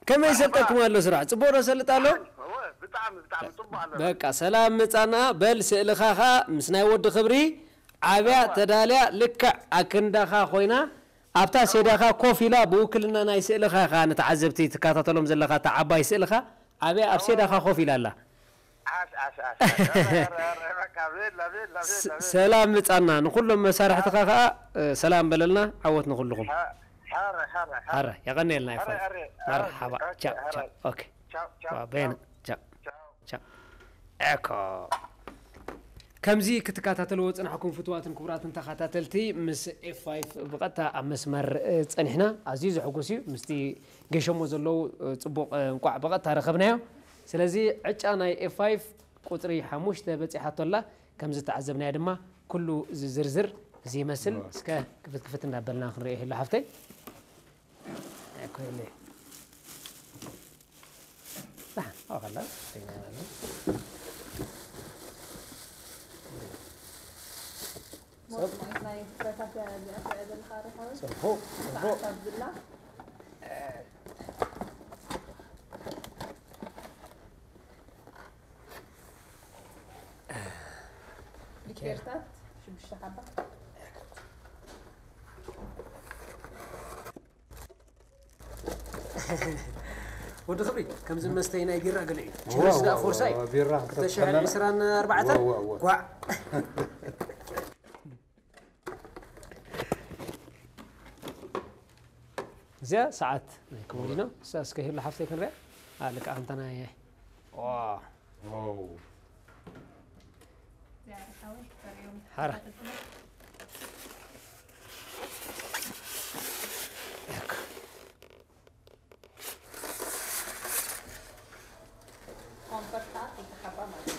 ከመይ ሰልጠኩም ኣሎ ስራሕ? ጽቡቕ ዶ ሰልጥ ኣሎ? እወ፣ ብጣዕሚ፣ ብጣዕሚ ጽቡቕ ኣሎ። በቃ ሰላም ምጻና በል። ስእልኻ ኸኣ ምስ ናይ ወዲ ክብሪ ዓብያ ተዳልያ ልክዕ ኣክንዳኻ ኮይና ኣብታ ሴዳኻ ኮፍ ኢላ ብውክልና ናይ ስእልኻ ኢኻ ንተዓዘብቲ ትከታተሎም ዘለኻ እታ ዓባይ ስእልኻ ዓብያ ኣብ ሴዳኻ ኮፍ ኢላ ኣላ። ዓሽ፣ ዓሽ፣ ዓሽ፣ ዓሽ። ኧረ፣ ኧረ፣ ኧረ፣ በቃ፣ ቤላ፣ ቤላ፣ ቤላ፣ ቤላ። ሰላም ምጻና ንኹሎም መሳርሕትኻ ከኣ እ፣ ሰላም በለልና። ዓወት ንኹልኹም። ሓ-፣ ሓረ፣ ሓረ፣ ሓረ። ሓረ የቐንየልና ሓረ፣ ይፋል ሓረ፣ መርሓባ ኦኬ፣ ቻው ሓረ። ቻው ኦኬ ቻው፣ ቻው፣ ዋ፣ በይነ ቻው፣ ቻው ቻው። ቻው ኤኮ። ከምዚ ክትከታተልዎ ዝጸናሕኩም ፍቱዋትን ክቡራትን ተኸታተልቲ ምስ ኤፍ ፋይቭ ብቐጥታ ኣብ መስመር እ፣ ጸኒሕና። ኣዝዩ ዘሐጉስ እዩ። ምስቲ ገሸሞ ዘለዉ እ፣ ጽቡቕ እ፣ እንቋዕ ብቐጥታ ረኸብናዮ። ስለዚ ዕጫ ናይ ኤፍ ፋይቭ ቁጽሪ ሓሙሽተ በጺሓቶ ኣላ። ከም ዝተዓዘብናዮ ድማ ኩሉ እዚ ዝርዝር እዚ ይመስል። እስከ ክፍት ክፍት እንዳበልና ክንሪኦ ይህሉ ሓፍተይ። ኣይኮይለ። ደሓን፣ ኣብኡ ከላ፣ ዜና ይበሉ። ሰብ። ናይ ፍረታት እያ እዚኣ ትሪኣ ዘለኻ ርሓዊ? ጽቡቕ፣ ጽቡቕ። ሰዓት ኣብዝላ። ሊኬርታት ሽዱሽተ ሓባ። ወዲ ክብሪ፣ ከምዚ መስተይ ናይ ቢራ ገለ እዩ። ቺርስ ደኣ ፎርሳ እዩ። ቢራ ክልተ ሽሕን ዕስራን ኣርባዕተን። ጓዕ። እዚኣ ሰዓት ናይ ኮሞዲኖ፣ እሳ እስከ ሄሎ ሓፍተይ ክንሪኣ። ኣ፣ ልክዓ እንተ ናይ፣ ዋ። ሓራ። ኮንፈርት ከዓ ክልተ ሓባ ማለት እዩ።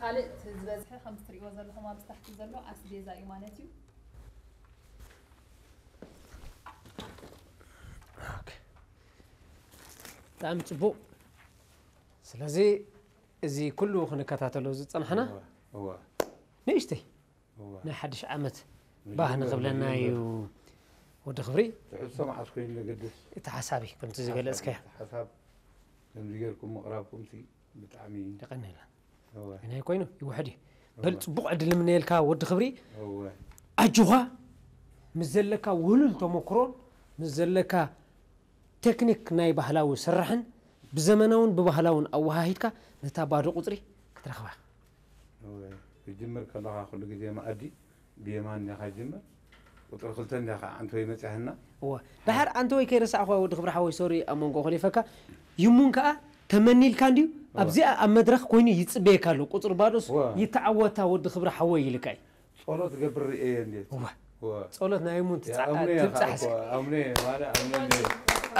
ካልእ እቲ ዝበዝሐ ከምቲ ትሪእዎ ዘለኹም ኣብዚ ታሕቲ ዘሎ ኣስቤዛ እዩ ማለት እዩ። ኦኬ። ብጣዕሚ ጽቡቕ። ስለዚ እዚ ኩሉ ክንከታተሎ ዝጸናሕና እወ፣ እወ። ንእሽተይ እወ። ናይ ሓድሽ ዓመት ንእሽተይ ባህ ንኽብለና እዩ። ወዲ ክብሪ ትሕዝቶ መዓስ ኮይኑ ዘገድስ? እቲ ሓሳብ እዩ፣ ከምቲ ዝገለጽካዮ። ሓሳብ ከምዚ ጌርኩም ምቕራብኩም ሲ ብጣዕሚ የቐንየልና። እወ። ናይ ኮይኑ ይውሕድ እዩ። በል እወ። ጽቡቕ ዕድል ንምነየልካ ወዲ ክብሪ። እወ። ኣጆኻ ምስ ዘለካ ውህሉል ተመክሮን ምስ ዘለካ ቴክኒክ ናይ ባህላዊ ስራሕን ብዘመናውን ብባህላውን ኣወሃሂድካ ነታ ባዶ ቁጽሪ ክትረኽባ። እወ፣ ክትጅምር ከለኻ ኩሉ ግዜ መኣዲ ብየማን እንዲኻ ጅምር፣ ቁጽሪ ክልተ እንዲኻ ዓንተወይ መጺኣህና። እወ፣ ደሓር ዓንተወይ ከይረሳዕኳ ወዲ ክብሪ ሓወይ፣ ሶሪ ኣብ መንጎ ከሊፈካ፣ ይሙን ከኣ ተመኒልካ እንድዩ፣ እወ። ኣብዚኣ ኣብ መድረኽ ኮይኑ ይጽበየካ ኣሎ፣ ቁጽሪ ባዶስ እወ። ይተዓወታ ወዲ ክብሪ ሓወይ ኢልካ እዩ። ጸሎት ገብር ርእየ እንዴት? እወ። እወ። ጸሎት ናይ እሙን ትጻ-፣ የኣምነ እያ ትብጻሕ ሲ። እኮ፣ ኣምነ እየ፣ ማለ ኣምነ እየ።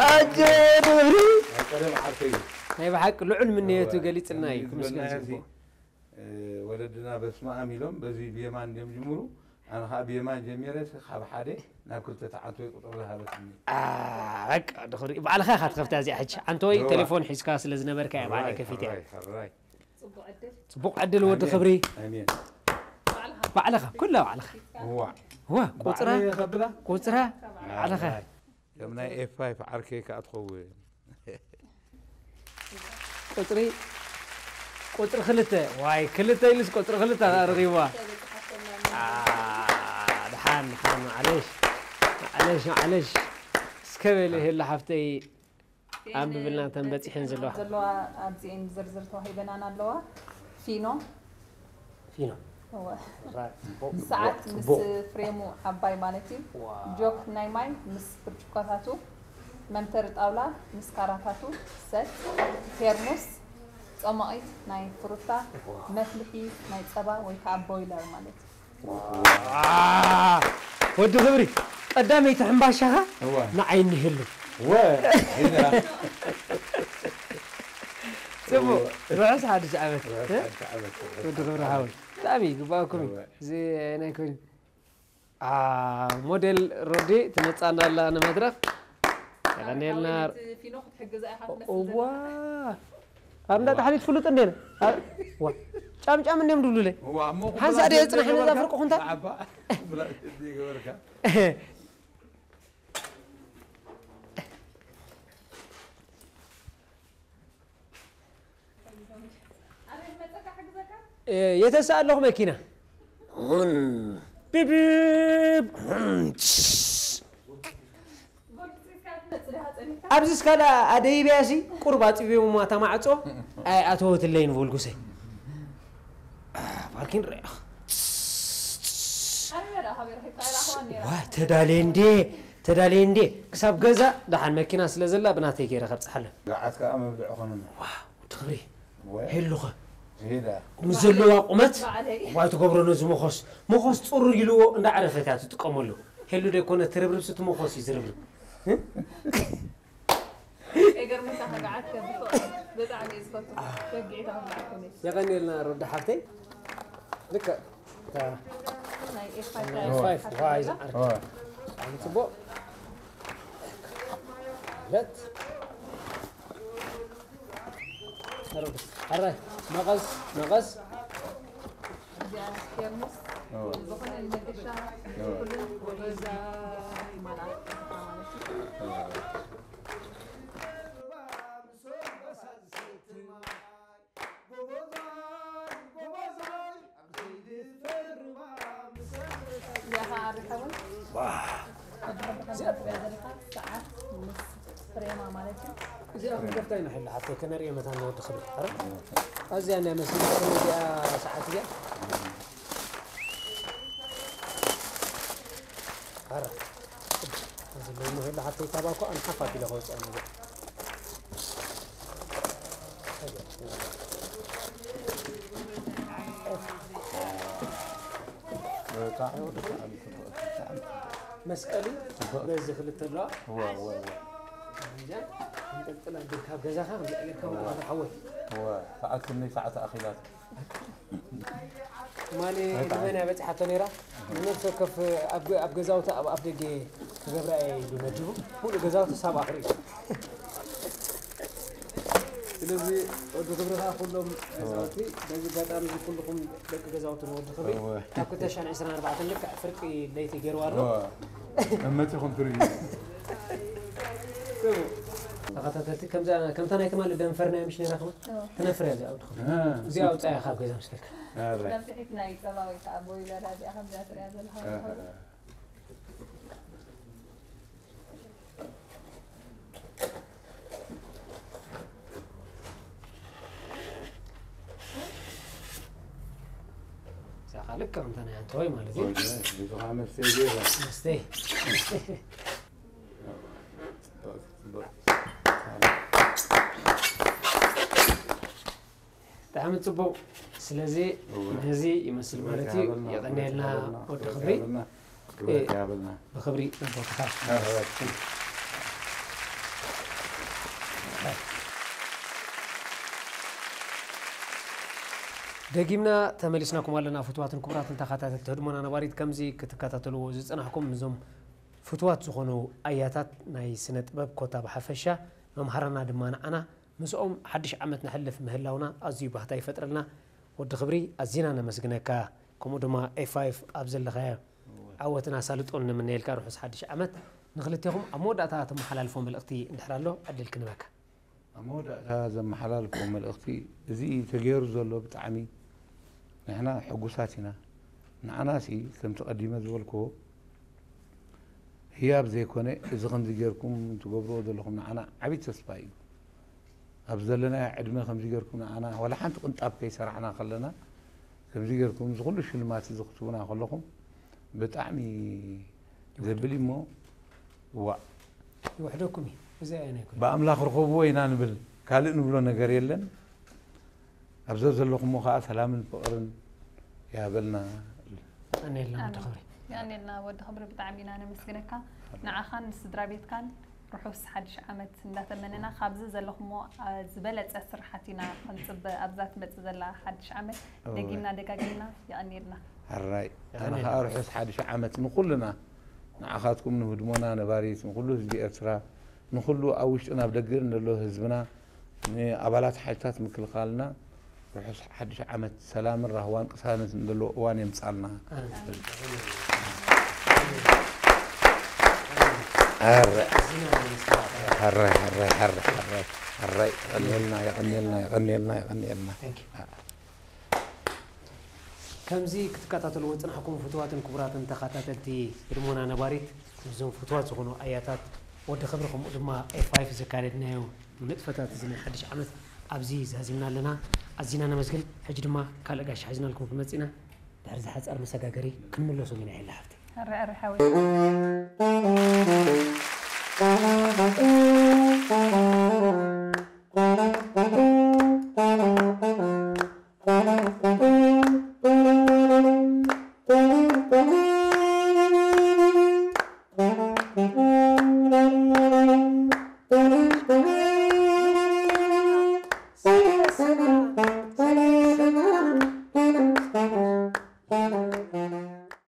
ኣጀ ድብሪ! ናይ ቀደም ዓርከይ እዩ። ናይ ብሓቂ ልዑል ምንየቱ እወ። ገሊጽልና እዩ፣ ከምዚ ክምስገን ዝበልናዮ ሲ፣ ዝግብኦ። እ፣ ወለድና በስመ ኣም ኢሎም በዚ ብየማን እዮም ጅምሩ። ኣነ ኸዓ ብየማን ጀሚረ ሲ፣ ካብ ሓደ ናብ ክልተ ተዓንቶ ቁጥሪ ዝሃበትኒ። ኣ፣ በቃ፣ ድኽሪ፣ ባዕልኻ ኢኻ ትኸፍታ እዚኣ ሕጂ። ዓንቶይ እወ። ቴሌፎን ሒዝካ ስለ ዝነበርካ እያ ባዕለይ ሕራይ፣ ከፊተ። ሕራይ፣ ሕራይ። ጽቡቕ ዕድል። ጽቡቕ ዕድል ወዲ ኣሜን፣ ክብሪ። ኣሜን። ባዕልኻ። ባዕልኻ፣ ኩላ ባዕልኻ። እዋ። ዋ፣ ቁጽራ፣ ባዕለይ ከብላ? ቁጽራ፣ ባዕልኻ። ኣይ፣ ከም ናይ ኤፍ ፋይቭ ዓርከይ ከኣ ትኸውን። ቁጽሪ፣ ቁጽሪ ክልተ። ዋይ፣ ክልተ ኢሉስ ቁጽሪ ክልተ ኣርኺብዋ። ኣ፣ ደሓን፣ ደሓን፣ ማዕለሽ። ማዕለሽ፣ ማዕለሽ። እስከ በሊ ሄላ ሓፍተይ። ኣንብብልና፣ እተን በጺሐን ዘለዋ። ዘለዋ ኣብዚኤን ዝርዝር ተዋሂበናን ኣለዋ። ፊኖ። ፊኖ። እወ። ራ-፣ ጽቡቕ፣ ሰዓት ጽቡቕ። ምስ ፍሬሙ ዓባይ ማለት እዩ። ዋው። ጆክ ናይ ማይ ምስ ብርጭቆታቱ፣ መምተሪ ጣውላ ምስ ካራታቱ፣ ሰት፣ ቴርሙስ፣ ጸማቒት ናይ ፍሩታ፣ ዋው። መፍልሒ ናይ ጸባ ወይ ከዓ ቦይለር ማለት እዩ። ዋ፣ ወዲ ክብሪ፣ ቀዳመይቲ ሕምባሻኻ እወ። ንዓይ እኒህሉ። ወ፣ ዜና። ጽቡቕ፣ እወ። ርሑስ ሓድሽ ዓመት። ርሑስ እ? ሓድሽ ዓመት፣ ርሑስ ወዲ ክብሪ ሓድሽ ሓወይ። ዓመት። ብጣዕሚ ይግባእኩም እዩ። እወ። እዚ ናይ ኮይኑ። ኣ፣ ሞዴል ሮዲ ትመጻና ኣላ ንመድረኽ። የቐንየልና። ኣቤት ፊኖ ክትሕግዛ ኢኻ ትመስል እዋ። ዘለኻ። ኣብ እንዳ ዋ። ጣሕሊት ፍሉጥ እንዴ? ዋ። ጫምጫም እንዴም ድብሉለይ? ዋ፣ እሞ ሓንሳእ ኩብላ ድየ ጽናሕ ነዛ ገበርካ? ፍርቂ ኩንታ? ዓባ። ኩብላ ድየ ገበርካ? እ፣ የተሳ ኣለኹ መኪና። ሁን። ቢብ፣ ቢብ። ሁን። ኣብዚ ስካላ ኣደይብያሲ ቁርብ ኣጽቢቦማ እታ ማዕጾ ኣይኣተወትለይን በልኩሰ። አ፣ ፓርኪን ርኣኽ። ዋ፣ ተዳልየ እንዴ፣ ተዳልየ እንዴ። ክሳብ ገዛ ደሓን መኪና ስለ ዘላ ብናተይ ገይረ ከብጽሓለ። ገዓት ከኣ መብልዒ ኾነና። ዋ፣ ወዲ ክብሪ። ወይ? ሄሉኸ? ሄዳ። ምስ ዘለዋ ቁመት፣ ባዕለይ። ዋ፣ ትገብሮ ነዚ መኾስ። መኾስ ጽሩር ኢልዎ እንዳ ዓረፈት እያ ትጥቀመሉ። ሄሉ ደይኮነ ትርብርብ፣ ስቲ መኾስ እዩ ዝርብርብ። እ? ኣይገርምካ፣ ከገዓት ከብቶ ብጣዕሚ እየ ዝፈቱ። በጊዕ ተኸፍላዕኩኒ። የቐንየልና ሮዳ ሓፍተይ። ልክዕ። እታ ናይ ኤፍ ፋይቭ ናይ ኤፍ ፋይቭ፣ ዋ፣ ይዛ ዓርኪ። ዋ። ብጣዕሚ ጽቡቕ። ለት። ኣረ፣ መቐስ፣ መቐስ። እዚኣ ቴርሙስ ኦ። ዝኾነ ንመገሻ ኦ። ኩሉ ወዛ ይማልኣ ማለት እዩ። ኦ። እዚኣ ክንከፍታ ኢና ሕጂ ሓፍተይ፣ ከነርእዮ መታን ንወዲ ክብሪ። ኣረ፣ ኣዝያ ናይ መስጊድ እዚኣ ሰዓት እዚኣ። ኣረ፣ እዚ ለይሞ ሄላ ሓፍተይ፣ ካባ እኮ ኣንሓፍ ኣቢለ ከውፅኣ እየ። መስቀል እዩ። በዚ ክልተ ኣለዋ። እዋ፣ እዋ፣ እዋ። እዚኣ እንጠልጥላ እንድርካ ኣብ ገዛኻ፣ ከምዚኣ ጌርካ እውን እዋ። ኣቶ ሓወይ። እዋ፣ ሰዓት ክንደይ ሰዓት ኣኺላት? ትማሊ በጣም። ንመን እያ በጺሓቶ ነይራ? ንነፍሲ ወከፍ ኣብ ገ-፣ ኣብ ገዛውቲ ኣብ ኣፍ ደገ ክገብራ እየ ኢሉ መዲቡ። ሙሉእ ገዛውቲ ሳብ ኣኽሪ። ስለዚ ወዲ ክብሪ ከኣ ኩሎም ገዛውቲ፣ በዚ ኣጋጣሚ እዚ ኩልኹም ደቂ ገዛውቲ ንወዲ ክብሪ እወ። ካብ ክልተ ሽሕን ዕስራን ኣርባዕተን ልክዕ ፍርቂ ለይቲ ገይርዋ ኣሎ። እወ። መመጺኹም ትርእዩ። ተኸታተልቲ፣ ከምዛ፣ ከምታ ናይ ትማሊ ደንፈር ናይ ምሽ ነይራ ከማ? እወ። ትነፍር እያ እዚኣ ወዲ ክብሪ። እ፣ እዚኣ ኣውጻያ ካብ ገዛ ምስተካ። ኣረ። መብጽሒት ናይ ጸባ ወይ ከዓ ቦይለር እዚኣ ከምዚኣ ትሪኣ ዘለኻ እ፣ እ፣ እ። እዛ ኸዓ ልክዕ ከምታ ናይ ኣንተዋይ ማለት እዩ። ወይ፣ ወይ፣ እዚ ኸዓ መስተይ ገይሩ። መስተይ። ጽቡቕ፣ ጽቡቕ። ብጣዕሚ ጽቡቕ። ስለዚ እወ። ነዚ ይመስል ክብረት ማለት እዩ። ይሃበልና፣ የቐንየልና ክብረት ይሃበልና፣ ወዲ ክብረት ክብሪ። ይሃበልና። ብኽብሪ ንቦታኻ። ኣረ። ደጊምና ተመሊስናኩም ኣለና። ፍቱዋትን ክቡራትን ተኸታተልቲ ህድሞና ነባሪት፣ ከምዚ ክትከታተልዎ ዝጸናሕኩም፣ ነዞም ፍቱዋት ዝኾኑ ኣያታት ናይ ስነ ጥበብ ኮታ ብሓፈሻ፣ መምሃራና ድማ ንዓና፣ ምስኦም ሓድሽ ዓመት ነሕልፍ ምህላውና ኣዝዩ ባህታ ይፈጥረልና። ወዲ ክብሪ፣ ኣዚና ነመስግነካ። ከምኡ ድማ ኤፍ ፋይቭ ኣብ ዘለኻዮ እወ። ዓወትን ኣሳልጦን ንምነየልካ። ርሑስ ሓድሽ ዓመት። ንኽልቴኹም ኣብ መወዳእታ ተመሓላልፎ መልእኽቲ እንድሕር ኣሎ ዕድል ክንበካ። ኣብ መወዳእታ ዘመሓላልፎ መልእኽቲ፣ እዚ ተገይሩ ዘሎ ብጣዕሚ ንሕና ሕጉሳት ኢና። ንዓናሲ ከምቲ ቀዲመ ዝበልክዎ ህያብ ዘይኮነ፣ እዚ ከምዚ ጌርኩም ትገብርዎ ዘለኹም ንዓና ዓብዪ ተስፋ እዩ። ኣብ ዘለናዮ ዕድመ ከምዚ ጌርኩም ንዓና ዋላ ሓንቲ ቅንጣብ ከይሰራሕና ከለና፣ ከምዚ ጌርኩም እዚ ኩሉ ሽልማት እዚ ክትህቡና ከለኹም ብጣዕሚ ዘብል እዩ እሞ፣ ዋእ። ይውሕደኩም እዩ። እዚ ኣየናይ ኮይኑ? ብኣምላኽ ርኸብዎ ኢና ንብል፣ ካልእ ንብሎ ነገር የለን። ኣብ ዘዘለኹሞ ኸዓ ሰላምን ፍቕርን ይሃበልና። የቐንየልና ወዲ ኣሜን። ክብሪ። የቐንየልና ወዲ ክብሪ፣ ብጣዕሚ ኢና ነመስግነካ። ንዓኻን ንስድራ ቤትካን ርሑስ ሓድሽ ዓመት እንዳተመነና፣ ካብዚ ዘለኹሞ፣ ኣ፣ ዝበለጸ ስራሓት ኢና ክንጽበ ኣብዛ ትመጽእ ዘላ ሓድሽ ዓመት። እወ። ደጊምና ደጋጊምና የቐንየልና። ሕራይ። ኣነ የቐንየልና። ኸዓ ርሑስ ሓድሽ ዓመት ንኹልና፣ ንዓኻትኩም፣ ንህድሞና ነባሪት፣ ንኹሉ ህዝቢ ኤርትራ፣ ንኹሉ ኣብ ውሽጥን ኣብ ደገን ዘሎ ህዝብና፣ ንኣባላት ሓይልታት ምክልኻልና ርሑስ ሓድሽ ዓመት ሰላምን ራህዋን ቅሳነትን ዘለዎ እዋን የምጻልና። ኣሜን። ኣረ። ኣዝና ነመስግን። ሕራይ፣ ሕራይ፣ ሕራይ፣ ሕራይ፣ ሕራይ። የቐንየልና፣ የቐንየልና፣ የቐንየልና፣ የቐንየልና። Thank you። ከምዚ ክትከታተልዎ ዝጽናሕኩም ፍቱዋትን ክቡራትን ተኸታተልቲ ህድሞና ነባሪት፣ ምስዞም ፍቱዋት ዝኾኑ ኣያታት ወዲ ክብሪ፣ ከምኡ ድማ ኤፍ ፋይቭ ዘካየድናዮ ንጥፈታት እዚ ናይ ሓድሽ ዓመት ኣብዚ ዛዚምና ኣለና። ኣዚና ነመስግን። ሕጂ ድማ ካልእ ጋሻ ሒዝናልኩም ክንመጽእ ኢና። ድሕሪ እዚ ሓጻር መሰጋገሪ ክንምለሶም ኢና፣ ሄላ ሓፍተይ። ሕራይ፣ ሕራይ ሓወይ።